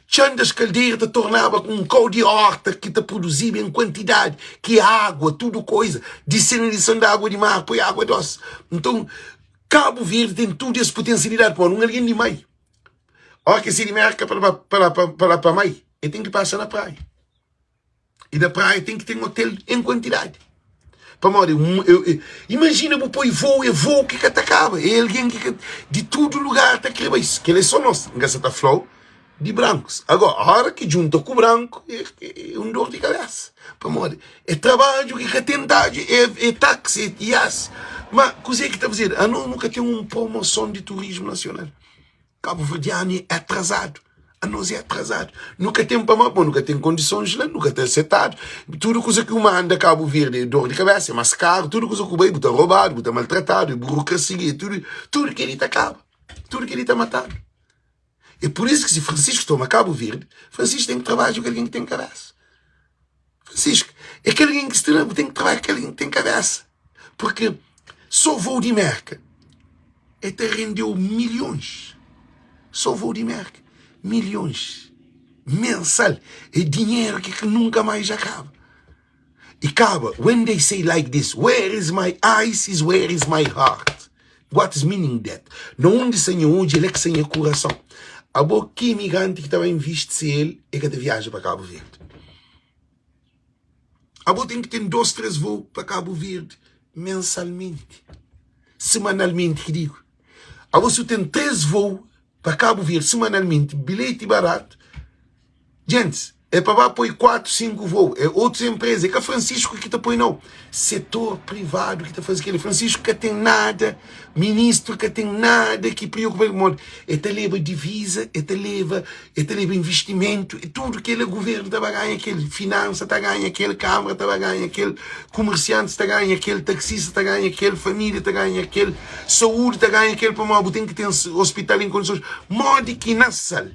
Txan das Kaldeiras ta tornaba un kau di horta ki ta produziba en kuantidadi, ki água, tudu koiza, disalinison di água di mar, poi água dosi. Nton, Kabu Verdi ten tudu es putensialidadi pamodi un algen di mai, óra ki el sai di Mérka pa la pa la pa la pa mai, el ten ki pasa na praia. I na praia ten ki ten hotel en kuantidadi. Pamodi, imajina bu poi voo, é voo ki ka ta kaba, é algen ki ka, di tudu lugar ta kre bai. Kel-la é sô nos, N ka sa ta fla-u di brankus. Agora, óra ki djunta ku branku, é un dor di kabésa. Pamodi, é trabadju ki ka ten tadju, é taksi, é ias. Ma, kuzê ki ta fazedu? Anos nu ka ten un promoson di turismu nasional. Kabuverdianu é atrazadu, anos é atrazadu. Nu ka ten pamodi, pamodi nu ka ten kondisons la, nu ka ta asetadu. Tudu kuza ki bu manda Kabu Verdi é dor di kabesa, é mas karu. Tudu kuza ku bai bu ta robadu, bu ta maltratadu, é burokrasia, é tudu. Tudu kel-li ta kaba, tudu kel-li ta matadu. É pur isu ki si Francisco toma Kabu Verdi, Francisco ten ki trabadja ku algen ki ten kabesa. Francisco, é kel algen ki sta la, bu ten ki trabadja ku kel algen ki ten kabesa. Porque só voo di Merka é ta rendeu milhões. Só voo di Merka, milhões. Mensal. É dinheiro ki nunka mais acaba. E kaba, when they say like this, where is my eyes is where is my heart. What is meaning that? Na undi sa nha odju, é la ki sa nha kurason. Abo ki imigranti ki ta ba invisti se el e ka ta viaja pa Kabu Verdi? Abo ten ki ten 2, 3 voo pa Kabu Verdi mensalmenti, semanalmenti ki digo. Abo si bu ten 3 voo pa Kabu Verdi semanalmenti, bilheti baratu, Gentis, é pa ba poi 4, 5 voo, é otus empresa, é ka Francisco ki ta poi nau, setor privadu ki ta faze keli, Francisco ka ten nada, ministro ka ten nada ki priokupa el, pamodi el ta leba divisa, el ta leba, el ta leba investimentu, e tudu kela governu ta ba ganha kel, finansa ta ganha kel, kamara ta ba ganha kel, kumersiantis ta ganha kel, taksista ta ganha kel, familia ta ganha kel, saúdi ta ganha kel, pamodi bu ten ki ten ospital en kondisons, modi ki na sal.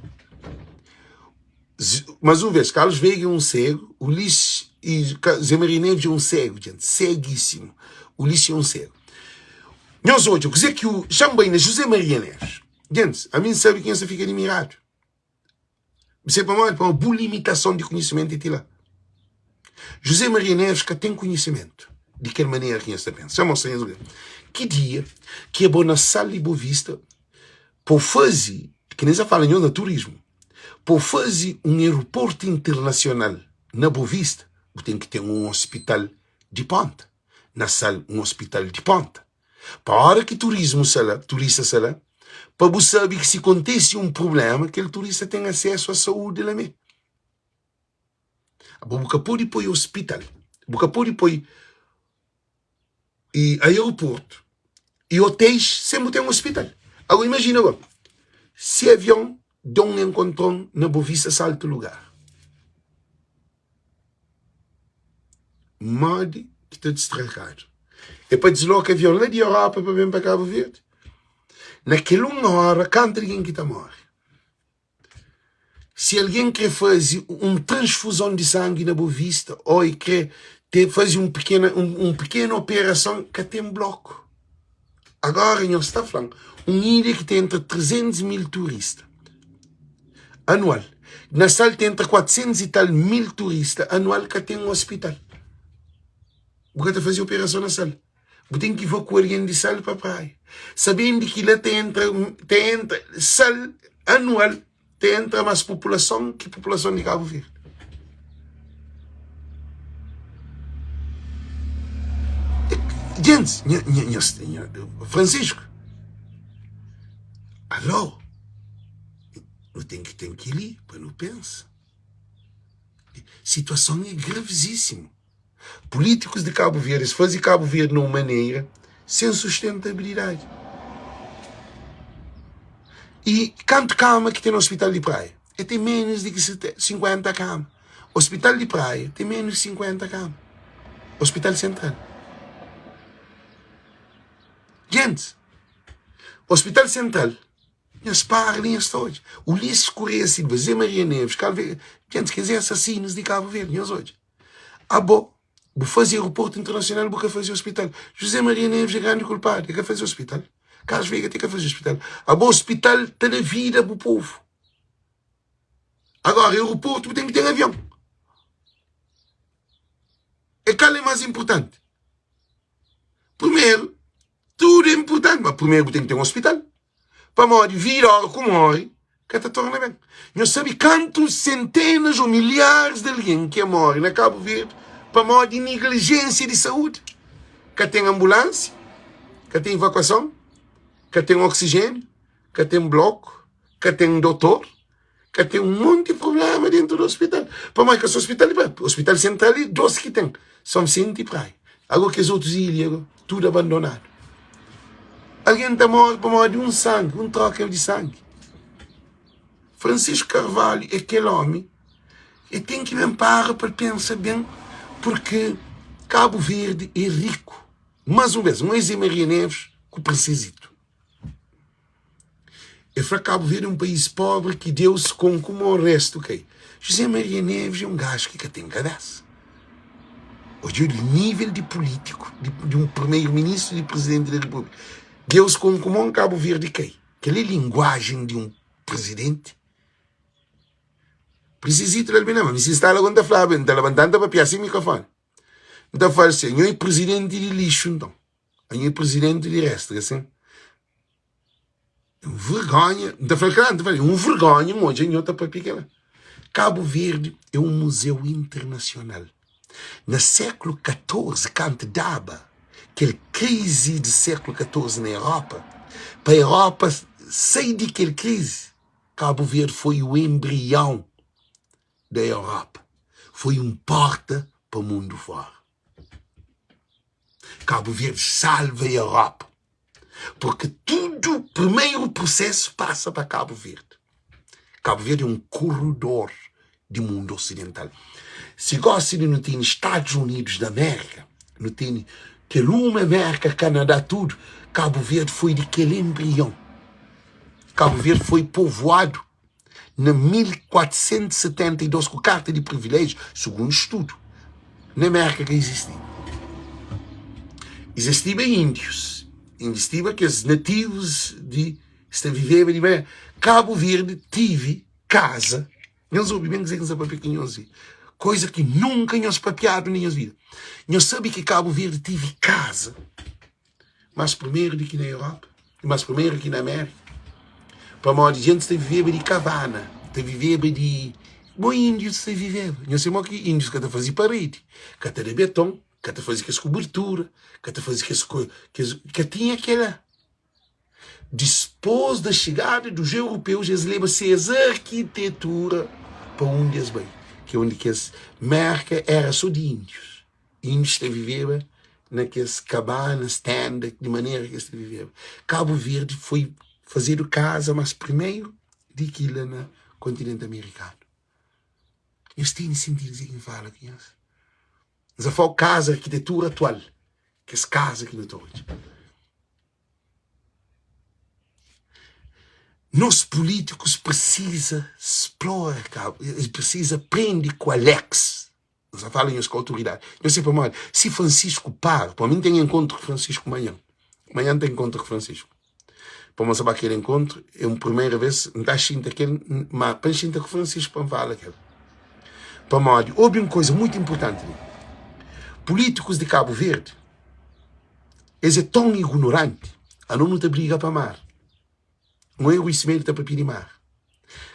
Mais um vez, Carlos Veiga é um cego, Ulisses e Zé Maria Neves é um cego, gente, ceguíssimo. Ulisses é um cego. Nhos odja, kuzê ki o xa-m bai na José Maria Neves. Gente, a mim sabe ki nhos ta fika admiradu. Você pamodi? Pamodi bu limitason di konhisimentu é ti la. José Maria Neves ka ten konhisimentu di kel manera ki nhos ta pensa. Xa mostra nhos ki dia ki é bo na sal di Boa Vista pa faze, ki nem sa fala nhos na turismu, pa faze un aeroportu internasional na Boa Vista, bu ten ki ten un ospital di ponta, na Sal un ospital di ponta. Pa ora ki turismu sta la, turista sta la, pa bu sabe ki si kontise un prublema, kel turista ten asesu a saúdi la me. Abo bu ka pode poi ospital, bu ka pode poi e aeroporto e hotéis sem bu ten hospital. Agora imagina agora, se avião dá um encontrão na Boa Vista Salto Lugar, modi ki ta distrakadu? É pa desloka avião lá di Europa pa ben pa Cabo Verde? Na kel un hora, kantu algen ki ta morre? Si algen krê faze un transfuzon di sangi na Boa Vista ô e krê te faze un pikena un pikenu operason, ka ten bloku. Agora nhos sta fla-m un ilha ki ta entra 300 mil turista anual, na Sal ta entra 400 i tal mil turista anual, ka ten ospital. Bu ka ta faze operason na Sal. Bu ten ki evakua algen di Sal pa Praia, sabendi ki la ta entra, ta entra Sal anual ta entra mas populason ki populason di Kabu Verdi. Gentis, nha, nha, nha, nha, Francisco, alô, nu ten ki ten kel-li pa nu pensa. Situason é gravizísimu. Políticos de Cabo Verde, es faze Cabo Verde na un manera sen sustentabilidade. E kantu kama ki ten na hospital di Praia? E ten menos di ki 50 kama. Hospital di Praia ten menos di 50 kama. Hospital Central. Gentis, Hospital Central, nhos para li nhos ta odja. Ulisses Correia Silva, Zé Maria Neves, Calve, gentis, kes é assassinos di Cabo Verde, nhos odja. Abo bu faze aeroporto internacional bu ka faze hospital. José Maria Neves é grande culpado, é ka faze hospital. Carlos Veiga tem ka faze hospital. Abo hospital ta da vida bu povo. Agora aeroportu bu ten ki ten avion. E kal é más inpurtanti? Primeru, tudu é inpurtanti, ma primeru bu ten ki ten ospital. Pamodi vida ora ku móre ka ta torna ben. Nhos sabe kantu sentenas ô milharis di algen ki móre na Kabu Verdi pamodi neglijénsia di saúdi? Ka ten anbulánsia, ka ten evakuason, ka ten oksijéniu, ka ten bloku, ka ten dotor. Ka ten un monti prubléma dentu di ospital. Pamodi ka so ospital di Praia. Ospital sentral é dos ki ten, São Vicente e Praia. Agora kes otus ilha go, tudu abandonadu. Algen ta móre pamodi un sangi, un troka di sangi. Francisco Carvalho é kel ómi, el ten ki ben para pa el pensa ben, porque Cabo Verde é riku. Más un bes, un é Zé Maria Neves ku Princesito. El fla Kabu Verdi é un país pobri ki Deus konku ma o restu kai. José Maria Neves é un gaju ki ka ten kabesa. Odja nível di pulítiku di un primeru ministru di prizidenti di repúblika. Deus konku mon Kabu Verdi kai. Kel-li é linguajen di un prizidenti? Prisizito la albi-na, ma mi si N sta la, N ta flaba, N ta labanta N ta papia sen mikrofoni. N ta fla-l si, Nho é prizidenti di lixu nton. Anho é presidente di resto, ka sin? É un vergonha. N ta fla kla, N ta fla, é un vergonha N odja nho ta papia kela. Cabo Verde é un museu internacional. Na sékulu 14, kantu daba kel krizi di sékulu 14 na Europa, pa Europa sai di kel krizi, Cabo Verde foi o embrião da Europa. Foi un porta pa mundu fora. Kabu Verdi salva Europa, porque tudu primeiro prosesu pasa pa Kabu Verdi. Kabu Verdi é un korredor di mundu osidental. Si gosi di nu tene Stadus Unidus di Amérika, nu tene kel uma Amérika, Kanadá, tudu, Kabu Verdi foi di kel enbrion. Kabu Verdi foi povoadu na 1472 ku karta di priviléjiu, sugundu studu, na Mérka ka izistiba. Izistiba índius, izistiba kes nativus di sta viveba di manera. Kabu Verdi tivi kaza, nhos obi ben kuzê ki N sta papia ku nhos li, koza ki nunka nhos papiadu na nhos vida. Nhos sabe ki Kabu Verdi tivi kaza. Más primeru di ki na Europa i más primeru ki na Amérika. Pamodi gentis ta viveba di kavana, ta viveba di Bo índius ta viveba. Nhos sabe mo ki índius ka ta faze paredi, ka ta da beton, ka ta faze kes kubertura, ka ta faze kes kes ka tinha kela. Dispôs da xigada dos europeus, es leba ses arkitetura pa undi es bai, ki é undi kes Mérka éra sô di índius. Índius ta viveba na kes kabanas, tenda, di manera ki es ta viveba. Kabu Verdi foi fazedu kaza mas primeru di ki la na kontinenti amerikanu. Nhos tene sintidu kuzê ki N fala ku nhos? N sa fla-u kaza, arkitetura atual, kes kaza ki nu ta odja. Nos pulítikus prisiza splora Kabu, es prisiza prende ku Alex. N sa fala nhos ku autoridadi. Nhos sabe pamodi? Si Francisco para, pamodi mi ten enkontru ku Francisco manhan. Manhan N ten enkontru ku Francisco. Pamodi N sa ba kel enkontru, é un primeira vez N ta xinta kel, ma pa N xinta ku Francisco pa N fala kel. Pamodi, obi un koza mutu inpurtanti li. Pulítikus di Kabu Verdi, es é ton ignoranti, anos nu ta briga pa mar. Un erro isi mel ta papia di mar.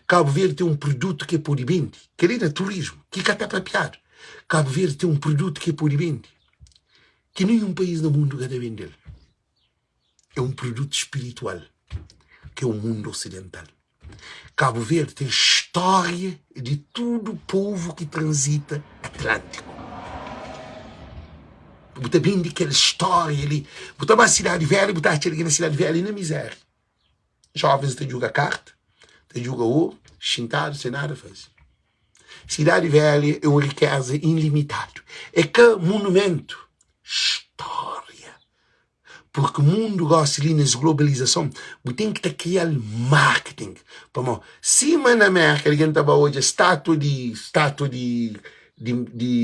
Kabu Verdi ten un produtu ki e podi bendi, kel-li na turismu, ki ka ta papiadu. Kabu Verdi ten un produtu ki e podi bendi, ki ninhun país na mundu ka ta bende-l. É un produtu spiritual, ki é o mundu osidental. Kabu Verdi ten stória di tudu povu ki transita Atlántiku. Bu ta bende kel stória li. Bu ta ba Sidadi Velha, bu ta atxa algen na Sidadi Velha na mizéria. Jovens ta djuga karta, ta djuga oru, xintadu sen nada faze. Sidadi Velha é un rikeza ilimitadu. É ka monumentu, stória. Purki mundu gosi li nes globalizason, bu ten ki ta kria-l marketing. Pamodi sima na Merka algen ta ba odja statua di statua di di di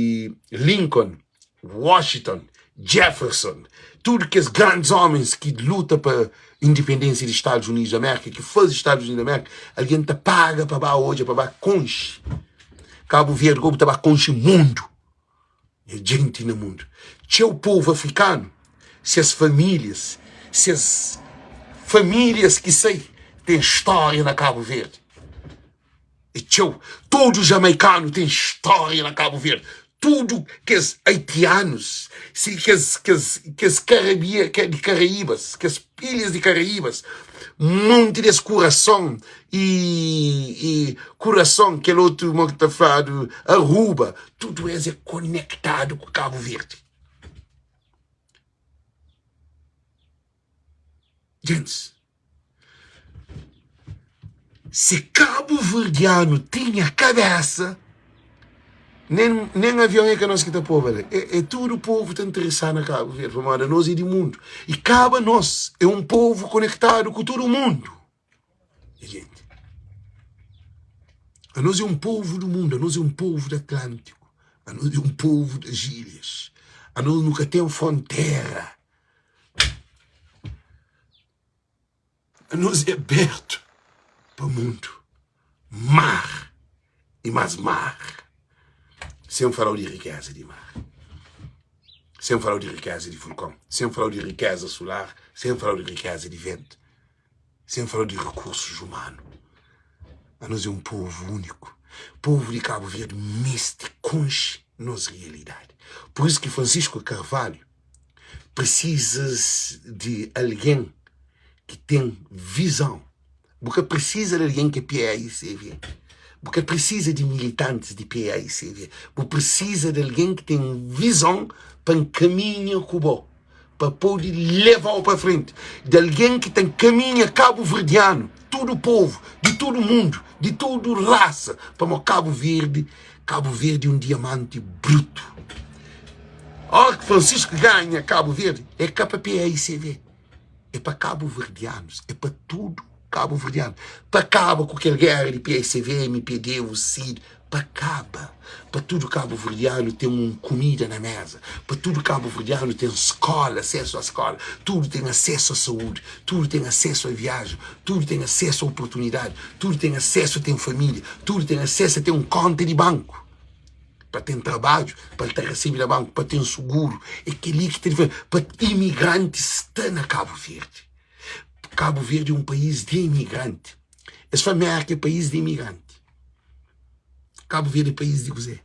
Lincoln, Washington. Jefferson, tudu kes grandis ómis ki luta pa indipendénsia di Stadus Unidus di Amérika, ki faze Stadus Unidus di Amérika, algen ta paga pa ba odja, pa ba konxe Kabu Verdi, gobi ta ba konxe mundu. Nha jenti na mundu. Txeu povu afrikanu, ses famílias, ses famílias ki sai ten stória na Kabu Verdi. É txeu. Tudu jamaikanu ten stória na Kabu Verdi. Tudu kes aitianus, si kes kes kes karabia di Karaíbas, kes ilhas di Karaíbas, monti des kurason i i kurason kel otu mo ki ta fladu Aruba, tudu es é konektadu ku Kabu Verdi. Gentis. Si kabuverdianu tinha kabésa, nen, nen avion é ka nos ki ta poba la. É, é tudu povu ta interesá na Kabu Verdi, pamodi anos é di mundu. I kaba nos é un povu konektadu ku tudu mundu. Nha jenti, anos é un povu du mundu, anos é un povu di Atlántiku, anos é un povu das ilhas, anos nu ka ten frontera. Anos é abertu pa mundu, mar i más mar. Sen fala-u di rikéza di mar, sen fala-u di rikéza di vulkon, sen fala-u di rikéza sular, sen fala-u di rikéza di ventu, sen fala-u di rikursus umanu. Anos é un povu úniku. Povu di Kabu Verdi meste konxe nos rialidadi. Pur isu ki Francisco Carvalho Prisizas di algen ki ten vizon. Bu ka prisiza di algen ki é PAICV. Bu ka prisiza di militantis di PAICV. Bu prisiza di algen ki ten vizon pa nkaminha ku bo, pa pode leva-u pa frenti. Di algen ki ta nkaminha kabuverdianu, tudu povu, di tudu mundu, di tudu rasa, pamodi Kabu Verdi, Kabu Verdi é un diamanti brutu. Óra ki Francisco ganha Kabu Verdi, é ka pa PAICV, é pa kabuverdianus, é pa tudu kabuverdianu. Pa kaba ku kel géra di PAICV, MPD, UCID, pa kaba, pa tudu kabuverdianu ten un kumida na méza, pa tudu kabuverdianu ten skóla, asésu a skóla, tudu ten asésu a saúdi, tudu ten asésu a viaja, tudu ten asésu a oportunidadi, tudu ten asésu a ten família, tudu ten asésu a ten un kónta di banku. pa ten trabadju, pa el ta resebe na banku, pa ten suguru. É kel-li ki ta diferensia pa imigranti sta na Kabu Verdi. Kabu Verdi é un país di imigranti. Es fla Mérka é país di imigranti. Kabu Verdi é país di kuzê?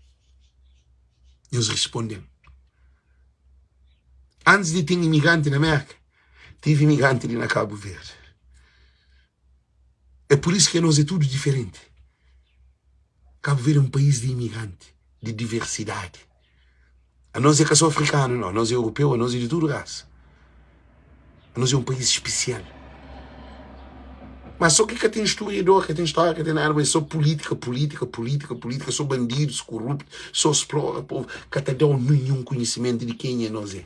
Nhos responde-m. Antis di ten imigranti na Mérka, tive imigranti li na Kabu Verdi. É pur isu ki anos é tudu diferenti. Kabu Verdi é un país di imigranti, di diversidadi. Anos é ka só afrikanu, nau. Anos é europeu, anos é di tudu rasa. Anos é un país spesial. Mas só ki ka ten storiador, ka ten stória, ka ten nada, mas é só pulítika, pulítika, pulítika, pulítika, só bandidus, koruptu, só splora povu, ka ta da-u ninhun konhisimentu di kenha nos é.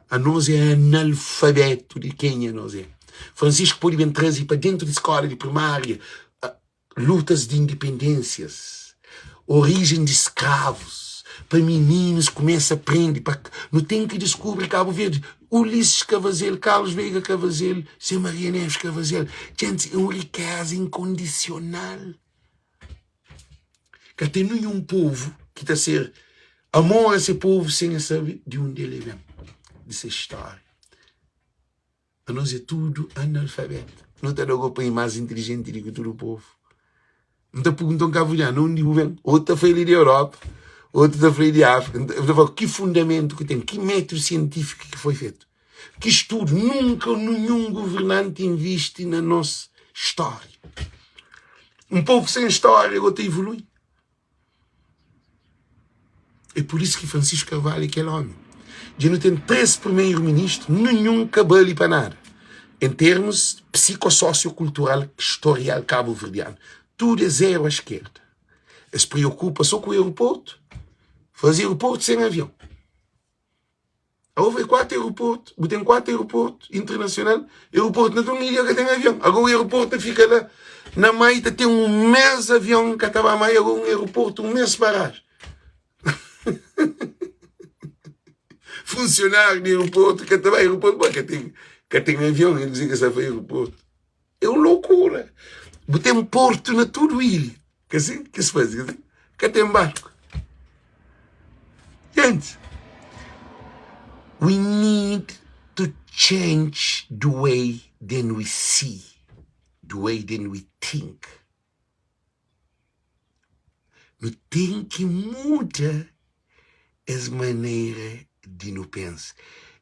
Anos é analfabetu di kenha nos é. Francisco pode ben traze pa dentu di skola di primária lutas di indipendênsias, orijen di skravus, pa mininus kumesa prende, pa nu ten ki diskubri Kabu Verdi. Ulisses ka faze-l, Carlos Veiga ka faze-l, Zé Maria Neves ka faze-l. Djenti, é un rikeza inkondisional. Ka ten ninhun povu ki ta ser amor a se povu sen es sabe di undi el ben, di se stória. Anos é tudu analfabetu. Nu ta da go pa i más intilijenti di ki tudu povu. N ta pergunta un kabuverdianu, undi bu ben? Otu ta fla el é di Europa, otu ta fla el é di Áfrika. N ta fla, ki fundamentu ki ten? Ki métudu sientífiku ki foi fetu? Ki studu? Nunka ninhun governanti invisti na nos stória. Un povu sen stória go ta ivolui. É pur isu ki Francisco Carvalho é kel ómi. Dja nu ten 3 primeru ministru, ninhun ka bali pa nada en termus psikososiokultural storial kabuverdianu. Tudu é zeru a skerda. Es preokupa so ku aeroportu, faze aeroportu sen avion. Aô é 4 aeroporto, bu ten 4 aeroporto internacional, aeroporto na tudo ilha ka ten avião. Agora o aeroporto fica lá na Maita tem um mês avião ka ta ba mai, agora um aeroporto um mês parado. Funsionáriu di aeroportu ka ta bai aeroportu pamodi ka ten ka ten avion, el kuzê ki el sta fla aeroportu? É un lokura. Bu ten portu na tudu ilha, ka si ki es faze? Ka si? Ka ten barku. Gente, we need to change the way than we see, the way than we think. Nu ten ki muda es manera di nu pensa.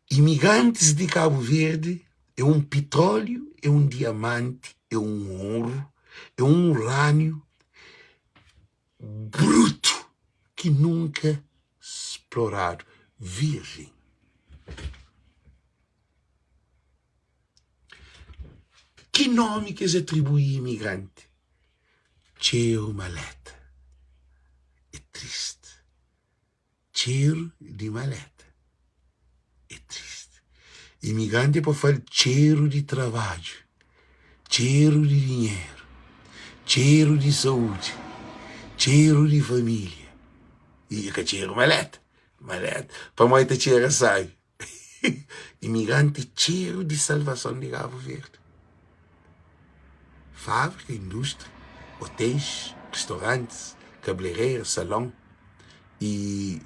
Imigrantis di Kabu Verdi é un pitróliu, é un diamanti, é un oru, é un urâniu brutu ki nunka sploradu, virjen. Ki nomi ki es atribui imigranti? Txeru maleta. É tristi. Txeru di maleta. É tristi. Imigranti é pa fla-l txeru di trabadju, txeru di dinheru, txeru di saúdi, txeru di família. I ka txeru maleta. Maleta. Pamodi ta txera sábi. Imigranti txeru di salvason di Kabu Verdi. Fábrika, indústria, otéis, ristorantis, kablereru, salon y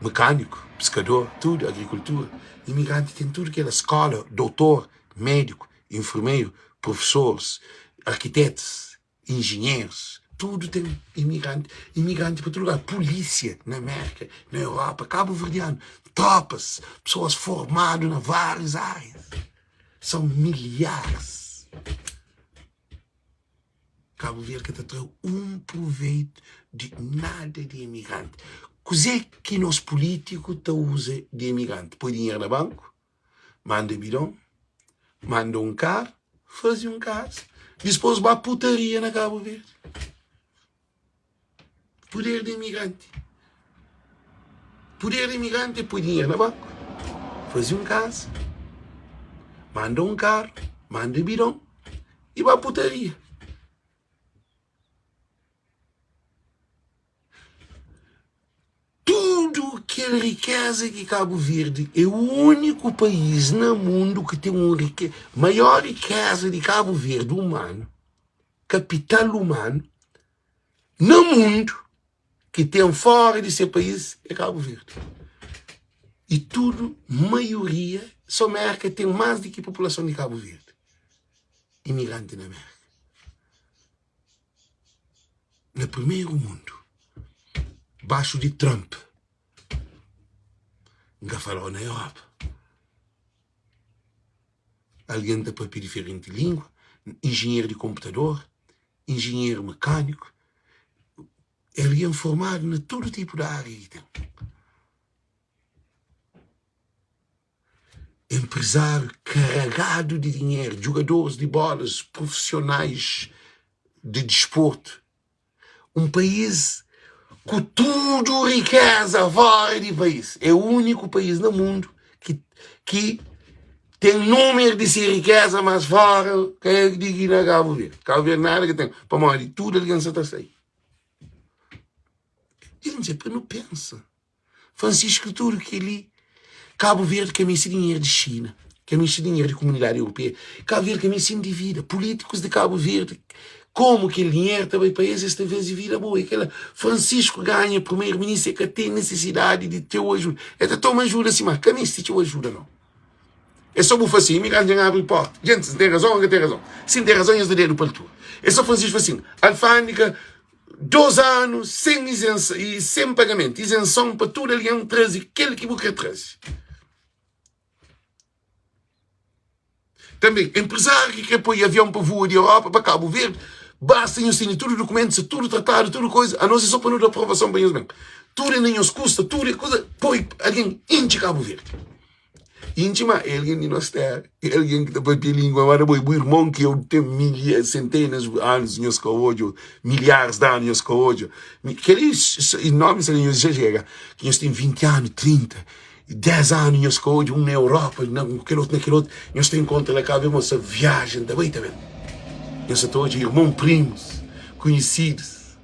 mekániku, piskador, tudu, agrikultura. Imigranti ten tudu kela, skóla, dotor, médiku, infermeru, profesoris, arkitetus. Injinherus, tudu ten imigranti, imigranti pa tudu lugar, pulísia na Mérka, na Europa, kabuverdianu, tropas, pesoas formadu na várius árias, são milharis. Kabu Verdi ka ta tra un proveitu di nada di imigranti. Kuzê ki nos pulítiku ta uza di imigranti? Poi dinheru na banku? Manda bidon, manda un karu, faze un kaza, dispôs ba putaria na Kabu Verdi. Puder di imigranti. Puder di imigranti é poi dinheru na banku, faze un kaza, manda un karu, manda bidon i ba putaria. Tudu kel rikeza ki Kabu Verdi é úniku país na mundu ki ten un rike, maior rikeza di Kabu Verdi umanu, kapital umanu na mundu ki ten fora di se país é Kabu Verdi. I tudu maioria so Merka ten más di ki populason di Kabu Verdi, imigranti na Merka. Na primeru mundu, baxu di Trump, N ka fala-u na Europa, algen ta papia diferenti lingua, injinheru di konputador, injinheru mekaniku, algen formadu na tudu tipu di aria ki ten. Enprezáriu karagadu di dinheru, djugadoris di bólas prufisionais di disportu, un país ku tudu rikéza fóra di país. É úniku país na mundu ki ki ten númeru di se rikéza más fóra ki di ki na Kabu Verdi. Kabu Verdi nada ka ten, pamodi tudu algen sa ta sai. Dja pa nu pensa. Francisco tudu keli Cabo Verde ka meste dinheiro di China ka meste dinheiro di comunidade europeia Cabo Verde ka meste endivida políticos de Cabo Verde como kel dinheiro ta bai pa es es ta faze vida boa e kela Francisco ganha primeiro ministro e ka ten necessidade di txeu ajuda e ta toma ajuda si ma ka meste txeu ajuda não é só bu fase imigrantes dja abre porta gente se tem razão ou ka tem razão se tem razão nhos da dedo pa altura é só Francisco fase assim alfândega 2 anu sen izenson i sen pagamentu, izenson pa tudu algen traze kel ki bu kre traze. Tanbe, enprezáriu ki kre poi avion pa vua di Europa pa Kabu Verdi, basta nhos tene tudu dukumentu, sta tudu tratadu, tudu koza, anos é so pa nu da aprovason pa nhos ben. Tudu é na nhos kusta, tudu é kuza, poi algen intxi Kabu Verdi. Intxi ma é algen di nos téra, é algen ki ta papia língua ma bo é bu irmon ki eu ten milha, sentenas di anus nhos ka odja, milharis di anu nhos ka odja. Kel-li i nomi sta nhos izajera, ki nhos ten 20 anu, 30, 10 anu nhos ka odja un na Europa, na kel otu, na kel otu, nhos ta inkontra na Kabu Verdi, nhos ta viaja, ta bai ta ben. Nhos sa ta odja irmon, primus, konhisidus.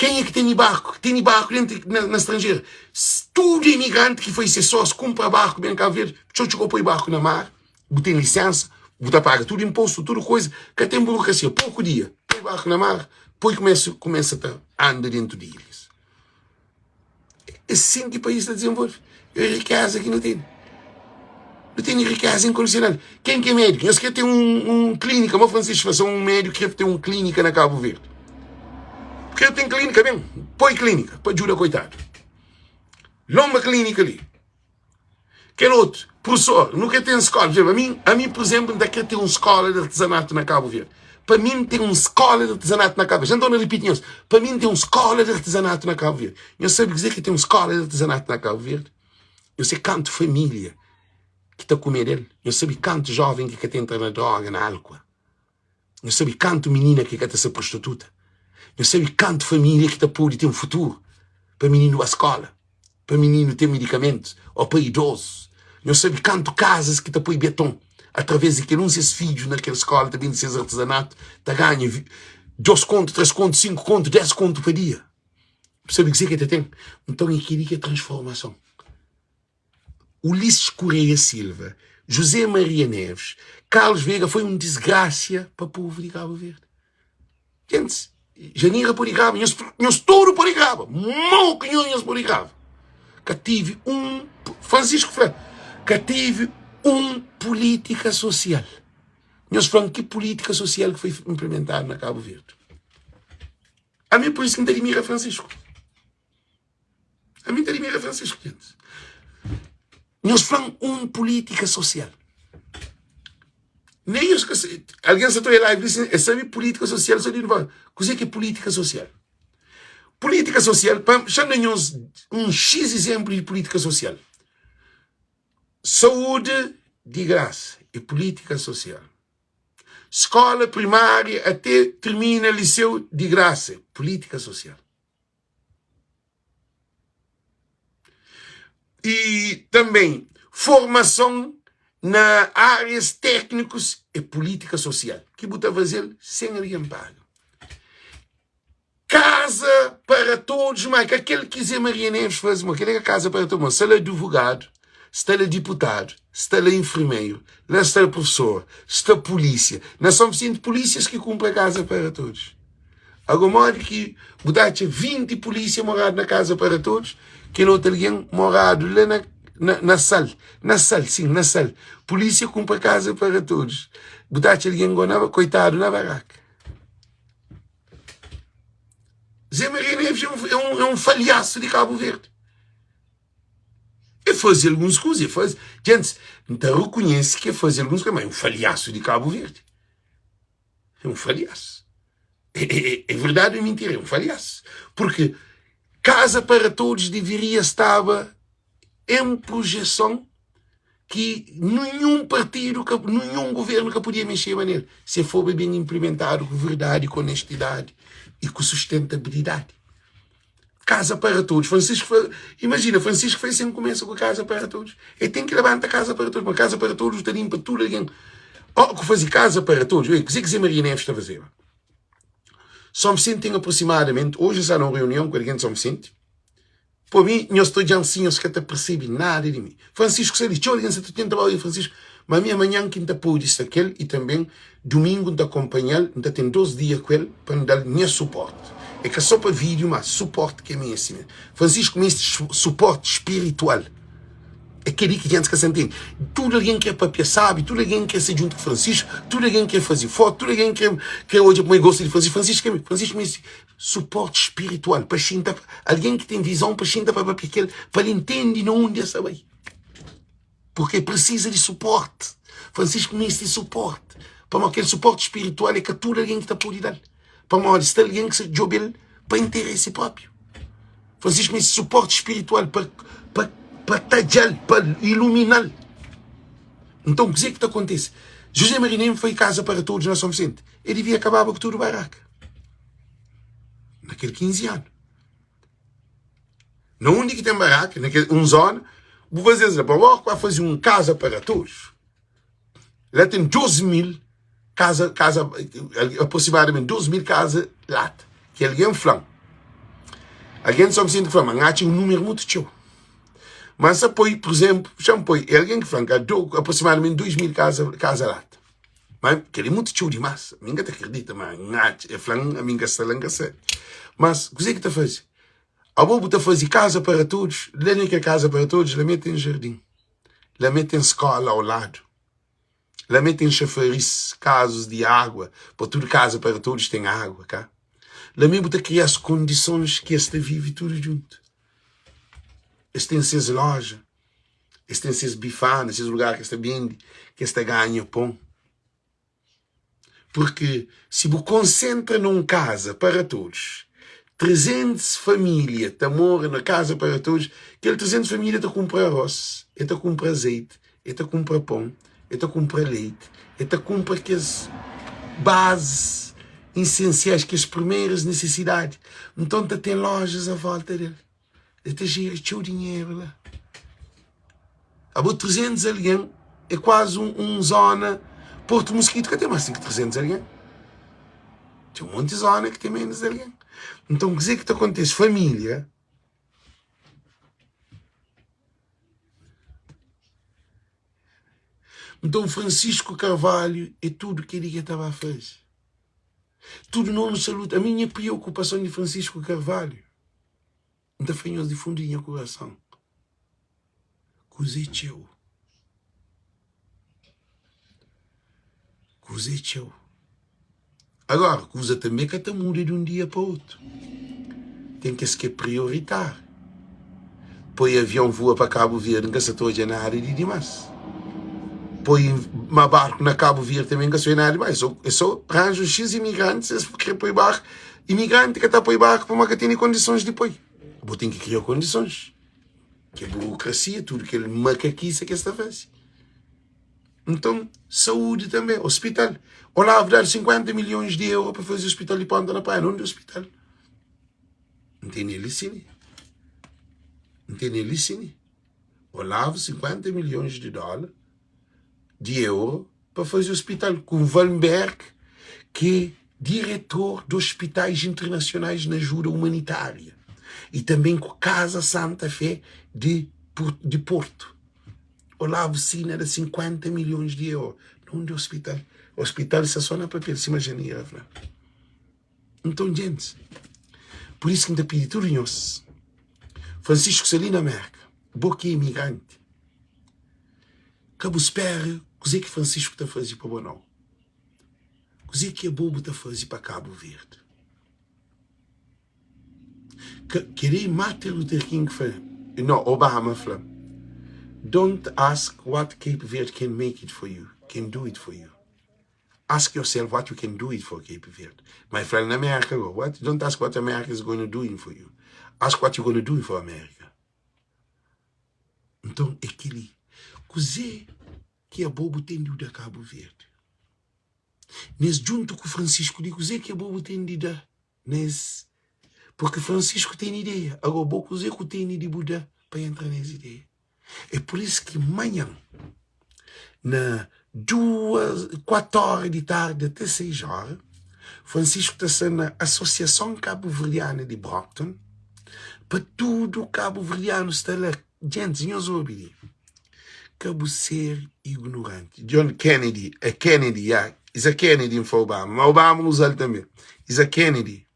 Kenha ki tene barku, ki tene barku dentu na, na stranjeru? Tudu imigranti ki foi se sós kunpra barku ben Kabu Verdi, txotxi ka poi barku na mar, bu ten lisensa, bu ta paga tudu inpostu, tudu koisa, ka ten burokrasia. Poku dia, poi barku na mar, poi kumesa, kumesa ta anda dentu di ilhas. É sin ki país ta dizenvolve. É rikeza ki nu tene. Nu tene rikeza inkondisional. Ken ki é médiku? Nhos kre ten un, un klínika. Mo Francisco fla, se un médiku kre ten un klínika na Kabu Verdi. Kre ten klínika, ben, poi klínika pa djuda koitadu. Lonba klínika li. Kel otu, professor, nu ka ten skola. Por exemplo, ami, ami, por exemplo, N ta kre ten un skola di artezanatu na Kabu Verdi. Pa mi N ten un skola di artezanatu na Kabu Verdi. Já N torna ripiti nhos. Pa mi N ten un skola di artezanatu na Kabu Verdi. Nhos sabe kuzê ki ten un skola di artezanatu na Kabu Verdi? Nhos sabe kantu família ki ta kume del? Nhos sabe kantu joven ki ka ta entra na droga, na álkua? Nhos sabe kantu minina ki ka ta ser prostituta? Nhos sabe kantu família ki ta pode ten futuru pa mininu ba skola, pa mininu ten medikamentus ô pa idozus? Nhos sabe kantu kazas ki ta poi beton através di kel un ses fidju na kel skola ta bende ses artezanatu ta ganha 2 kontu, 3 kontu, 5 kontu, 10 kontu pa dia? Bu sabe kuzê ki ta ten? Nton é kel-li ki é transformason. Ulisses Correia Silva, José Maria Neves, Carlos Veiga foi um desgracia pa povo de Cabo Verde. Gente, Janira pode grava, nhos, nhos tudo pode grava, mau que nhos, nhos pode grava. Ka tive um, Francisco fla, ka tive um política social. Nhos flam que política social que foi implementado na Cabo Verde. A mim por isso que me admira Francisco. Ami ta admira Francisco Quintas. Nhos fla-m un polítika sosial. Nem nhos ka sabe. Algen sa ta oia live li sin, es sabe polítika sosial só di fala. Kuzê ki é polítika sosial? Polítika sosial, pa xa da nhos un X izénplu di polítika sosial. Saúde di grasa é polítika sosial. Skóla primária até termina liseu di grasa, polítika sosial. E também formason na áreas técnicos e política social ki bu ta fazel sem alguém paga. Casa para todos, mas que aquele que Zé Maria Neves faz, mas aquele é casa para todos, mas está lá advogado, está lá deputado, está lá enfermeiro, lá está professor, está polícia. Na São Vicente, polícias que cumprem a casa para todos. Ago modi ki bu ta atxa 20 pulísia moradu na Kaza para Todos, kel otu algen moradu la na, na, na Sal, na Sal, sin, na Sal. Pulísia kunpra Kaza para Todos. Bu ta atxa algen go na, koitadu na baraka. Zé Maria Neves é um, é um, é um falhaço de Cabo Verde. E faze alguns kuza, e faze. Gente, N ta reconhece que faze alguns kuza, mas é um falhaço de Cabo Verde. É um falhaço. É, é, é verdade ou mentira? É um falhaço. Porque Casa para Todos deveria estava em projeção que nenhum partido, nenhum governo que podia mexer nele, se for bem implementado com verdade, com honestidade e com sustentabilidade. Casa para todos. Francisco, imagina, Francisco foi assim começa com Casa para Todos. Ele tem que levantar Casa para Todos, mas Casa para Todos está limpa tudo alguém. Oh, que fazer Casa para Todos. O que Zé Maria Neves está a fazer? São Vicente tem aproximadamente, hoje está numa reunião com alguém de São Vicente. Por mim, nós estou já assim, nós que te percebe nada de mim. Francisco, se ele, alguém se tenta Francisco, mas minha manhã quinta pode estar aquele e também Domingo N ta konpanha-l, N ta ten dos dia ku el pa N da-l nha suporti. É ka so pa vídiu, má suporti ki el meste mê. Francisco meste suporti spiritual. É kel-li ki gentis ka sa ntende. Tudu algen krê papia sábi, tudu algen krê sta djuntu ku Francisco, tudu algen krê faze fotu, tudu algen krê krê odja kuma el gosta di Francisco. Francisco ka meste. Francisco meste suporti spiritual pa xinta, algen ki ten vizon pa xinta pa papia ku el, pa el ntende na undi el sta bai. Porque precisa de suporte. Francisco meste suporte. Pamodi kel suporte spiritual é ka tudo algen ki ta pode dal. Pamodi sta algen ki sa djobe-l pa interesse próprio. Francisco meste suporte spiritual pa, pa, pa tadja-l, pa ilumina-l. Então, kuzê ki ta kontise? José Maria nem foi casa para todos na São Vicente. Ele devia acabava com tudo barraca. Naquele 15 anos. Na undi ki ten baraka, na kel un zona, bu faze es la, pa bo ba faze un kaza para todos. La ten 2000 kaza, kaza, aproximadamente 2000 kaza lata, ki algen fla-m. Algen di São Vicente ki fla ma N atxa un númeru mutu txeu. Ma N sa poi, pur izénplu, xa-m poi, é algen ki fla-m ka do, aproximadamenti 2000 kaza, kaza lata. Ma kel-li é mutu txeu dimás. Mi N ka ta kridita ma N atxa. El fla-m, ami N ka sta la, N ka sabe. Mas kuzê ki ta faze? Abo bu ta faze kaza para todos, la na kel kaza para todos, la mê ten jardin, la mê ten skóla au ladu. La mê ten xafaris, kazus di água, pa tudu kaza para todos ten água, ka? La mê bu ta kria-s kondisons ki es ta vive tudu djuntu. Es ten ses loja, es ten ses bifana, ses lugar ki es ta bende, ki es ta ganha pon. Purki si bu konsentra na un kaza para todos, 300 família ta mora na kaza para todos, kel 300 família ta kunpra arroz, e ta kunpra azeiti, e ta kunpra pon, e ta kunpra leiti, e ta kunpra kes bazis isensiais, kes primeiras nisisidadi. Nton ta ten lojas a volta del. El ta jera txeu dinheru la. Abo 300 algen é kuazi un, un zona. Porto Mosquito ka ten más ki 300 algen. Ten un monti zona ki ten menos algen. Nton, kuzê ki ta kontise? Família. Nton, Francisco Carvalho é tudu kel-li ki el ta ba faze. Tudu nomi saluta. Ami nha preokupason di Francisco Carvalho. N ta fla nhos di fundu di nha kurason, kuza é txeu, kuza é txeu. Agora, kuza tanbe ka ta muda di un dia pa otu. Ten kes ki é prioritáriu. Poi avion vua pa Kabu Verdi, N ka sa ta odja nada di dimás. Poi ma barku na Kabu Verdi tanbe N ka sa odja nada di dimás. É sô ranja un xis imigrantis, es kre poi barku. Imigranti ka ta poi barku pamodi ka tene kondisons di poi. Bo ten ki kria kondisons. Ke burokrasia, tudu kel makakisa ki es ta faze. Nton, saúdi tanbe, ospital. Olavo dadu 50 milhons di euro pa faze ospital di Ponta na Praia. Nonde ospital? N tene li sini. N tene li sini. Olavo 50 milhons di dóla, di euro, pa faze ospital ku Valmberg, ki é diretor di ospitais internasionais na ajuda umanitária, i tanbe ku Casa Santa Fé di di Porto. Olavo sina da 50 milhons di euro. Nonde ospital? Ospital sta só na papel, sima Janira fla. Nton, gentis, pur isu ki N ta pidi tudu nhos, Francisco sta li na Mérka, bo ki é imigranti, ka bu spera kuzê ki Francisco ta faze pa bo, nau. Kuzê ki abo bu ta faze pa Kabu Verdi? Ka, kel-li Martin Luther King fla, no, Obama fla, Don't ask what Cape Verde can make it for you, can do it for you. Ask yourself what you can do it for Cape Verde. Ma el fla-l na Amérika go, what? Don't ask what America is going to do it for you. Ask what you going to do for America. Nton, é kel-li. Kuzê ki abo bu ten di da Kabu Verdi? Nes djuntu ku Francisco li, kuzê ki abo bu ten di da nes? Porque Francisco ten ideia. Agora, bo kuzê ku tene di bu da pa entra nes ideia? É pur isu ki manhan, na duas, kuatu óra di tardi ate seis óra, Francisco ta sta na Asosiason Kabuverdiana di Brockton pa tudu kabuverdianu sta la. Gentis, nhos obi li, ka bu ser ignoranti. John Kennedy, é Kennedy, ya, is a Kennedy, N fla Obama, ma Obama uza-l tanbe, is a Kennedy.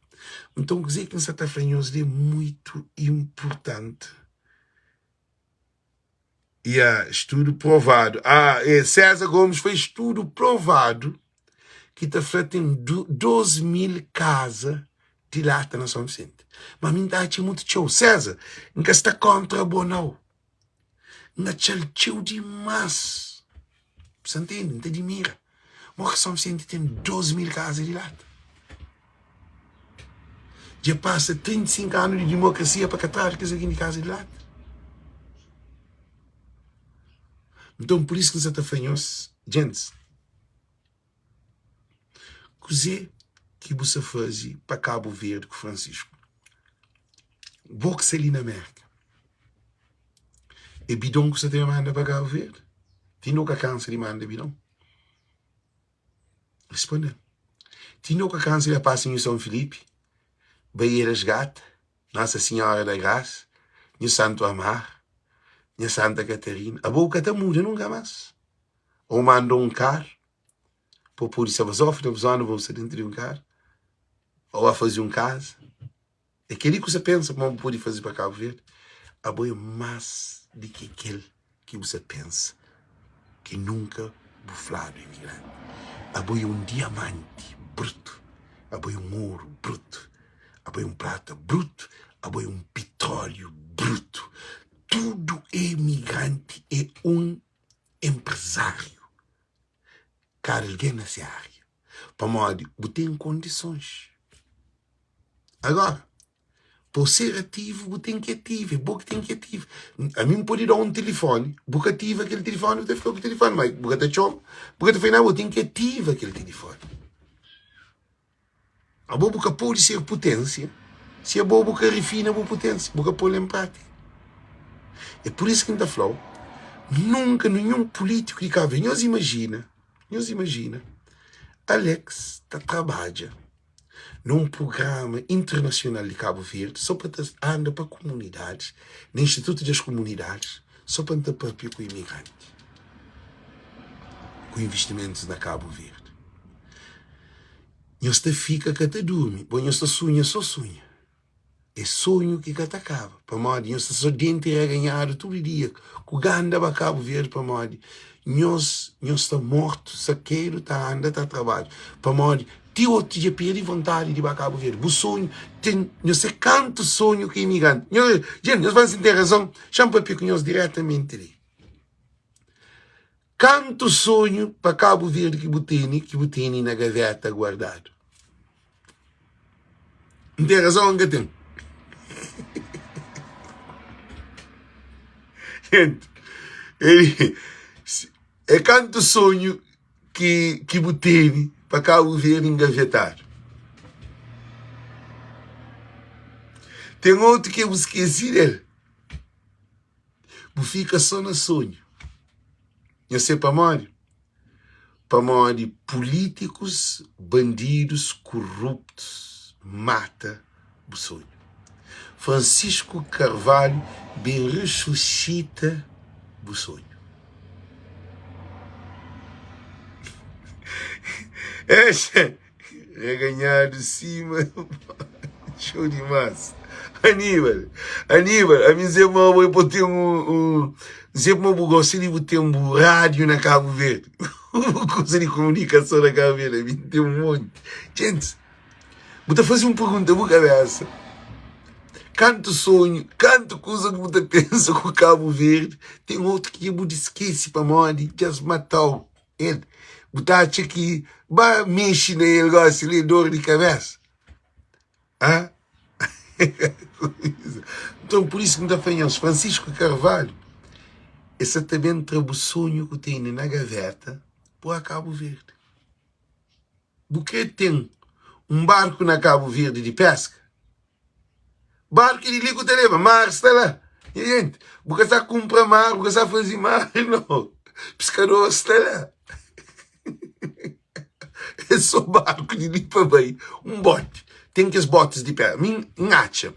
Nton, kuzê ki N sa ta fla nhos li é muitu inpurtanti. Ya, estudo provado. Ah, é, César Gomes foi estudo provado ki ta fla ten 12 mil kaza di lata na São Vicente. Ma mi nta atxa mutu txeu. César, N ka sta kontra bo nau. N atxa-l txeu dimás. Bu sa ntende? N ta dimira. Mo ki São Vicente ten 12 mil kaza di lata? Dja pasa 35 anu di dimokrasia pa ka tradu kes algen di kaza di lata. Nton, pur isu ki N sa ta fla nhos, gentis, kuzê ki bu sa faze pa Kabu Verdi ku Francisco? Bo ki sta li na Mérka, é bidon ku sa ta ben manda pa Kabu Verdi? Ti no ka kansa di manda bidon? Responde-m. Ti no ka kansa di pasa Nhu São Filipe, bai resgata? Nossa Senhora da Graça, Nhu Santo Amar, Nha Santa Catarina. Abo bu ka ta muda nunka más. Ou manda un karu pa bu pode sta bazofu na bu zona, pa bu sta dentu di un karu, ou ba faze un kaza. É kel-li ki bu sta pensa ma bu pode faze pa Kabu Verdi? Abo é más di ki kel ki bu sta pensa ki nunka bu fladu, imigranti. Abo é un diamanti brutu, abo é un oru brutu, abo é un prata brutu, abo é un pitróliu brutu. Tudu imigranti é un enprezáriu, kada algen na se ária. Pamodi bu ten kondisons. Agora, pa bu ser ativu, bu ten ki ativa, é bo ki ten ki ativa. Ami N pode da-u un tilifoni, bu ka ativa kel tilifoni, bu ta fika ku tilifoni, ma bu ka ta txoma, bu ka ta fai nada, bu ten ki ativa kel tilifoni. Abo bu ka pode ser putensia si abo bu ka rifina bu putensia, bu ka pô-l en prátika. É pur isu ki N ta fla-u, nunka ninhun pulítiku di Kabu Verdi, nhos imajina, nhos imajina Alex ta trabadja na un prugrama internasional di Kabu Verdi so pa ta anda pa kumunidadis, na Institutu das Kumunidadis, so pa N ta papia ku imigranti, ku investimentus na Kabu Verdi. Nhos ta fika ka ta durmi, bo nhos ta sunha so sunha. É sonhu ki ka ta kaba, pamodi nhos sta so denti raganhadu tudu dia ku ganda ba Kabu Verdi, pamodi nhos nhos sta mortu, sakedu ta anda ta trabadja, pamodi ti otu dja perdi vontadi di ba Kabu Verdi. Bu sonhu ten, nhos se kantu sonhu ki imigranti. Nhos, jenti, nhos fla si N ten razon, xa-m papia ku nhos diretamenti li. Kantu sonhu pa Kabu Verdi ki bu tene, ki bu tene na gaveta guardadu? N ten razon o N ka ten? Gente, é kantu sonhu ki, ki bu tene pa Kabu Verdi engavetadu? Ten otu ki bu skese del. Bu fika só na sonhu. Nha se pamodi? Pamodi pulítikus, bandidus, kuruptus mata bu sonhu. Francisco Carvalho ben resusita bu sonhu. Exa reganhadu sima Show dimas Aníbal Aníbal ami N ma bo po ten un N ma bu gosta di bu ten bu rádiu na Kabu Verdi bu kuza di komunikason na Kabu Verdi ami N ten un monti Djentis bu ta faze un pergunta bu kabesa kantu sonhu kantu kuza ki bu ta pensa ku Kabu Verdi ten otu ki dja bu diskese pamodi dja es matau El, bu ta atxa ki ba mexe na el gosi li é dor di kabesa? Hã? Nton, pur isu ki N ta fla nhos, Francisco Carvalho, el sa ta ben tra bu sonhu ku tene na gaveta bu a Kabu Verdi. Bu kre ten un barku na Kabu Verdi di peska? Barku é di li ku ta leba, mar sta la. Nha gente, bu ka sa kumpra mar, bu ka sa faze mar, no. Piskador sta la. É só barku di li pa bai, un boti. Ten kes botis di pé. Mi N atxa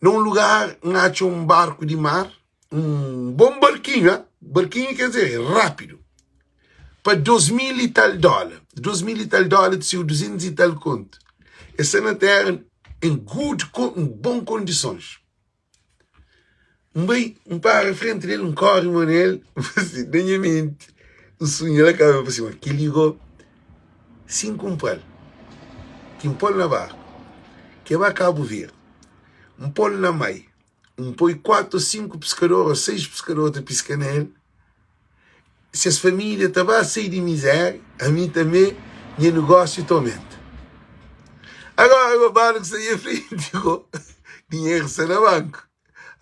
na un lugar, N atxa un barku di mar, un bon barkinhu, ha? Barkinhu quer dizer rápido. Pa 2000 e tal dólar. 2000 e tal dólar de seu 200 e tal conto. Essa na terra em good, em bom condições. Um bai, um para frente dele, um corre mão nele, assim, na minha mente, um sonho lá cá, assim, que ligou, sim comprar, que um pôr na barco, que vai Cabo Verde, um pôr na mai, um põe 4 ou 5 pescadores ou 6 pescadores ta piska na el, ses família ta ba sai di miséria, ami tanbê nha negósiu ta omenta. Agora, go barku sta nha frenti go, dinheru sta na banku.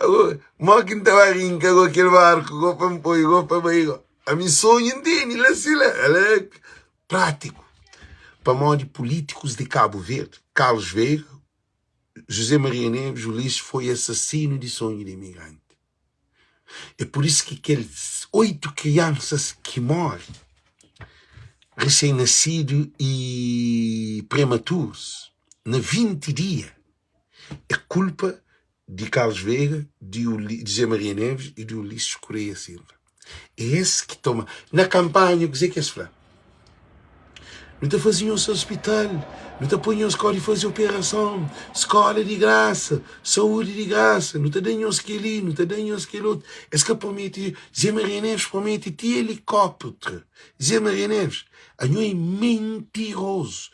Agora, mo ki N ta ba rinka go kel barku go pa N poi go pa bai go? Ami sonhu N tene la si la, ala prátiku. Pamodi pulítikus di Kabu Verdi, Carlos Veiga, José Maria Neves, Ulisses foi assassino di sonhu di imigranti. É por isso ki kel 8 kriansas ki morre, recém-nascido e prematuros, na 20 dia, É kulpa di Carlos Veiga, di José Maria Neves y di Ulisses Correia Silva. É es ki toma. Na kanpanha kuzê ki es fla? Nu ta faze nhos ospital, nu ta poi nhos kóre faze operason, skóla di grasa, saúdi di grasa, nu ta da nhos kel-li, nu ta da nhos kel otu. Es ka promete, Zé Maria Neves promete ti elikóptru. Zé Maria Neves, anho é mentirozu.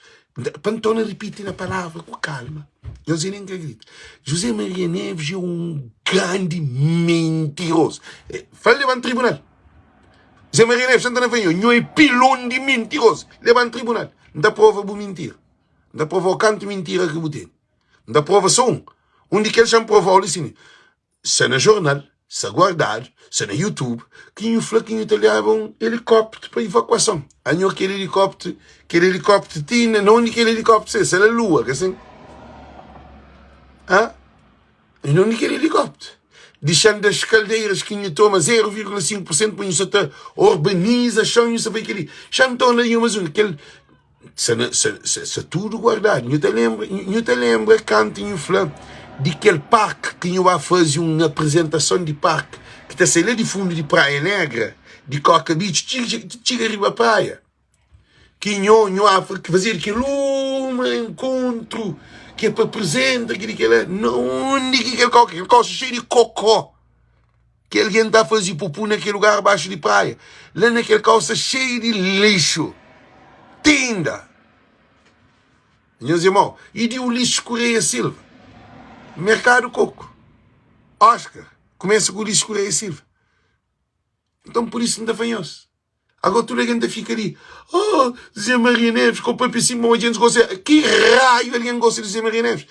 Pa N torna ripiti na palavra ku kalma, nhos nen ka grita. José Maria Neves é un grandi mentirozu. Fla-l leba-m tribunal. Zé Maria Neves, Santana fla nho, nho é pilon di mintirozu. Leba-m tribunal, N ta prova bu mintira. N ta prova-u kantu mintira ki bu tene. N ta prova so un. Un di kel xa N prova-u li sin. Sta na jornal, sta guardadu, sta na YouTube, ki nhu fla ki nhu ta leba un elikópteru pa ivakuason. Anho kel elikópteru, kel elikópteru ti na undi kel elikópteru sta? Sta na lua, ka sin? Ha? I non kel elikópteru. Dixan das kaldeiras ki nhu toma 0,5 por sentu pa nhu sa ta urbaniza xon, nhu sa fai kel-li. Xa N torna nhu mas un, kel sa na sa sa sa tudu guardadu. Nhu ta lenbra nhu ta lenbra kantu nhu fla di kel parki ki nhu ba faze un aprizentason di parki ki ta sai la di fundu di Praia Negra, di Koka Beach, txiga txiga riba praia. Ki nho, nho Áfrika, ki fazedu kel uma enkontru ki é pa apresenta kel-li, kel-la. Na undi ki kel kau, kel kau sta xeiu di kokó, ki algen ta faze pupu na kel lugar baxu di praia. La na kel kau sta xeiu di lixu, ti inda. Nhas irmon, i di Ulisses Correia Silva, Merkadu Koku, Oscar, kumesa ku Ulisses Correia Silva. Nton, pur isu N ta fla nhos. Agora tudu algen ta fika li, Oh, Zé Maria Neves, ko papia si mo djentis gosta. Ki raio algen gosta di Zé Maria Neves?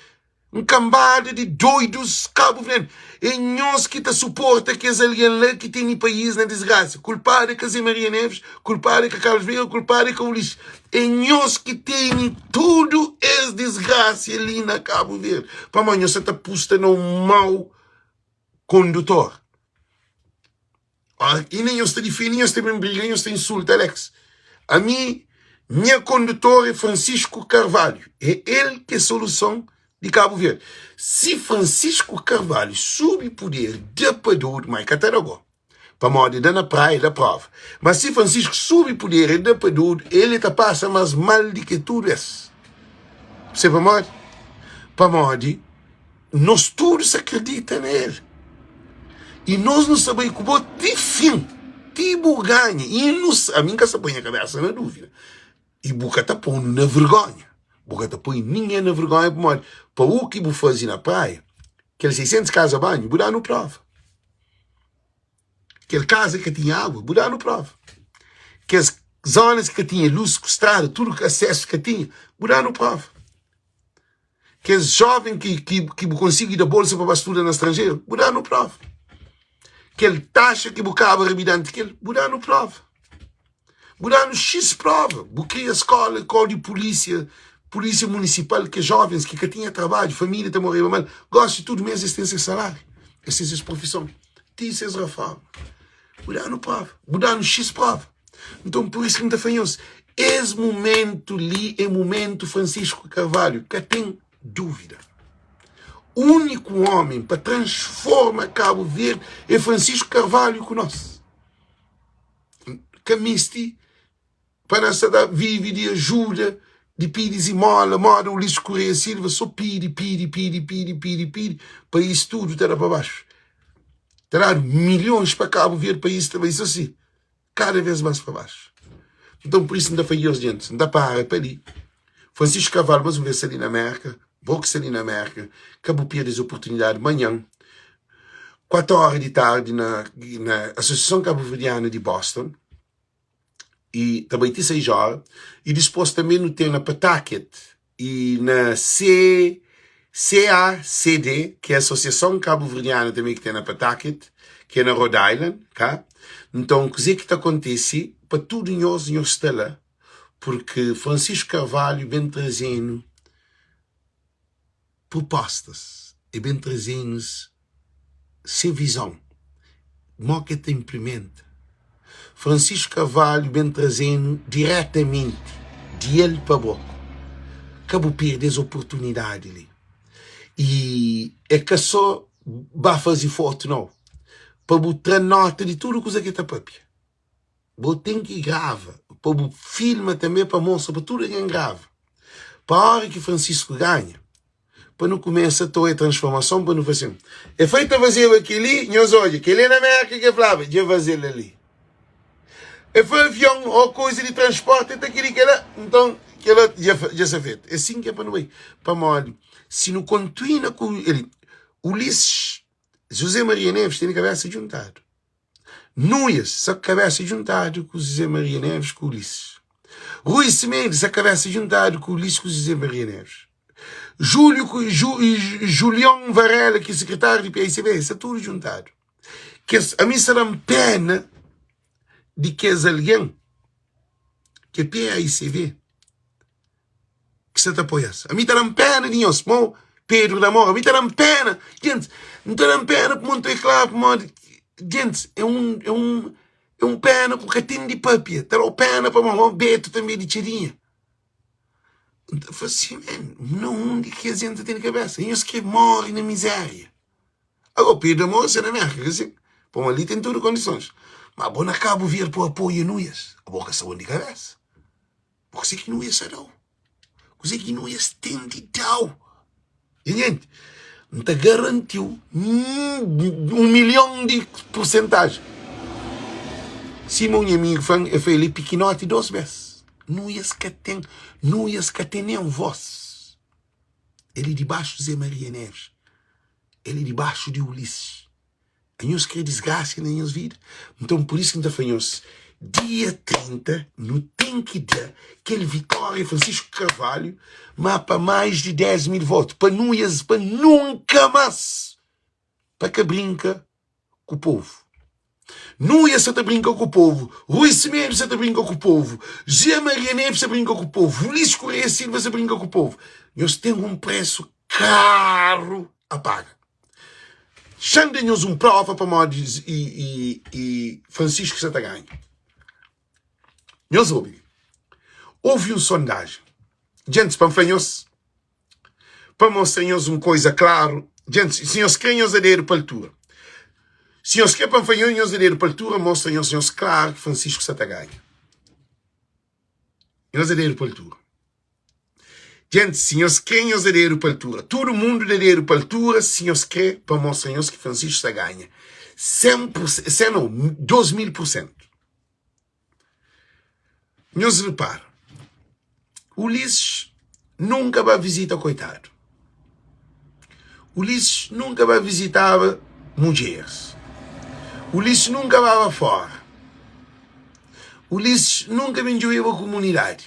Un kambada di doidus kabu-verdianu. É nhos ki ta suporta kes algen la ki tene país na disgrasa. Kulpadu é ka Zé Maria Neves, kulpadu é ka Carlos Veiga, kulpadu é ka Ulisses. É nhos ki tene tudu es disgrasia li na Kabu Verdi. Pamodi nhos sa ta pusta na un mau kondutor. Ora, i nen nhos ta difende, nhos ta ben briga, nhos ta insulta Alex. Ami, nha kondutor é Francisco Carvalho. É el ki é soluson di Kabu Verdi. Si Francisco Carvalho subi puder, da pa dodu, ma e ka ta da go. Pamodi da na praia, da prova. Ma si Francisco subi puder, e da pa dodu, el e ta pasa mas mal di ki tudu es. Se pamodi? Pamodi Nos tudu sa kridita na el i nos nu sta bai ku bo ti fin, ti bu ganha. I nu ami N ka sta poi nha kabésa na dúvida i bu ka ta pô-nu na vergónha. Bu ka ta poi ningen na vergónha pamodi pa u ki bu faze na praia, kel 600 kaza banhu, bu da-nu próva. Kel kaza ki ka tinha agu, bu da-nu próva. Kes zónas ki ka tinha lus ku strada, tudu asésu ki ka tinha, bu da-nu próva. Kes jóven ki, ki, ki bu konsigi da bolsa pa ba studa na stranjeru, bu da-nu prova. Kel taxa ki bu kaba rabidanti kel, bu da-nu prova. Bu da-nu X prova. Bu kria skola, kau di pulísia, pulísia munisipal, kes jóvens ki ka tinha trabadju, família ta moreba mal, gosi tudu mês es ten ses saláriu, es ten ses profison, ti ses reforma. Bu da-nu prova, bu da-nu X prova. Nton, pur isu ki N ta fla nhos, es mumentu li é mumentu Francisco Carvalho, ka ten dúvida. Úniku ómi pa transforma Kabu Verdi é Francisco Carvalho ku nos. Ka meste pa na sta ta vive di ajuda, di pidi zimóla, móda Ulisses Correia Silva, sô pidi, pidi, pidi, pidi, pidi, pidi, país tudu ta da pa baxu. Ta dadu milhons pa Kabu Verdi, país ta bai sô si. kada vez más pa baxu. Nton, pur isu, N ta fla nhos djentis, N ta para pa li. Francisco Carvalho, más un vez, sta li na Mérka, bo ki sta li na Mérka, ka bu perde es oportunidadi. Manhan, 4 óra di tardi, na na Asosiason Kabuverdianu di Boston, i ta bai ti 6 óra, i dispôs tanbe nu ten na Pawtucket, i na C CACD, ki é Asosiason Kabuverdianu tanbe ki ten na Pawtucket, ki é na Rhode Island, ka? Nton, kuzê ki ta kontise pa tudu nhos, nhos sta la, purki Francisco Carvalho ben traze-nu prupostas, e ben traze-nu se vizon, mo ki el ta inplimenta. Francisco Carvalho ben traze-nu diretamenti di el pa bo. Ka bu perde es oportunidadi li. I é ka sô ba faze fotu nau. Pa bu tra nota di tudu kuza ki el ta pâpia. Bo ten ki grava, pa bu filma tanbê pa mostra pa tudu algen grava. Pa óra ki Francisco ganha, pa nu kumesa ta oia transformason pa nu fla sin, E foi ta fazeba kel-li, nhos odja, kel-li na Mérka ki el flaba, dja el faze-l ali. E foi avion ô koza di transporti, e ta kel-li, kel-la, nton kel-la dja sta fetu. É sin ki é pa nu bai. Pamodi si nu kontinua ku el, Ulisses, José Maria Neves tene kabesa djuntadu. Nuias sa kabesa djuntadu ku José Maria Neves ku Ulisses. Rui Semedo sa kabesa djuntadu ku Ulisses ku José Maria Neves. Júlio ku Ju, Julião Varela ki é sekretáriu di PICB sa tudu djuntadu. Kes ami sa da-m pena di kes algen ki é PAICV ki sa ta apoia-s. Ami ta da-m pena di nhos, mo Pedro da Mora, ami ta da-m pena. Gentis, N ta da-m pena pamodi N ta kla pamodi gentis é un é un é un pena ku ka ten di papia. Ta da-u pena pamodi mo Beto tanbe di Txadinha. N ta fla si, man, na undi ki es gente ta tene kabesa? Nhos kre more na mizeria. Agora, Pedro Amor sta na Merka, ka sin? Pamodi li ten tudu kondisons. Ma bo na Kabu Verdi pa apoia Nuias, abo ka sta bon di kabesa. Bo kuzê ki Nuias sa da-u? Kuzê ki Nuias ten di da-u? Nha gente, N ta garanti-u un milhon di pursentajen. Sima un nha amigu fla-m, el fla el é pikinoti dos bes. Nuias ka ten, Nuias ka ten nen vós. El é dibaxu Zé Maria Neves. El é dibaxu di Ulisses. Anhos kre disgrasia na nhos vida? Nton, pur isu ki N ta fla nhos, dia 30 nu ten ki da kel vitória a Francisco Carvalho, má pa más di 10 mil votu, pa Nuias, pa nunka más, pa ka brinka ku povu. Nuia sa ta brinka ku povu, Rui Semedo sa ta brinka ku povu, José Maria Neves sa brinka ku povu, Ulisses Correia Silva sa brinka ku povu. Nhos ten un presu karu a paga. Xa-m da nhos un prova pamodi i, i, i Francisco sa ta ganha. Nhos obi li. Houve un sondajen. Gentis, pa N fla nhos, pa mostra nhos un koiza klaru, gentis, si nhos kre nhos da dedu pa altura. Si nhos kre pa N fla nhos, nhos da dedu pa altura, mostra nhos nhos klaru ki Francisco sa ta ganha. Nhos da dedu pa altura. Gentis, si nhos kre nhos da dedu pa altura. Tudu mundu da dedu pa altura si nhos kre pa mostra nhos ki Francisco sa ganha 100 pur, 100 nau, 2000 pur sentu. Nhos repara, Ulisses nunka ba vizita koitadu. Ulisses nunka ba vizitaba mudjeris. Ulisses nunka baba fora. Ulisses nunka ben djobeba kumunidadi.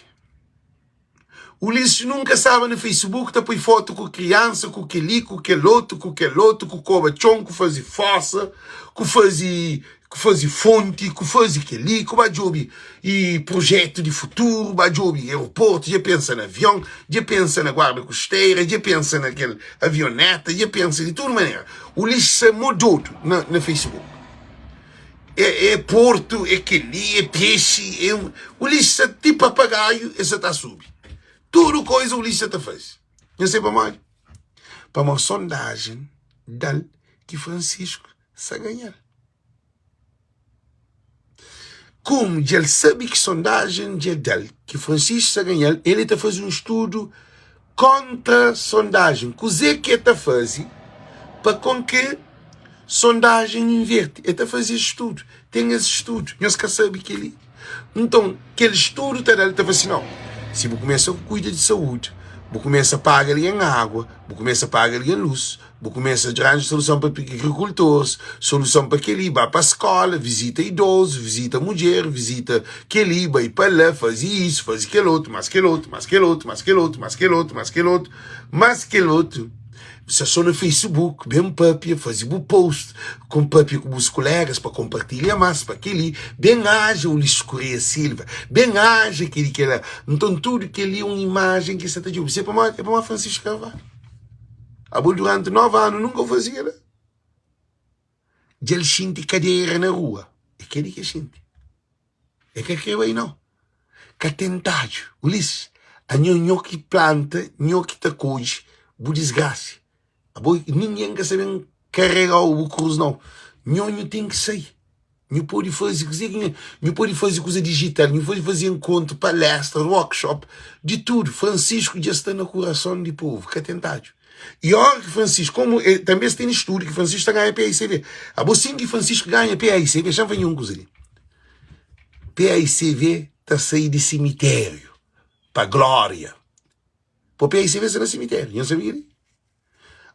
Ulisses nunka staba na Facebook ta poi fotu ku kriansa, ku kel-li, ku kel otu, ku kel otu, ku koba txon, ku faze fosa, ku faze ku faze fonti, ku faze kel-li, ku ba djobe i projetu di futuru, ba djobe aeroportu, dja pensa na avion, dja pensa na guarda kostera, dja pensa na kel avioneta, dja pensa di tudu manera. Ulisses é mó dodu na na Facebook. É, é portu, é kel-li, é pexi, é Ulisses sa ti papagaiu el sa ta subi. Tudu koiza Ulisses sa ta faze. Nhos sabe pamodi? Pamodi sondajen da-l ki Francisco sa ganha-l. Komu dja el sabe ki sondajen dja da-l ki Francisco sa ganha-l, el ta faze un studu kontra sondajen. Kuzê ki el ta faze pa kon ki Sondajen inverte. El ta faze es studu. Ten es studu. Nhos ka sabe kel-li. Nton, kel studu ta da-l, ta fla si, Nau, si bu kumesa ku kuida di saúdi, bu kumesa paga algen agua, bu kumesa paga algen lus, bu kumesa ranja soluson pa agrikultoris, soluson pa kel-li, ba pa skóla, vizita idozu, vizita mudjer, vizita kel-li, bai pa la, faze isu, faze kel otu, más kel otu, más kel otu, más kel otu, más kel otu, más kel otu, más kel otu. Sta so na Facebook, ben papia, faze bu post, kon papia ku bus kulegas pa konpartilha mas pa keli, ben aja Ulisses Correia Silva, ben aja keli kela. Nton tudu keli é un imajen ki sa ta djobe. Se pamodi? É pamodi Francisco Carvalho. Abo duranti 9 anu nunka bu faze kela. Dja el xinti kadera na rua. É keli ki el xinti. É ka kre bai nau. Ka ten tadju. Ulisses, anho nho ki planta, nho ki ta kodje bu disgrasia. Abo ningen ka sa ben karega-u bu krus nau. Nho nhu ten ki sai. Nhu pode faze kuze ki nhu Nhu pode faze kuza dijital, nhu pode faze enkontru, palestra, workshop, di tudu. Francisco dja sta na kurason di povu, ka ten tadju. I ora ki Francisco, komu e, tanbe es tene studu ki Francisco ta ganha PAICV. Abo sin ki Francisco ganha PAICV, xa-m fla nhu un kuza li. PAICV ta sai di simitériu pa glória. Po PAICV sta na simitério, nhos sabia di?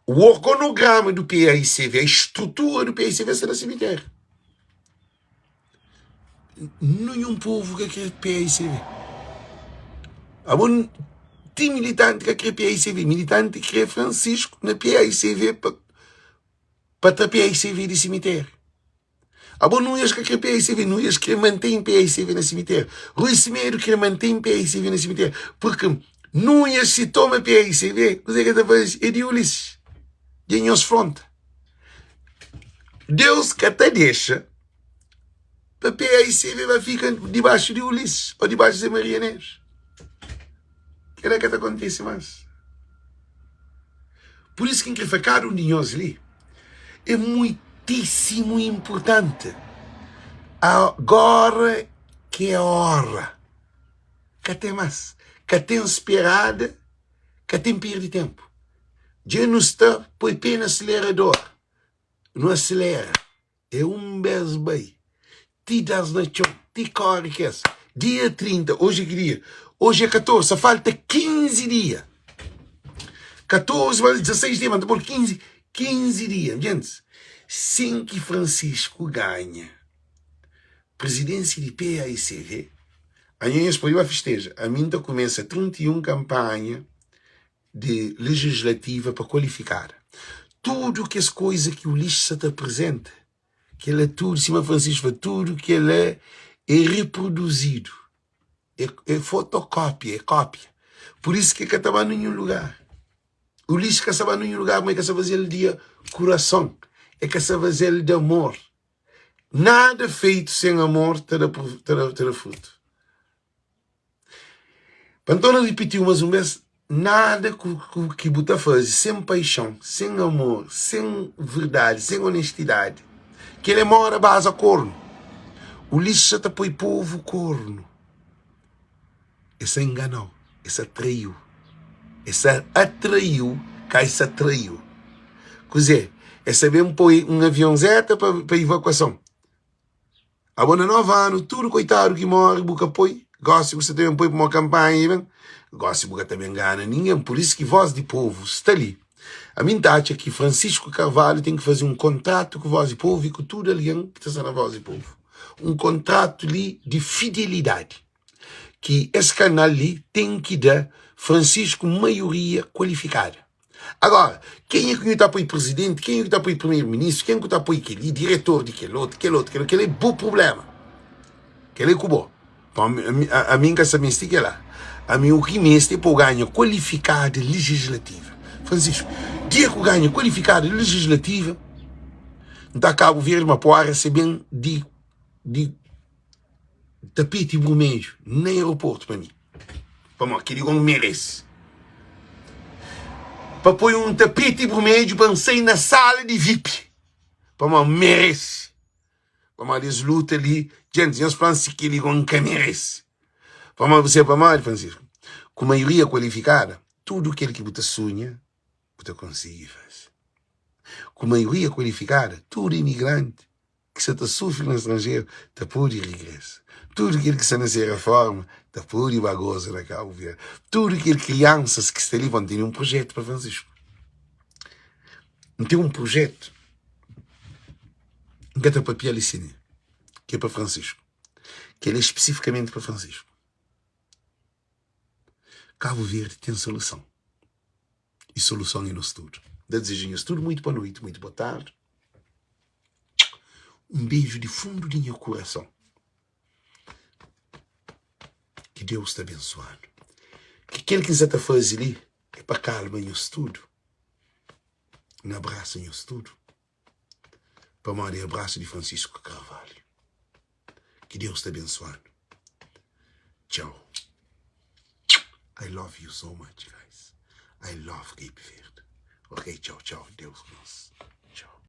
O organograma do PAICV, a estrutura do PAICV sta na simitério. Nenhum povo ka kre PAICV. Abo ti militante ka kre PAICV, militante kre Francisco na PAICV pa pa tra PAICV di simitério. Abo Nuias ka kre PICV, Nuias kre mantém PICV na simitério. Rui Semedo kre mantém PICV na simitério. Porque Nuias se toma PICV, kuzê ke ta faze? É di Ulisses. Dja nhos fronta. Deus ka ta dexa pa PICV ba fika dibaxu di Ulisses ou dibaxu di Zé Maria Neves. Kela ka ta kontise más. Pur isu ki N kre fla kada un di nhos li, é muitísimu inpurtanti. Agóra ki é óra. Ka ten más. Ka ten sperada, ka ten perde ténpu. Dja nu sta poi pé na selerador, nu aselera. É un bes bai Ti das na txon Ti kore kes Dia 30 Oji é ki dia? Oji é 14 Sa falta 15 dia 14 mas 16 dia Mas ta pôr 15 15 dia Gentis Sin ki Francisco ganha Presidência di PAICV Anho nhos pode ba festeja Ami N ta kumesa 31 kanpanha di legislativa pa kualifikada. Tudu kes koiza ki Ulisses sa ta aprizenta, kel-la tudu, sima Francisco fla, tudu kel-la é riproduzidu, é, é fotokópia, é kópia. Pur isu ki el ka ta ba ninhun lugar. Ulisses ka sa ba ninhun lugar, ma el ka sa faze-l di kurason, el ka sa faze-l di amor. Nada feitu sen amor ta da, ta da, ta da frutu. Pa N torna ripitiu mas un bes, nada ku ki bu ta faze sen paixon, sen amor, sen verdadi, sen onestidadi, kel é mora baza kornu. Ulisses sa ta poi povu kornu. E sa enganau, e sa traiu, e sa atraiu, ka e sa traiu. Kuze? E sa ben poi un avionzeta pa ivakuason. Abo na 9 anu tudu koitadu ki mori bu ka poi, gosi bu sta ta ben poi pamo kanpanha i ben, gosi bu ka ta ben gana ningen, pur isu ki voz di povu sta li. Ami nta atxa ki Francisco Carvalho ten ki faze un kontratu ku voz di povu i ku tudu algen ki ta sta na voz di povu, un kontratu li di fidelidadi, ki es kanal li ten ki da Francisco maioria kualifikada. Agora, kenha ki nhu ta poi prizidenti, kenha ki ta poi primeru-ministru, ken ku ta poi kel-li, diretor di kel otu, kel otu, kel otu, kel-li é bu prubléma. Kel-li é ku bo. Ami N ka sa meste kel-la. Ami u ki meste é pa u ganha kualifikada lejislativa. Francisco, dia ku ganha kualifikada lejislativa, N ta Kabu Verdi, ma pa u resebe-m di di tapeti burmedju na aeroportu pa mi. Pamodi kel-li gomi merese. Pa poi un tapeti burmedju pa N sai na sala di vip. Pamodi N merese. Pamodi es luta li, djentis, nhos fla-m si kel-li gomi N ka merese. Pamodi bu sabe pamodi, Francisco? Ku maioria kualifikada, tudu kel ki bu ta sunha, bu ta konsigi faze. Ku maioria kualifikada, tudu imigranti ki sa ta sufri na stranjeru ta pode rigresa. Tudu kel ki sta na se reforma ta pode ba goza na Kabu Verdi. Tudu kel kriansas ki sta li bon tene un projetu pa Francisco. N ten un projetu, N ka ta papia li sine, ki é pa Francisco. Kel é spesifikamenti pa Francisco. Kabu Verdi ten soluson. I soluson é nos tudu. N ta dizeja nhos tudu muitu boa noiti, muitu boa tardi. Un beju di fundu di nha kurason. Ki Deus ta abensuanu. Ki kel ki N sa ta faze li é pa kalma nhos tudu. N abrasa nhos tudu. Pamodi é abrasu di Francisco Carvalho. Ki Deus ta abensuanu. Txau. I love you so much guys. I love Cape Verde. Ok txau txau Deus ku nos txau.